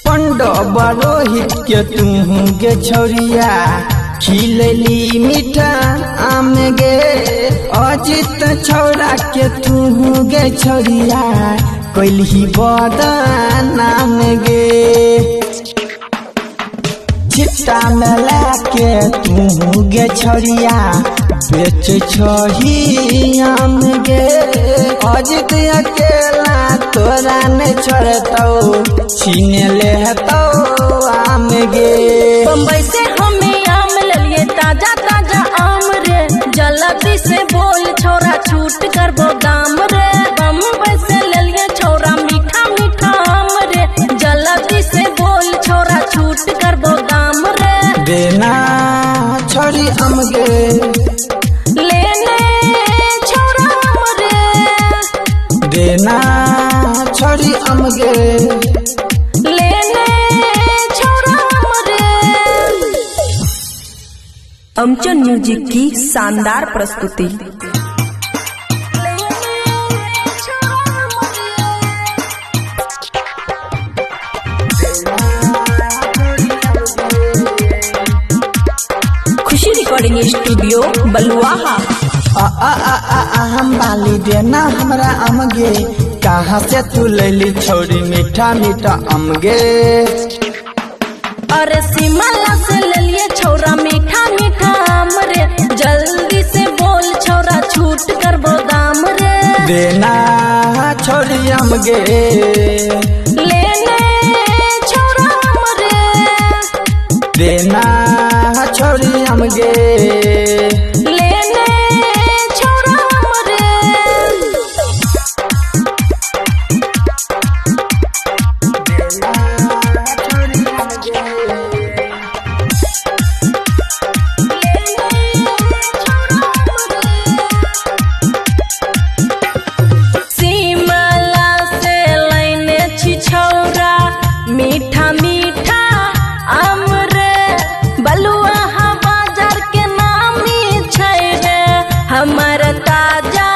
पंडव रोहित के तू गे छोरिया, खिलली मीठा आम गे। अजित छौरा के तू गे छोरिया, कैलही बदनाम गे। छिट्टा में लाके तू गे छोरिया, बेच छही आम गे। अजित अकेला तोरा ने छोड़तौ, छीन लेतौ आम गे। बम्बई से हमें आम लेलिए ताजा ताजा आम रे, जल्दी से बोल छौरा छूट करबो दाम रे। बम्बई से लेलिए छौरा मीठा मीठा आम रे, जल्दी से बोल छौरा छूट करबो दाम रे। देना छोरी आम गे, लेने छौरा आम रे, देना छोरी आम गे, लेने छौरा आम रे। अमचन म्यूजिक की शानदार प्रस्तुति। खुशी रिकॉर्डिंग स्टूडियो बलुआहा। आ आ आ आ आ हम बाली देना हमरा आम गे, कहाँ से तू लैली छोरी मीठा मीठा आम गे। अरे शिमला से लेलिए छौरा मीठा मीठा आम रे, जल्दी से बोल छौरा छूट करबो दाम रे। देना छोरी आम गे, लेने छौरा आम रे, देना छोरी आम गे, लेने छौरा आम रे। शिमला से लाइने छी छौरा मीठा मीठा आम रे, बलुआहा बाजार के नामी छै रे, हमर ताजा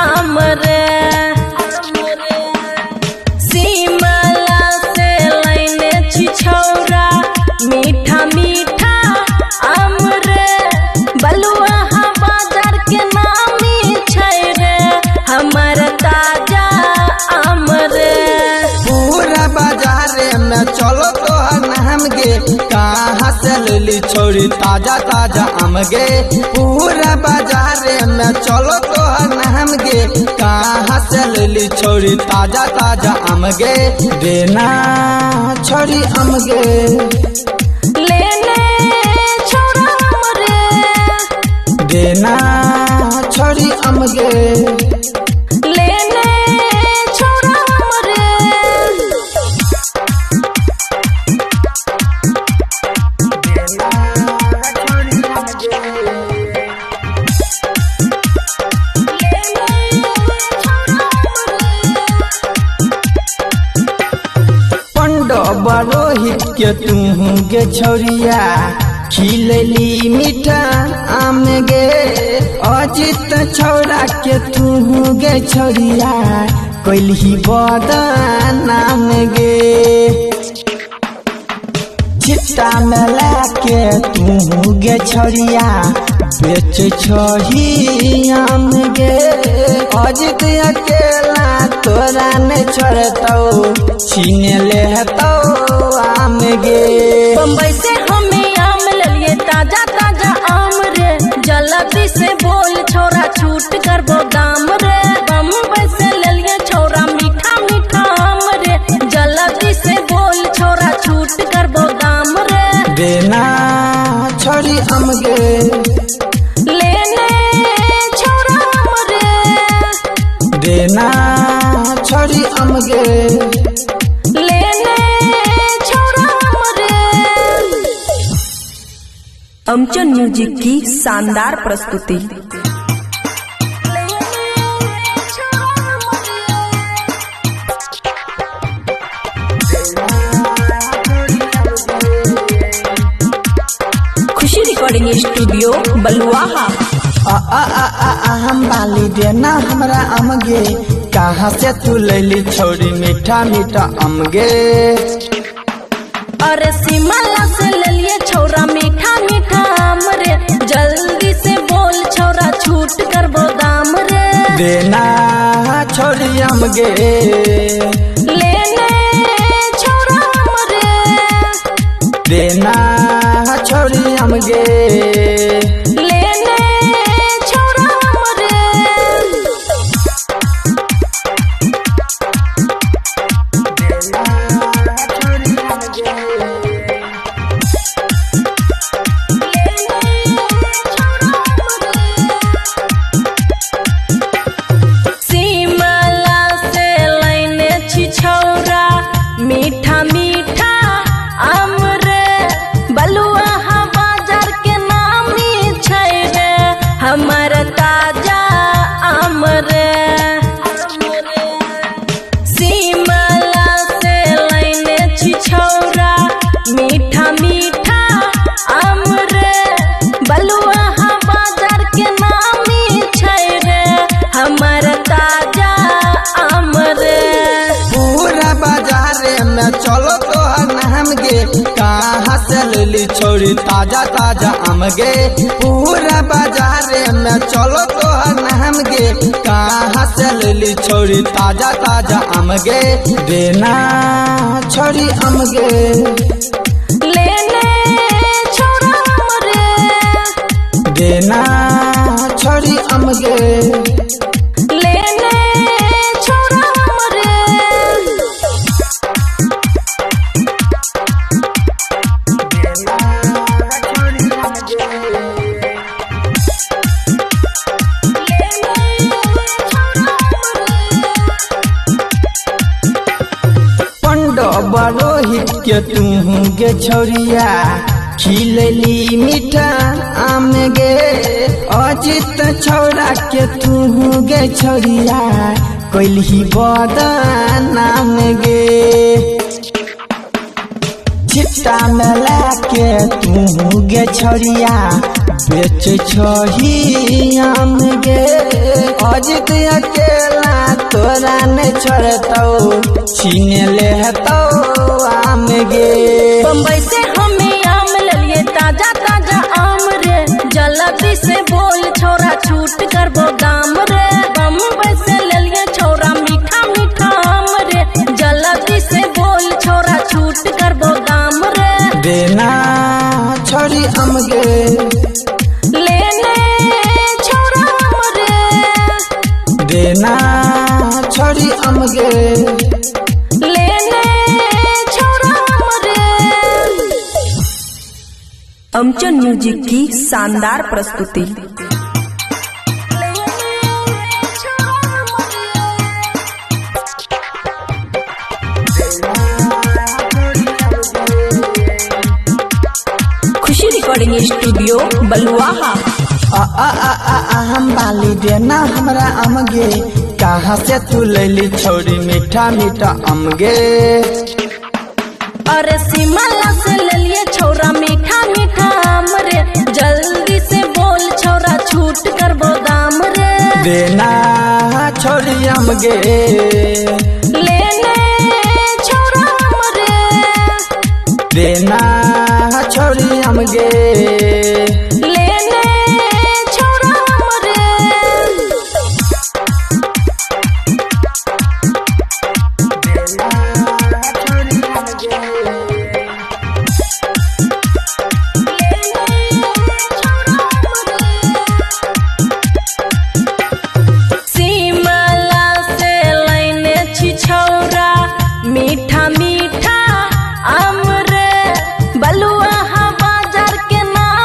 आम रे। शिमला से लाइने छी छौरा मीठा मीठा आम रे, बलुआहा बाजार के नामी छै रे, हमर ताजा आम रे। पूरा बाजार में चलो तोहर नाम गे, कहाँ से लेली छोरी ताजा ताजा आम गे। पूरा बाजार में चलो तोहर नाम गे, कहाँ से लेली छोरी ताजा ताजा आम गे। देना छोरी आम गे, लेने छौरा आम रे, देना छोरी आम गे, लेने छौरा आम रे। पंडव रोहित के तू गे छोरिया, खिलली मीठा आम गे। अजित छौरा के तू गे छोरिया, कैलही बदनाम गे। छिट्टा में लाके तू गे छोरिया, बेच छही आम गे। अजित अकेला तोरा ने छोड़तौ, छीन लेतौ आम गे। बम्बई से हमें आम लेलिए ताजा ताजा आम रे, जल्दी से बोल छोरा छूट करबो दाम रे। बम्बई से लेलिए छोरा मीठा मीठा आम रे, जल्दी से बोल छोरा छूट आम गे। लेने छौरा आम रे। अमचन म्यूजिक की शानदार प्रस्तुति। खुशी रिकॉर्डिंग स्टूडियो बलुआहा। आ आ आ आ आ हम बाली देना हमरा आम गे, कहाँ से तू लैली छौरी मीठा मीठा आम गे। अरे शिमला से लेलिए छौरा मीठा मीठा आम रे, जल्दी से बोल छौरा छूट करबो दाम रे। देना छौरी आम गे। लेने छौरा आम रे। देना छौरी आम गे। लेने छौरा आम रे। शिमला से लाइने छी छौरा मीठा मीठा आम रे, बलुआहा बाजार के नामी छै रे, हमर ताजा आम रे। शिमला से लाइने छी छौरा मीठा मीठा आम रे, बलुआहा बाजार के नामी छै रे, हमर ताजा आम रे। पूरा बाजार में चलो तोहर नाम गे, कहाँ से लैली छौरी ताजा ताजा आम गे। पूरा बाजार में चलो तोहर नाम गे, कहाँ से लैली छौरी ताजा ताजा आम गे। देना छौरी आम गे। लेने छौरा आम रे। देना छौरी आम गे। लेने छौरा आम रे। पंडव रोहित के तू गे छौरिया खिलली मीठा आम गे। अजित छौरा के तू गे छौरिया कैलही बदनाम गे। छिट्टा में लाके तू गे छौरिया बेच छही आम गे। अजित अकेला तोरा ने छोड़तौ छीन लेतौ आम गे। बम्बई से हमें आम लेलिए ताजा ताजा आम रे, जल्दी से बोल छौरा छूट करबो दाम रे। बम्बई से लेलिए छौरा मीठा मीठा आम रे, जल्दी से बोल छौरा छूट करबो दाम रे। देना छौरी आम गे। लेने छौरा आम रे। देना छौरी आम गे। लेने छौरा आम रे। अमचन म्यूजिक की शानदार प्रस्तुति। खुशी रिकॉर्डिंग स्टूडियो बलुआहा। आ आ आ आ आ हम बाली देना हमरा आम गे, कहाँ से तू लैली छौरी मीठा मीठा आम गे। अरे शिमला से लेलिए छौरा मीठा मीठा आम रे, जल्दी से बोल छौरा छूट करबो दाम रे। देना छौरी आम गे। लेने छौरा आम रे। देना छौरी आम गे। लेने छौरा आम रे। शिमला से लाइने छी छौरा मीठा मीठा आम रे, बलुआहा बाजार के नाम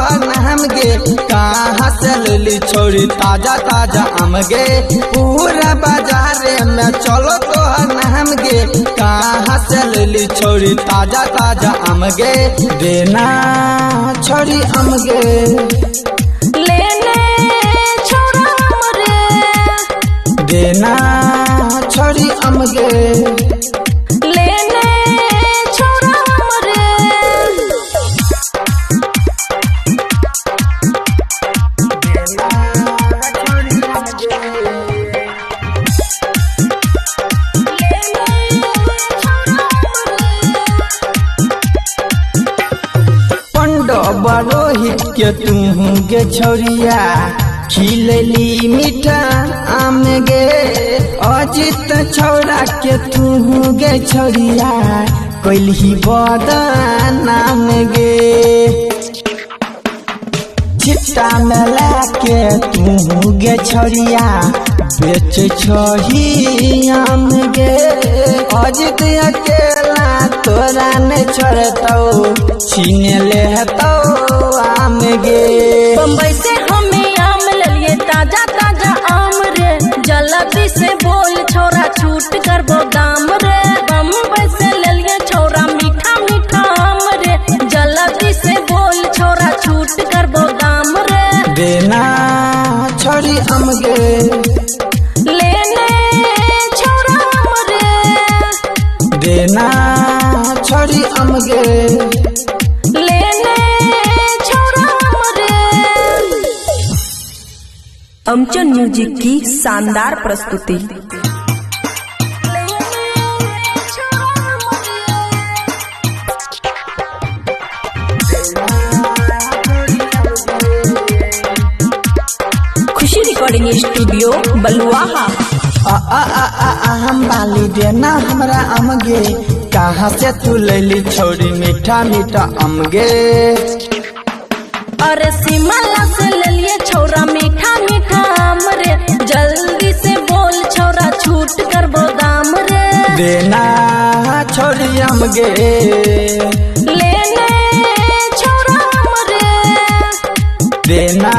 तोहर नाम गे, कहाँ से लैली छोरी ताजा ताजा आम गे। पूरा बाजार में चलो तोहर नाम गे, कहाँ से लैली छोरी ताजा ताजा आम गे। देना छोरी आम गे, लेने छोरा आम रे, देना छोरी आम गे, लेने छोरा आम रे। पंडव रोहित के तू गे छोरिया, खिलली मीठा आम गे। अजित छौरा के तू गे छोरिया, कैलही बदनाम गे। छिट्टा में लाके तू गे छोरिया, बेच छही आम गे। अजित अकेला तोरा ने छोड़तौ, छीन लेतौ आम गे। बम्बई से हमें आम ललिए ताजा ताजा आम रे, जल्दी से बोल छोरा छूट करबो दाम रे। बम्बई से ललिए छोरा मीठा मीठा आम रे, जल्दी से बोल छोरा छूट करबो दाम रे। देना छोरी आम गे, लेने छोरा आम रे, देना छोरी आम गे, लेने छोरा आम रे। अमचन म्यूजिक की शानदार प्रस्तुति। खुशी रिकॉर्डिंग स्टूडियो बलुआहा। आ आ आ आ आ हम बाली देना हमरा आम गे, कहाँ से तू लैली छोरी मीठा मीठा आम गे। अरे शिमला से ललिए छोरा मीठा मीठा आम रे, जल्दी से बोल छोरा छूट करबो दाम रे। देना छोरी आम गे, लेने छोरा आम रे, देना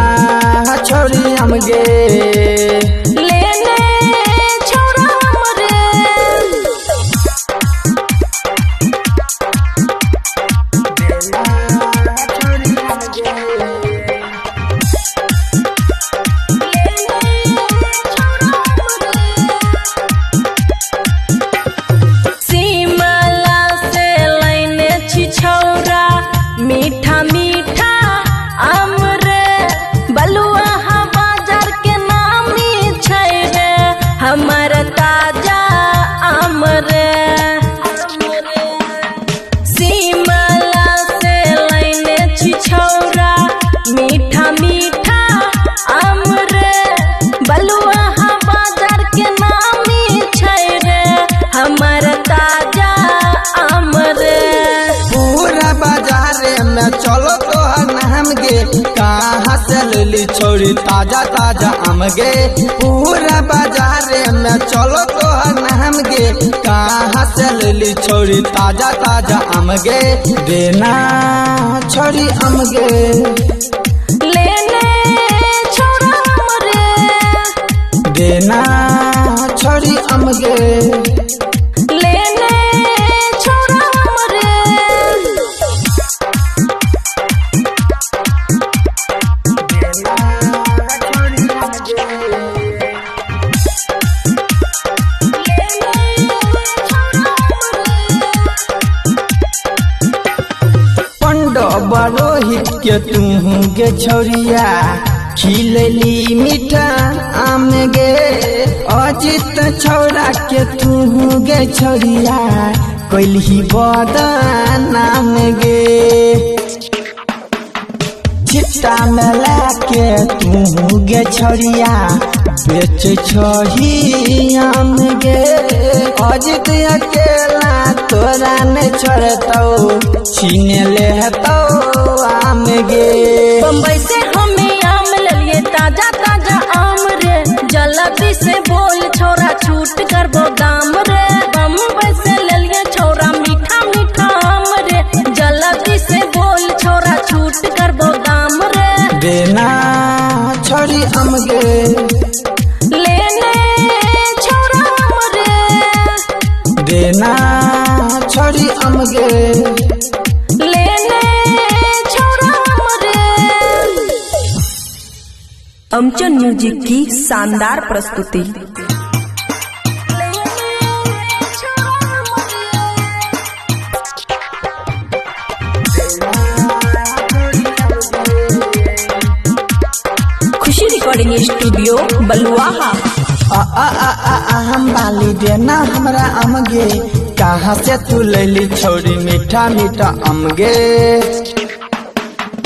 छोरी आम गे, लेने छोरा आम रे। शिमला से लैने छी छौरा मीठा मीठा आम रे, बलुआहा बाजार के नामी छै रे, हमर ताजा आम रे। शिमला से लैने छी छौरा मीठा मीठा आम रे, बलुआहा बाजार के नामी छै रे, हमर ताजा आम रे। पूरा बाजार में चलो तोहर नाम गे, कहाँ से लैली छोरी ताजा ताजा आम गे। पूरा बाजार में चलो तोहर नाम गे, कहाँ से लैली छोरी ताजा ताजा आम गे। देना छोरी आम गे, लेने छोरा आम रे, देना छोरी आम गे, लेने छोरा आम रे। पंडव रोहित के तू गे छोरिया, खिलली मीठा आम गे। अजित छौरा के तू गे छोरिया, कैलही बदनाम गे। छिट्टा में लाके तू गे छोरिया, बेच छही आम गे। अजित अकेला तोरा ने छोड़तौ, छीन लेतौ आम गे। बम्बई से हमें आम ललिए ताजा ताजा आम रे, जल्दी से बोल छोरा छूट करबो दाम रे। बम्बई से ललिए छोरा मीठा मीठा आम रे, जल्दी से बोल छोरा छूट करबो दाम गे। लेने छौरा आम रे। अमचन म्यूजिक की शानदार प्रस्तुति। खुशी रिकॉर्डिंग स्टूडियो बलुआहा। आ आ आ आ आ हम बाली देना हमरा आम गे, कहाँ से तू लैली छौरी मीठा मीठा आम गे।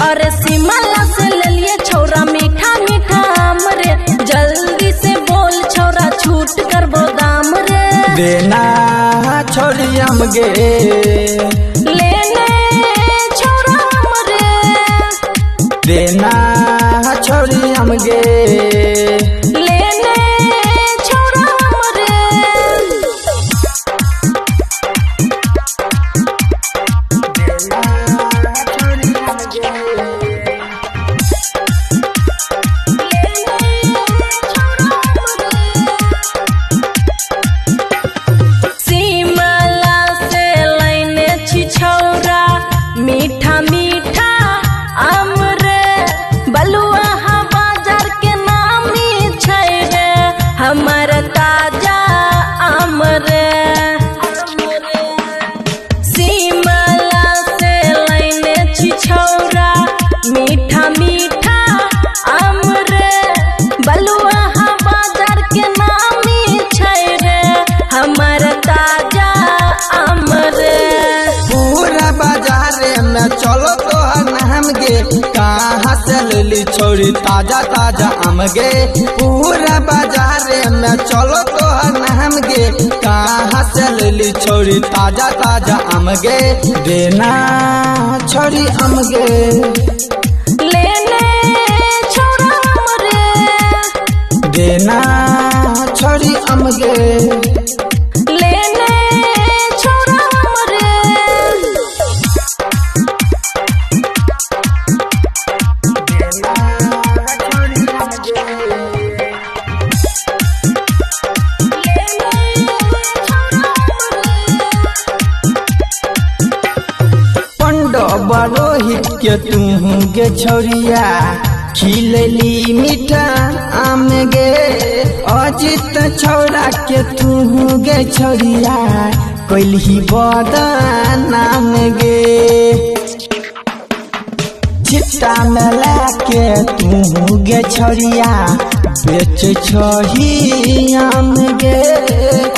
अरे शिमला से लेलिए छौरा मीठा मीठा आम रे, जल्दी से बोल छौरा छूट करबो दाम रे। देना छौरी आम गे। लेने छौरा आम रे। देना छौरी आम गे। लेने छौरा आम रे। शिमला से लाइने छी छौरा मीठा मीठा आम रे, बलुआहा बाजार के नामी छै रे, हमर ताजा आम रे। शिमला से लाइने छी छौरा मीठा मीठा आम रे, बलुआहा बाजार के नामी छै रे, हमर ताजा आम रे। पूरा बाजार में चलो तोहर नाम गे, कहाँ से लैली छौरी ताजा ताजा आम गे। पूरा बाजार में चलो तोहर नाम गे, कहाँ से लैली छौरी ताजा ताजा आम गे। देना छौरी आम गे। लेने छौरा आम रे। देना छौरी आम गे। लेने छौरा आम रे। पंडव रोहित के तू गे छौरिया खिलली मीठा आम गे। अजित छौरा के तू गे छौरिया कैलही बदनाम गे। छिट्टा में लाके तू गे छौरिया बेच छही आम गे।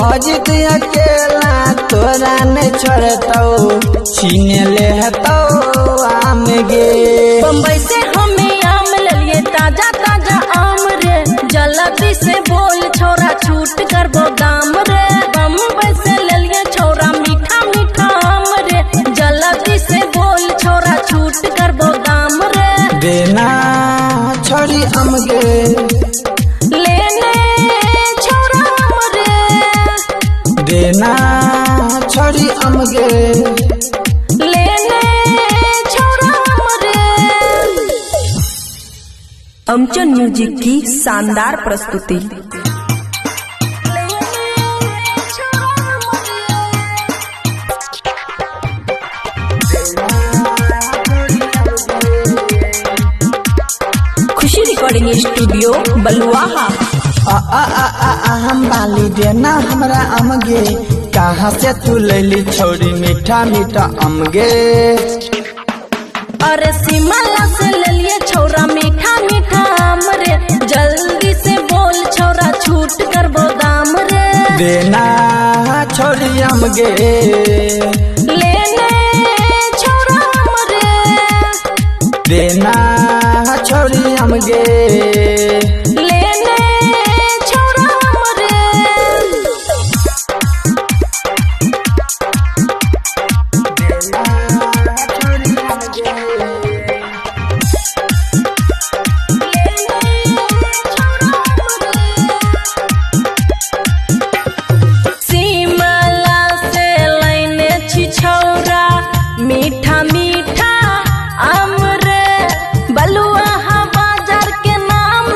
अजित अकेला तोरा ने छोड़तौ छीन लेतौ आम गे। बम्बई से हमें आम लेलिए ताजा ताजा आम रे, जल्दी से बोल छौरा छूट करबो दाम रे। बम्बई से लेलिए छौरा मीठा मीठा आम रे, जल्दी से बोल छौरा छूट करबो दाम रे। देना छौरी आम गे। लेने छौरा आम रे। देना छौरी आम गे। लेने छौरा आम रे। अमचन म्यूजिक की शानदार प्रस्तुति। खुशी रिकॉर्डिंग स्टूडियो बलुआहा। आ आ आ आ आ हम बाली देना हमरा आम गे, कहाँ से तू लैली छौरी मीठा मीठा आम गे। अरे शिमला से लेलिए छौरा मीठा मीठा आम रे, जल्दी से बोल छौरा छूट करबो दाम रे। देना छौरी आम गे। लेने छौरा आम रे। देना छौरी आम गे। लेने छौरा आम रे। शिमला से लाइने छी छौरा मीठा मीठा आम रे, बलुआहा बाजार के नाम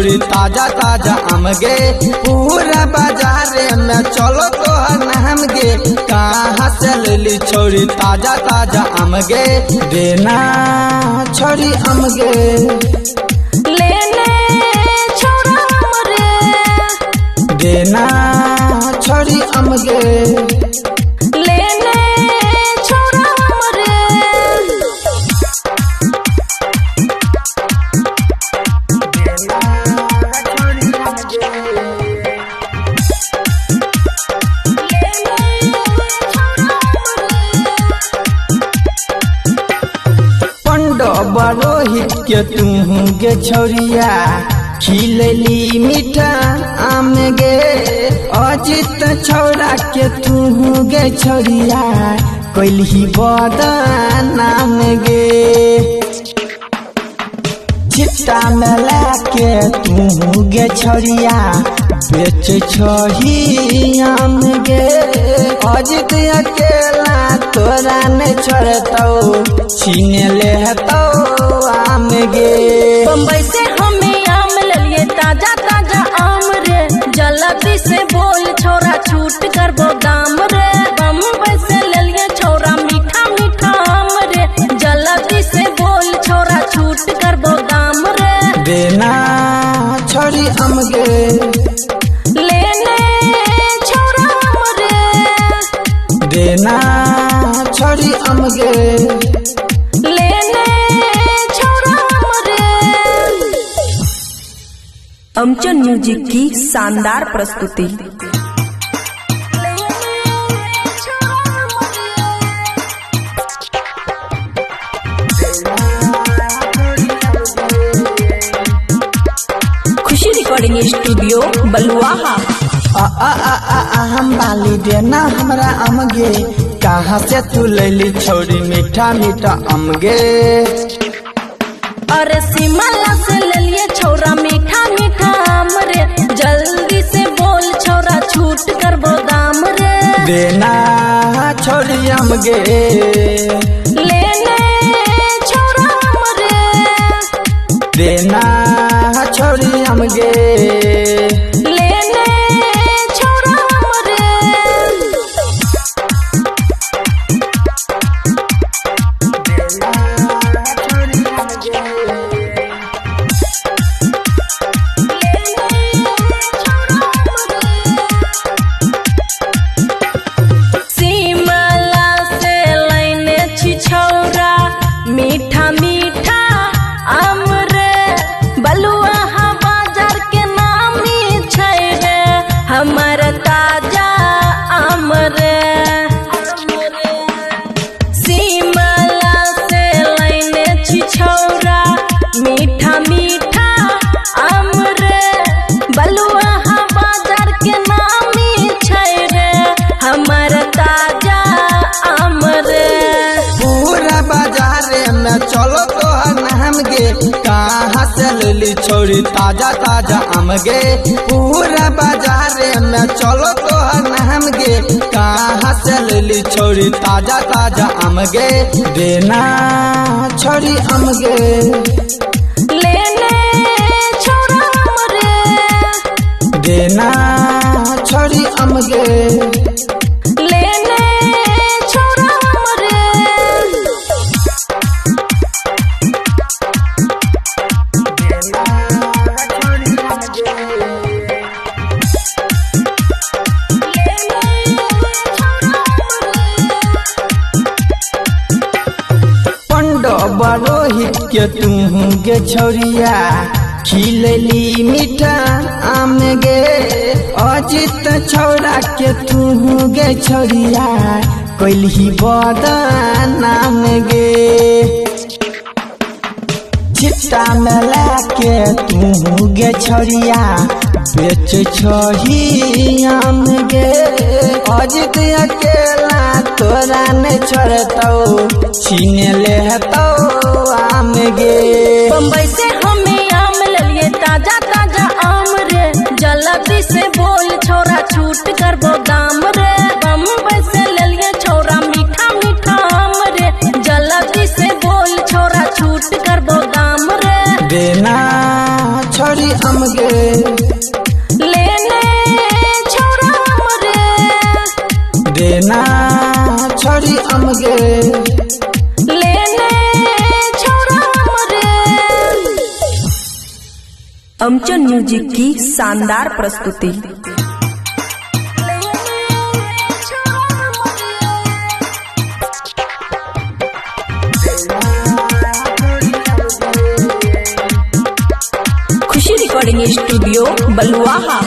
छोरी ताजा ताजा आम गे। पूरा बाजार में चलो तोहर नाम गे, कहाँ से लेली छोरी ताजा ताजा आम गे। देना छोरी आम गे, लेने छोरा आम रे, देना छोरी आम गे, लेने छोरा आम रे। पंडो रोहित के तू गे छोरिया खिलली मीठा आम गे। अजित छौरा के तू गे छोरिया कैलही बदनाम गे। छिट्टा में लाके तू गे छोरिया बेच छही आम गे। अजित अकेला तोरा ने छोड़तौ, छीन लेतौ आम गे। बम्बई से हमें आम ललिए ताजा ताजा आम रे, जल्दी से बोल छोरा छूट करबो दाम रे। बम्बई से ललिए छोरा मीठा मीठा आम रे, जल्दी से बोल छोरा छूट करबो दाम रे। देना छोरी आम गे, लेने छोरा आम रे, देना छोरी आम गे, लेने छोरा आम रे। अमचन म्यूजिक की शानदार प्रस्तुति। खुशी रिकॉर्डिंग स्टूडियो बलुआहा। आ आ आ आ आ हम बाली देना हमरा आम गे, कहाँ से तू लैली छोरी मीठा मीठा आम गे। अरे शिमला से ललिए छोरा मीठा मीठा आम रे, जल्दी से बोल छोरा छूट करबो दाम रे। देना छोरी आम गे, लेने छोरा आम रे, देना छोरी आम गे, लेने छोरा आम रे। शिमला से लाइने छी छौरा मीठा मीठा आम रे, बलुआहा बाजार के नामी छै रे, हमर ताजा आम रे। शिमला से लाइने छी छौरा मीठा मीठा आम रे, बलुआहा बाजार के नामी छै रे, हमर ताजा आम रे। पूरा बाजार में चलो तोहर नाम गे, कहाँ से लेली छोरी ताजा ताजा आम गे। पूरा बाजार में चलो तोहर नाम गे, कहाँ से लेली छोरी ताजा ताजा आम गे। देना छोरी आम गे, लेने छोरा आम रे, देना छोरी आम गे, लेने छोरा आम रे। पंडो रोहित के तू गे छोरिया खिलली मीठा आम गे। अजित छौरा के तू गे छोरिया कैलही बदनाम गे। छिट्टा में लाके तू गे छोरिया बेच छही आम गे। अजित अकेला तोरा ने छोड़तौ, छीन लेतौ आम गे। बम्बई से हमें आम ललिए ताजा ताजा आम रे, जल्दी से बोल छोरा छूट करबो दाम रे। बम्बई से ललिए छोरा मीठा मीठा आम रे, जल्दी से बोल छोरा छूट करबो दाम रे। देना छोरी आम गे। गे। लेने छौरा आम रे। देना छोड़ी आम गे। लेने छौरा आम रे। अमचन म्यूजिक की शानदार प्रस्तुति। खुशी रिकॉर्डिंग स्टूडियो बलुआहा।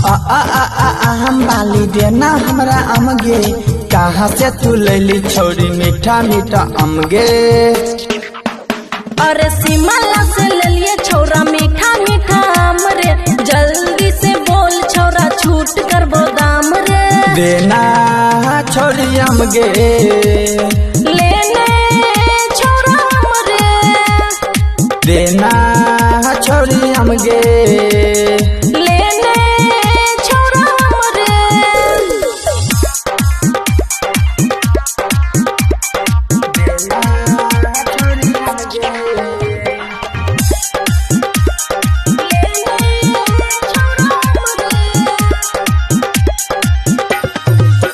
आ आ आ आ आ हम बाली देना हमरा आम गे। कहाँ से तू लैली छोड़ी मीठा मीठा आम गे। अरे शिमला से लेलिए छौरा मीठा मीठा आम रे। जल्दी से बोल छौरा छूट करबो दाम रे। देना छोड़ी आम गे। लेने छौरा आम रे। देना छोड़ी आम गे। लेने छौरा आम रे।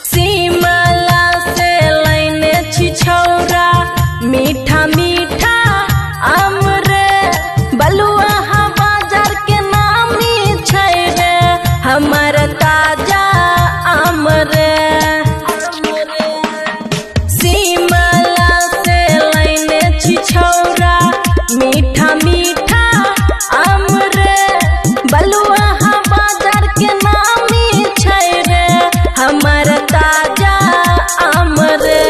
शिमला से लैने छी छौरा मीठा मीठा आम रे। बलुआहा बाजार के नामी छै रे हमर ताजा आम रे। शिमला से लैने छी छौरा मीठा मीठा आम रे। बलुआहा बाजार के नामी छै रे हमर ताजा आम रे।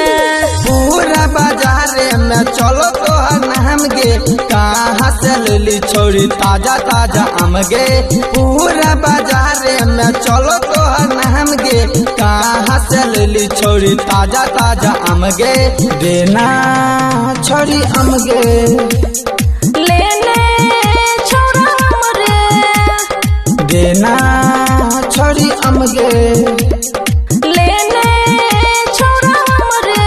पूरा बाजार में चलो तोहर नाम गे। कहाँ से लैली छोड़ी ताजा ताजा आम गे। पूरा बाजार में चलो तोहर नाम गे। कहाँ से लैली छोड़ी ताजा ताजा आम गे। देना छोड़ी आम गे। लेने छौरा आम रे। देना छोड़ी आम गे। लेने छौरा आम रे।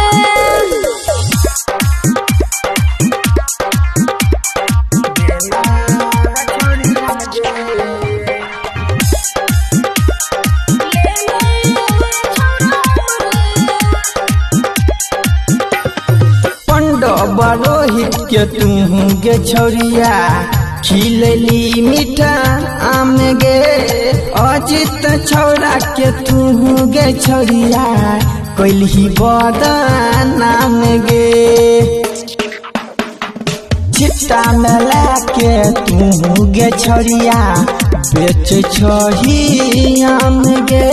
पंडव रोहित के तू गे छोरिया खिलली मीठा आम गे। अजित छौरा के तू गे छोरिया कैलही बदनाम गे। छिट्टा में लाके तू गे छोरिया बेच छही आम गे।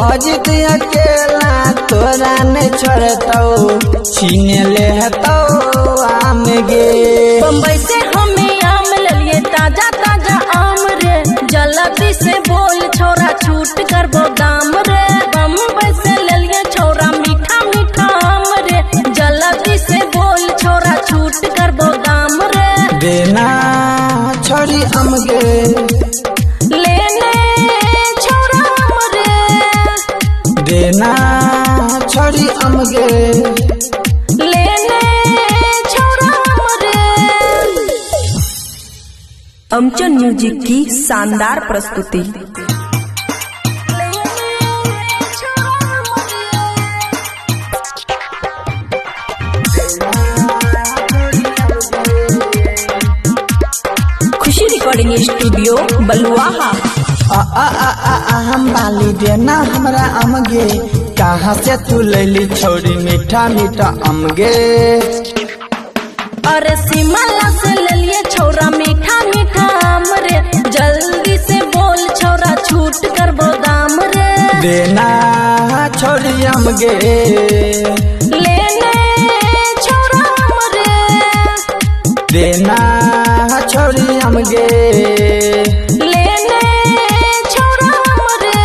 अजित अकेला तोरा ने छोड़तौ छीन लेतौ आम गे। बम्बई से हमें आम लेलिए ताजा ताजा आम रे। जल्दी से बोल छौरा छूट करबो दाम रे। बम्बई से लेलिए छौरा मीठा मीठा आम रे। जल्दी से बोल छौरा छूट करबो दाम रे। देना छोड़ी आम गे। लेने छौरा आम रे। देना छोड़ी आम गे। लेने छौरा आम रे। अमचन म्यूजिक की शानदार प्रस्तुति। खुशी रिकॉर्डिंग स्टूडियो बलुआहा। आ आ आ आ आ हम बाली देना हमरा आम गे। कहाँ से तू लैली छोड़ी मीठा मीठा आम गे। अरे शिमला से लेलिए छौरा मीठा मीठा आम रे। जल्दी से बोल छौरा छूट करबो दाम रे। देना छोड़ी आम गे। लेने छौरा आम रे। देना छोड़ी आम गे। लेने छौरा आम रे।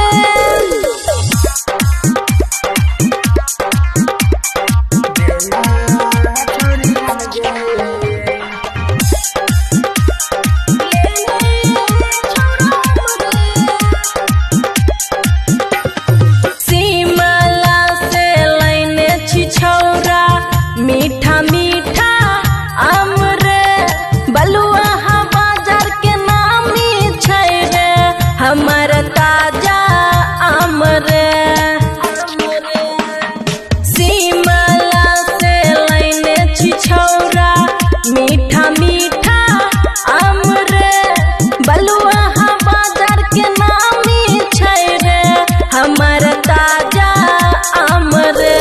शिमला से लैने छी छौरा मीठा मीठा आम रे। बलुआहा बाजार के हमर ताजा आम रे। शिमला से लैने छी छौरा मीठा मीठा आम रे। बलुआहा बाजार के नामी छै रे हमर ताजा आम रे।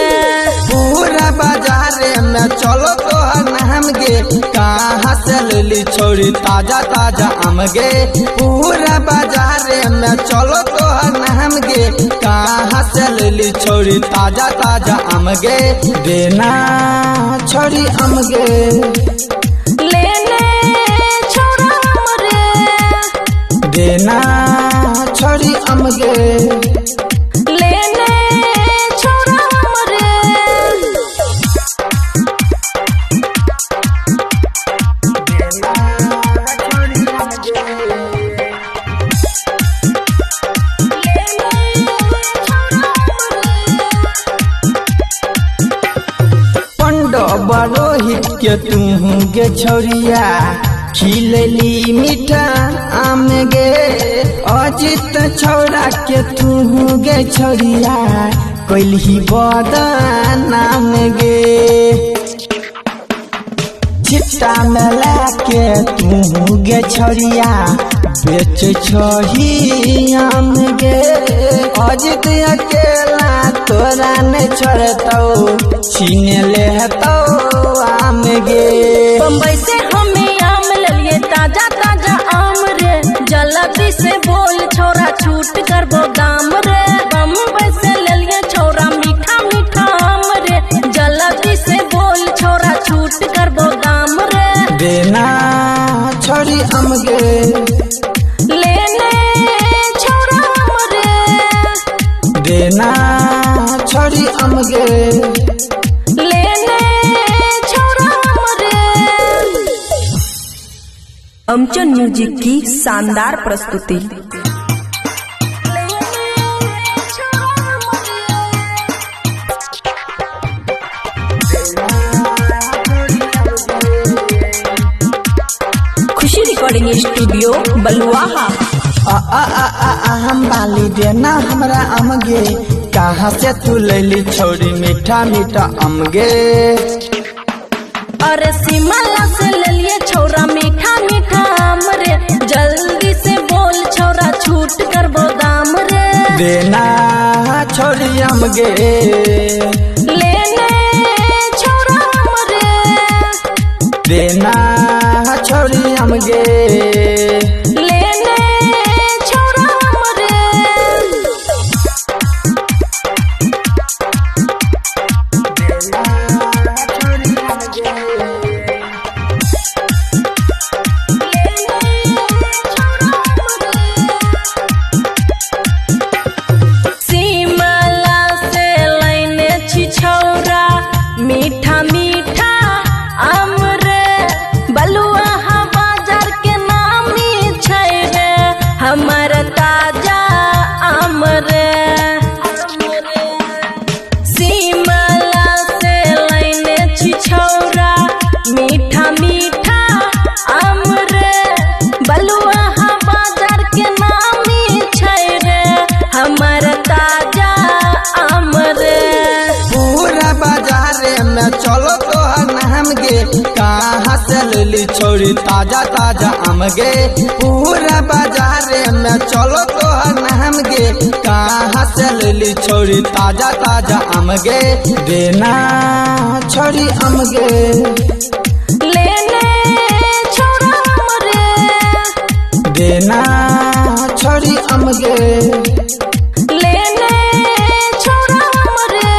पूरा बाजार में चलो तोहर नाम गे, कहाँ से लेली छोरी ताजा ताजा आम गे। पूरा बाजार में चलो तोहर नाम गे, कहाँ से लेली छोरी ताजा ताजा आम गे। देना छोरी आम गे, लेने छौरा आम रे। देना छोरी आम गे, लेने छौरा आम रे। पंडव रोहित के तू गे छोरिया खिलली मीठा आम गे। अजित छौरा के तू गे छोरिया कैलही बदनाम गे। छिट्टा में लाके तू गे छोरिया बेच छही आम गे। अजित अकेला तोरा ने छोड़तौ छीन लेतौ आम गे। बम्बई से हमें आम लेलिए ताजा ताजा आम रे। जल्दी से बोल छौरा छूट करबो दाम रे। बम्बई से लेलिए छौरा मीठा मीठा आम रे। जल्दी से बोल छौरा छूट करबो दाम रे। देना छोरी आम गे, लेने छौरा आम रे। देना छोरी आम गे, लेने छौरा आम रे। अमचन म्यूजिक की शानदार प्रस्तुति। खुशी रिकॉर्डिंग स्टूडियो बलुआहा। आ आ आ आ आ हम बाली देना हमरा आम गे, कहाँ से तू लैली छोरी मीठा मीठा आम गे। अरे शिमला से लेलिए छौरा मीठा मीठा आम रे। जल्दी से बोल छौरा छूट करबो दाम रे। देना छोरी आम गे, लेने छौरा आम रे। देना छोरी आम गे, लेने छौरा आम रे। शिमला से लैने छी छौरा मीठा मीठा आम रे। बलुआहा बाजार के नामी छै रे हमर ताजा आम रे। शिमला से लैने छी छौरा मीठा मीठा आम रे। बलुआहा बाजार के नामी छै रे हमर ताजा आम रे। पूरा बाजार में चलो तोहर नाम गे, कहाँ से लेली छोरी ताजा ताजा आम गे। पूरा बाजार में चलो तोहर नाम गे, कहाँ से लेली छोरी ताजा ताजा आम गे। देना छोरी आम गे, लेने छौरा आम रे। देना छोरी आम गे, लेने छौरा आम रे।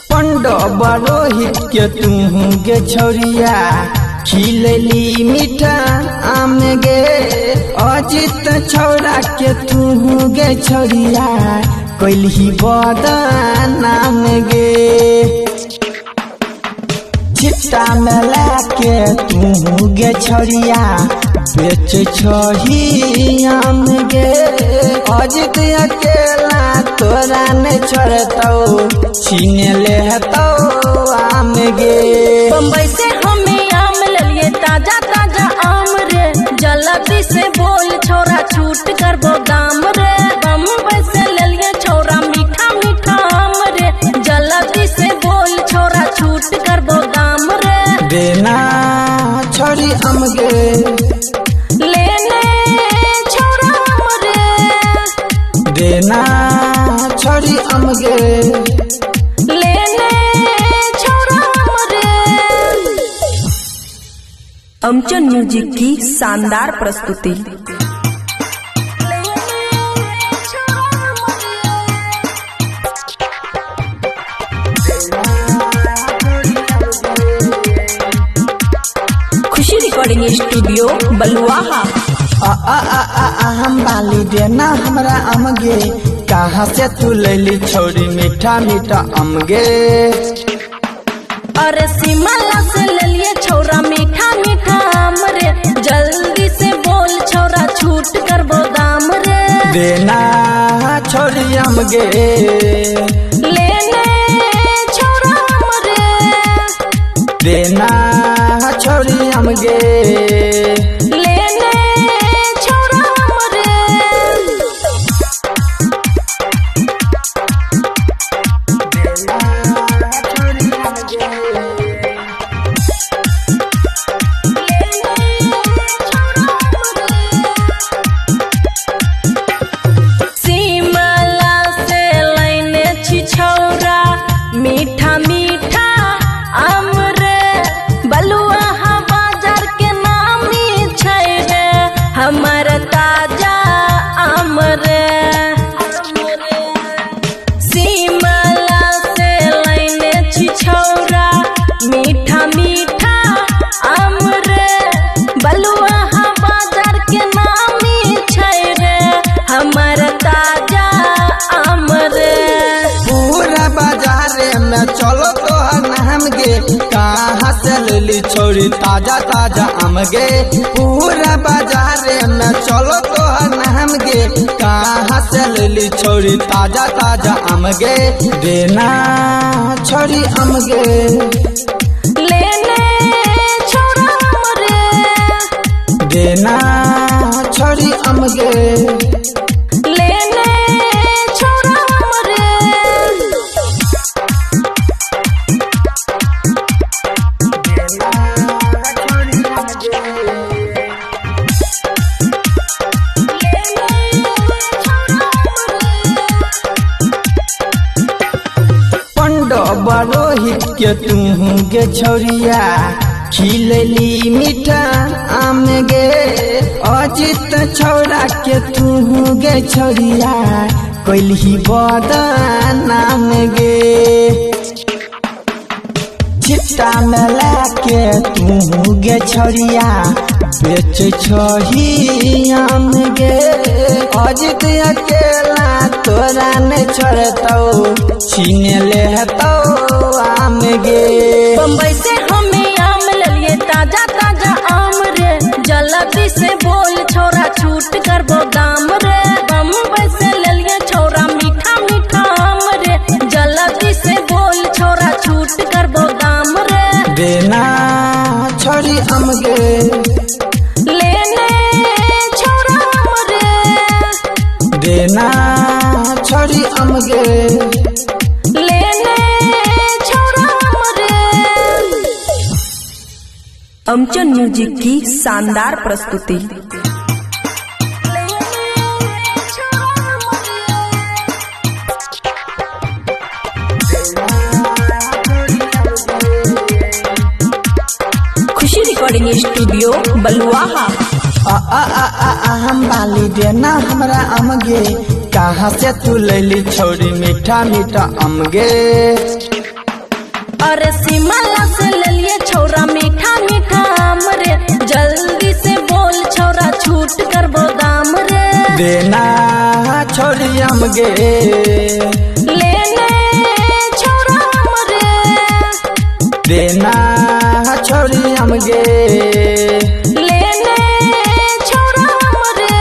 पंडव रोहित के तू गे छोरिया खिलली मीठा आम गे। अजित छौरा के तू गे छोरिया कैलही बदनाम गे। छिट्टा में लाके तू गे छोरिया बेच छही आम गे। अजित अकेला तोरा ने छोड़तौ, छीन लेतौ आम गे। बम्बई से हमें आम ललिए ताजा ताजा आम रे, जल्दी से बोल छोरा छूट करबो दाम रे। बम्बई से ललिए छोरा मीठा मीठा आम रे, जल्दी से बोल छोरा छूट करबो दाम रे। देना छोरी आम गे, लेने छोरा आम रे, देना छोरी आम गे, लेने छोरा आम रे। अमचन म्यूजिक की शानदार प्रस्तुति। खुशी रिकॉर्डिंग स्टूडियो बलुआहा। आ आ आ आ आ हम बाली देना हमरा आम गे, कहाँ से तू लैली छोरी मीठा मीठा आम गे। अरे शिमला से ललिए छोरा मीठा मीठा आम रे, जल्दी से बोल छोरा छूट करबो दाम रे। देना छोरी आम गे, लेने छोरा आम रे, देना छोरी आम गे, लेने छोरा आम रे। शिमला से लाइने छी छौरा मीठा मीठा आम रे, बलुआहा बाजार के नामी छै रे, हमर ताजा आम रे। शिमला से लाइने छी छौरा मीठा मीठा आम रे, बलुआहा बाजार के नामी छै रे, हमर ताजा आम रे। पूरा बाजार में चलो तोहर नाम गे, कहाँ से लैली छोरी ताजा ताजा आम गे। पूरा बाजार में चलो तोहर नाम गे, कहाँ से लैली छोरी ताजा ताजा आम गे। देना छोरी आम गे, लेने छोरा आम रे, देना छोरी आम गे, लेने छोरा आम रे। पंडो बरोहित के तू गे छोरिया, खिलली मीठा आम गे। अजित छौरा के तू गे छोरिया, कैलही बदनाम गे। छिट्टा में लाके तू गे छोरिया, बेच छही आम गे। अजित अकेला तोरा ने छोड़तौ, छीन लेतौ आम गे। बम्बई से हमें आम ललिए ताजा ताजा आम रे, जल्दी से बोल छोरा छूट करबो दाम रे। बम्बई से ललिए छोरा मीठा मीठा आम रे, जल्दी से बोल छोरा छूट करबो दाम रे। देना छोरी आम गे, लेने छोरा आम रे, देना छोरी आम गे, लेने छोरा आम रे। अमचन म्यूजिक की शानदार प्रस्तुति। खुशी रिकॉर्डिंग स्टूडियो बलुआहा। आ आ आ आ आ हम बाली देना हमरा आम गे, कहाँ से तू लैली छोरी मीठा मीठा आम गे। अरे शिमला से ललिए छोरा मीठा मीठा आम रे, जल्दी से बोल छोरा छूट करबो दाम रे। देना छोरी आम गे, लेने छोरा आम रे, देना छोरी आम गे, लेने छोरा आम रे।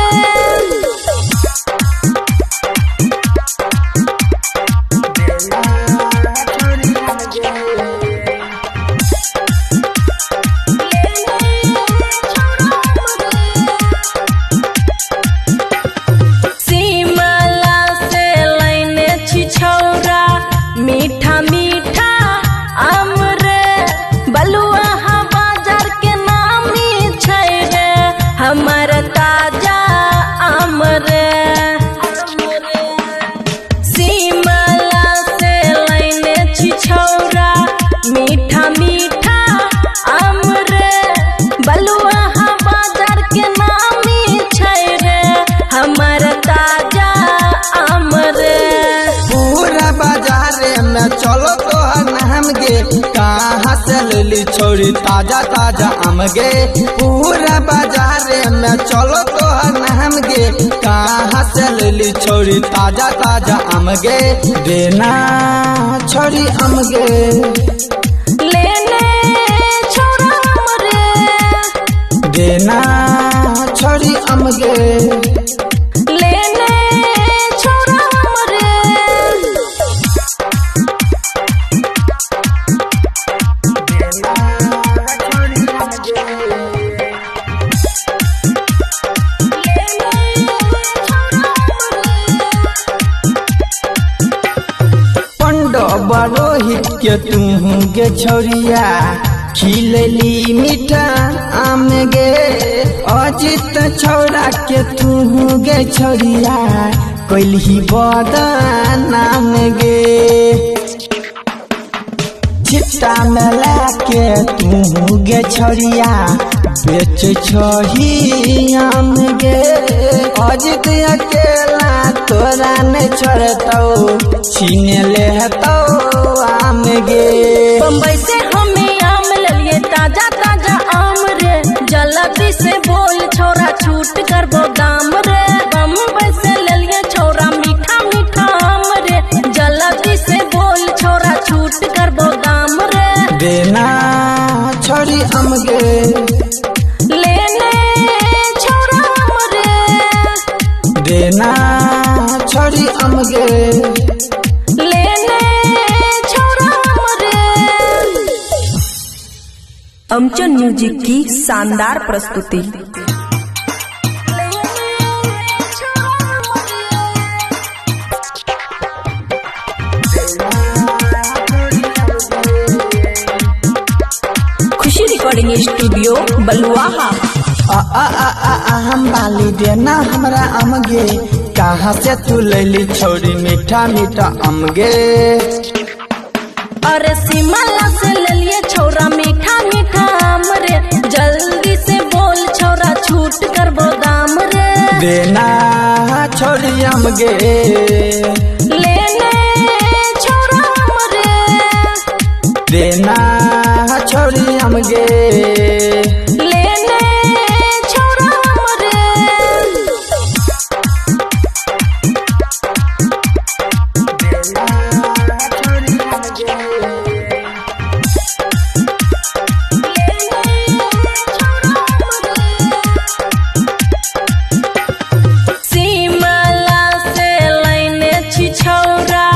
छोरी ताजा ताजा आम गे। पूरा बाजार में चलो तोहर नाम गे, कहाँ से लेली छोरी ताजा ताजा आम गे। देना छोरी आम गे, लेने छोरा आम रे, देना छोरी आम गे, लेने छोरा आम रे। पंडोबरोहित के तू गे छोरिया खिलली मीठा आम गे। अजित छौरा के तू गे छोरिया कैलही बदनाम गे। छिट्टा में लाके तू गे छोरिया बेच छही आम गे। अजित अकेला तोरा ने छोड़तौ, छीन लेतौ आम गे। बम्बई से हमें आम ललिए ताजा ताजा आम रे, जल्दी से बोल छोरा छूट करबो दाम रे। बम्बई से ललिए छोरा मीठा मीठा आम रे, जल्दी से बोल छोरा छूट करबो दाम रे। देना छोरी आम गे, लेने छोरा आम रे, देना छोरी आम गे, लेने छोरा आम रे। अमचन म्यूजिक की शानदार प्रस्तुति। खुशी रिकॉर्डिंग स्टूडियो बलुआहा। आ आ आ आ आ हम बाली देना हमरा आम गे, कहाँ से तू लैली छोरी मीठा मीठा आम गे। अरे शिमला से ललिए छोरा मीठा मीठा आम रे, जल्दी से बोल छोरा छूट करबो दाम रे। देना छोरी आम गे, लेने छोरा आम रे, देना छोरी आम गे, लेने छोरा आम रे। शिमला से लाइने छी छौरा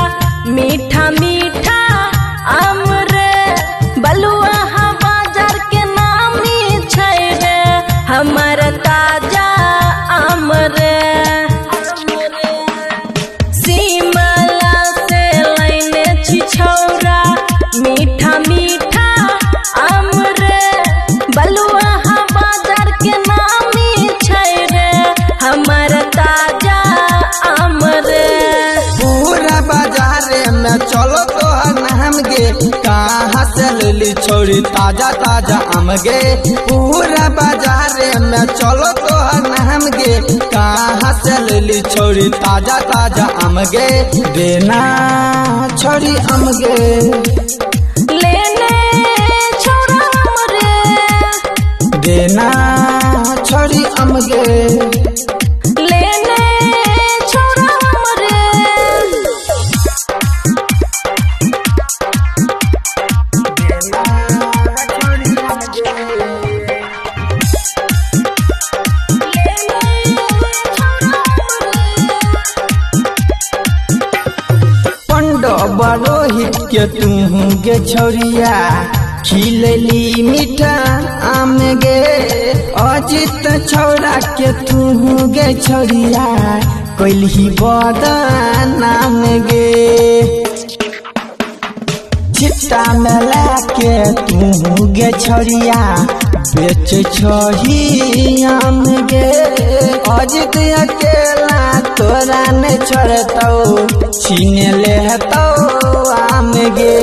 मीठा मीठा आम रे, बलुआहा बाजार के नामी छै रे, हमर ताजा आम रे। शिमला से लाइने छी छौरा मीठा मीठा आम रे, बलुआहा बाजार के नामी छै रे, हमर ताजा आम रे। पूरा बाजार में चलो तोहर नाम गे, कहाँ से लेली छोरी ताजा ताजा आम गे। पूरा बाजार में चलो तोहर नाम गे, कहाँ से लेली छोरी ताजा ताजा आम गे। देना छोरी आम गे, लेने छोरा आम रे, देना छोरी आम गे, लेने छोरा आम रे। पंडोबरोहित के तू गे छोरिया खिलली मीठा आम गे। अजित छौरा के तू गे छोरिया कैलही बदनाम गे। छिट्टा में लाके तू गे छोरिया बेच छही आम गे। अजित अकेला तोरा ने छोड़तौ, छीन लेतौ आम गे।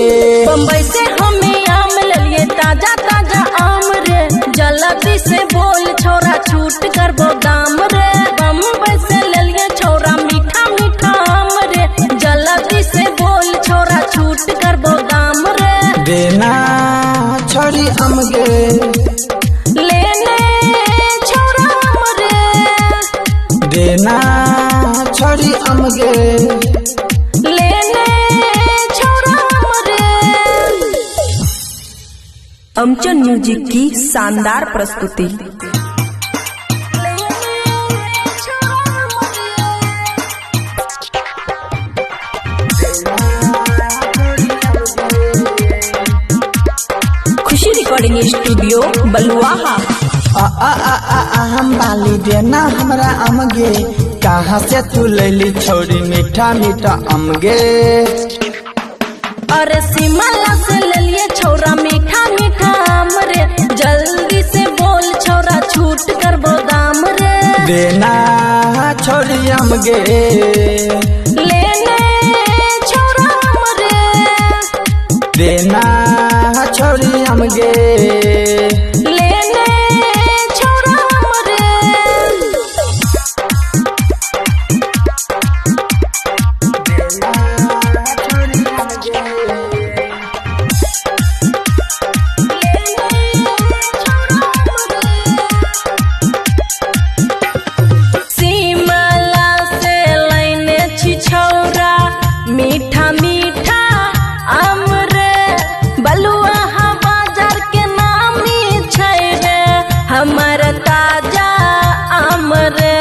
बम्बई से हमें आम ललिए ताजा ताजा आम रे, जल्दी से बोल छोरा छूट करबो दाम रे। बम्बई से ललिए छोरा मीठा मीठा आम रे, जल्दी से बोल छोरा छूट करबो दाम रे। देना छोरी आम गे, छोड़ी आम गे। लेने छौरा आम रे। अमचन म्यूजिक की शानदार प्रस्तुति। खुशी रिकॉर्डिंग स्टूडियो बलुआहा। आ आ आ आ आ हम बाली देना हमरा आम गे, कहाँ से तू लैली छोड़ी मीठा मीठा आम गे। अरे शिमला से लेलिए छौरा मीठा मीठा आम रे, जल्दी से बोल छौरा छूट करबो दाम रे। देना छोड़ी आम गे। लेने छौरा आम रे। देना छोड़ी आम गे। लेने छौरा आम रे। शिमला से लैने छी छौरा मीठा मीठा आम रे, बलुआहा बाजार के नामी छै रे, हमर ताजा आम रे।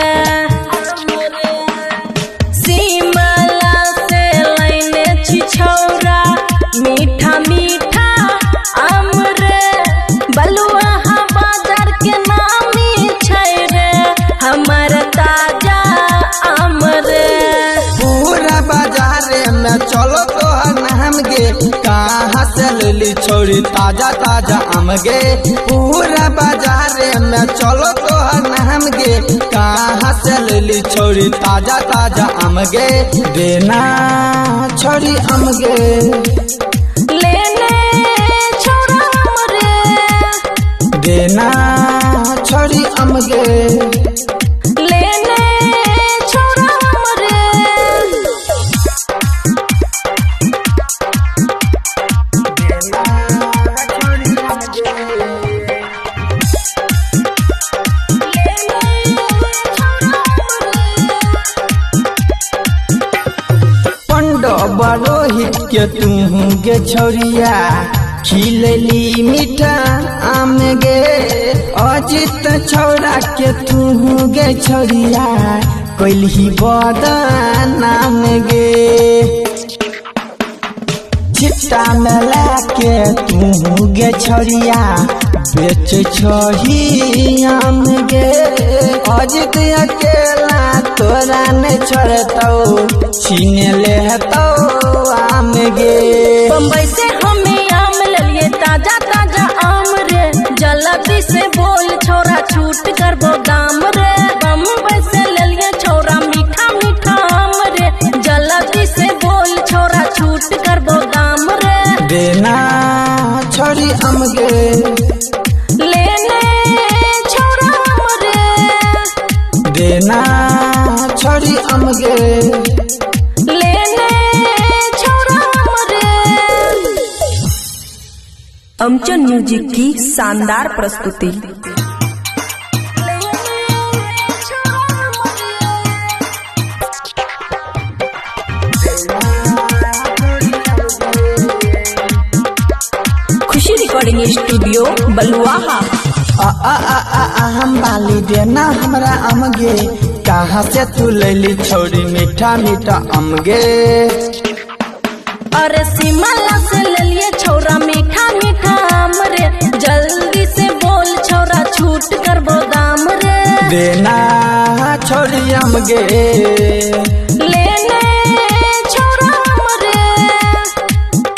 शिमला से लैने छी छौरा मीठा मीठा आम रे, बलुआहा बाजार के नामी छै रे, हमर ताजा आम रे। पूरा बाजार में चलो तोहर नाम गे, कहाँ से लैली छोड़ी ताजा ताजा आम गे। पूरा बाजार में चलो तोहर नाम गे, कहाँ से लैली छोड़ी ताजा ताजा आम गे। देना छोड़ी आम गे। लेने छौरा आम रे। देना छोड़ी आम गे। लेने छौरा आम रे। पंडो बरोहित के तू गे छोरिया, खिलली मीठा आम गे। अजित छौरा के तू गे छोरिया, कैलही बदनाम गे। छिट्टा में लाके तू गे छोरिया, बेच छही आम गे। अजित अकेला तोरा ने छोड़तौ, छीन लेतौ आम गे। बम्बई से हमें आम लेलिए ताजा ताजा आम रे, जल्दी से बोल छौरा छूट करबो दाम रे। बम्बई से लेलिए छौरा मीठा मीठा आम रे, जल्दी से बोल छौरा छूट करबो दाम रे। देना छोड़ी आम गे। लेने छौरा आम रे। देना छोड़ी आम गे। लेने छौरा आम रे। अमचन म्यूजिक की शानदार प्रस्तुति। खुशी रिकॉर्डिंग स्टूडियो बलुआहा। आ आ आ आ आ हम बाली देना हमरा आम गे, कहाँ से तू लैली छोड़ी मीठा मीठा आम गे। अरे शिमला से लेलिए छौरा मीठा मीठा आम रे, जल्दी से बोल छौरा छूट करबो दाम रे। देना छोड़ी आम गे। लेने छौरा आम रे।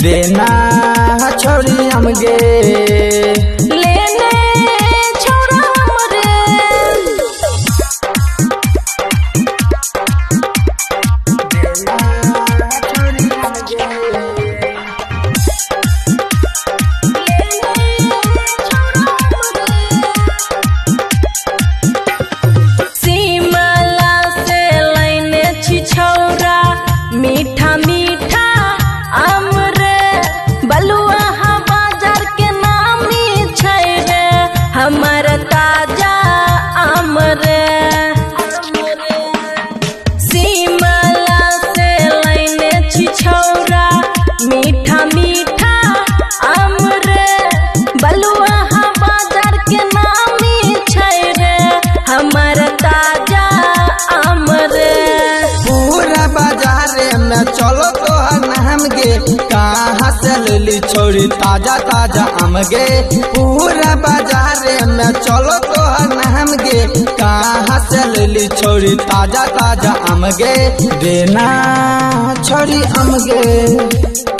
देना छोड़ी आम गे। लेने छौरा आम रे। शिमला से लैने छी छौरा मीठा मीठा आम रे, बलुआहा बाजार के नामी शिमला से लाइने छी छौरा मीठा मीठा आम रे। बलुआ बाजार के नामी छै रे, हमर ताजा आम रे। पूरा बाजार में चलो तोहर नाम गे, कहाँ से लेली छोरी ताजा ताजा आम गे। पूरा बाजार में चलो तोहर नाम गे, कहाँ से लेली छोरी ताजा ताजा आम गे। देना छोरी आम गे।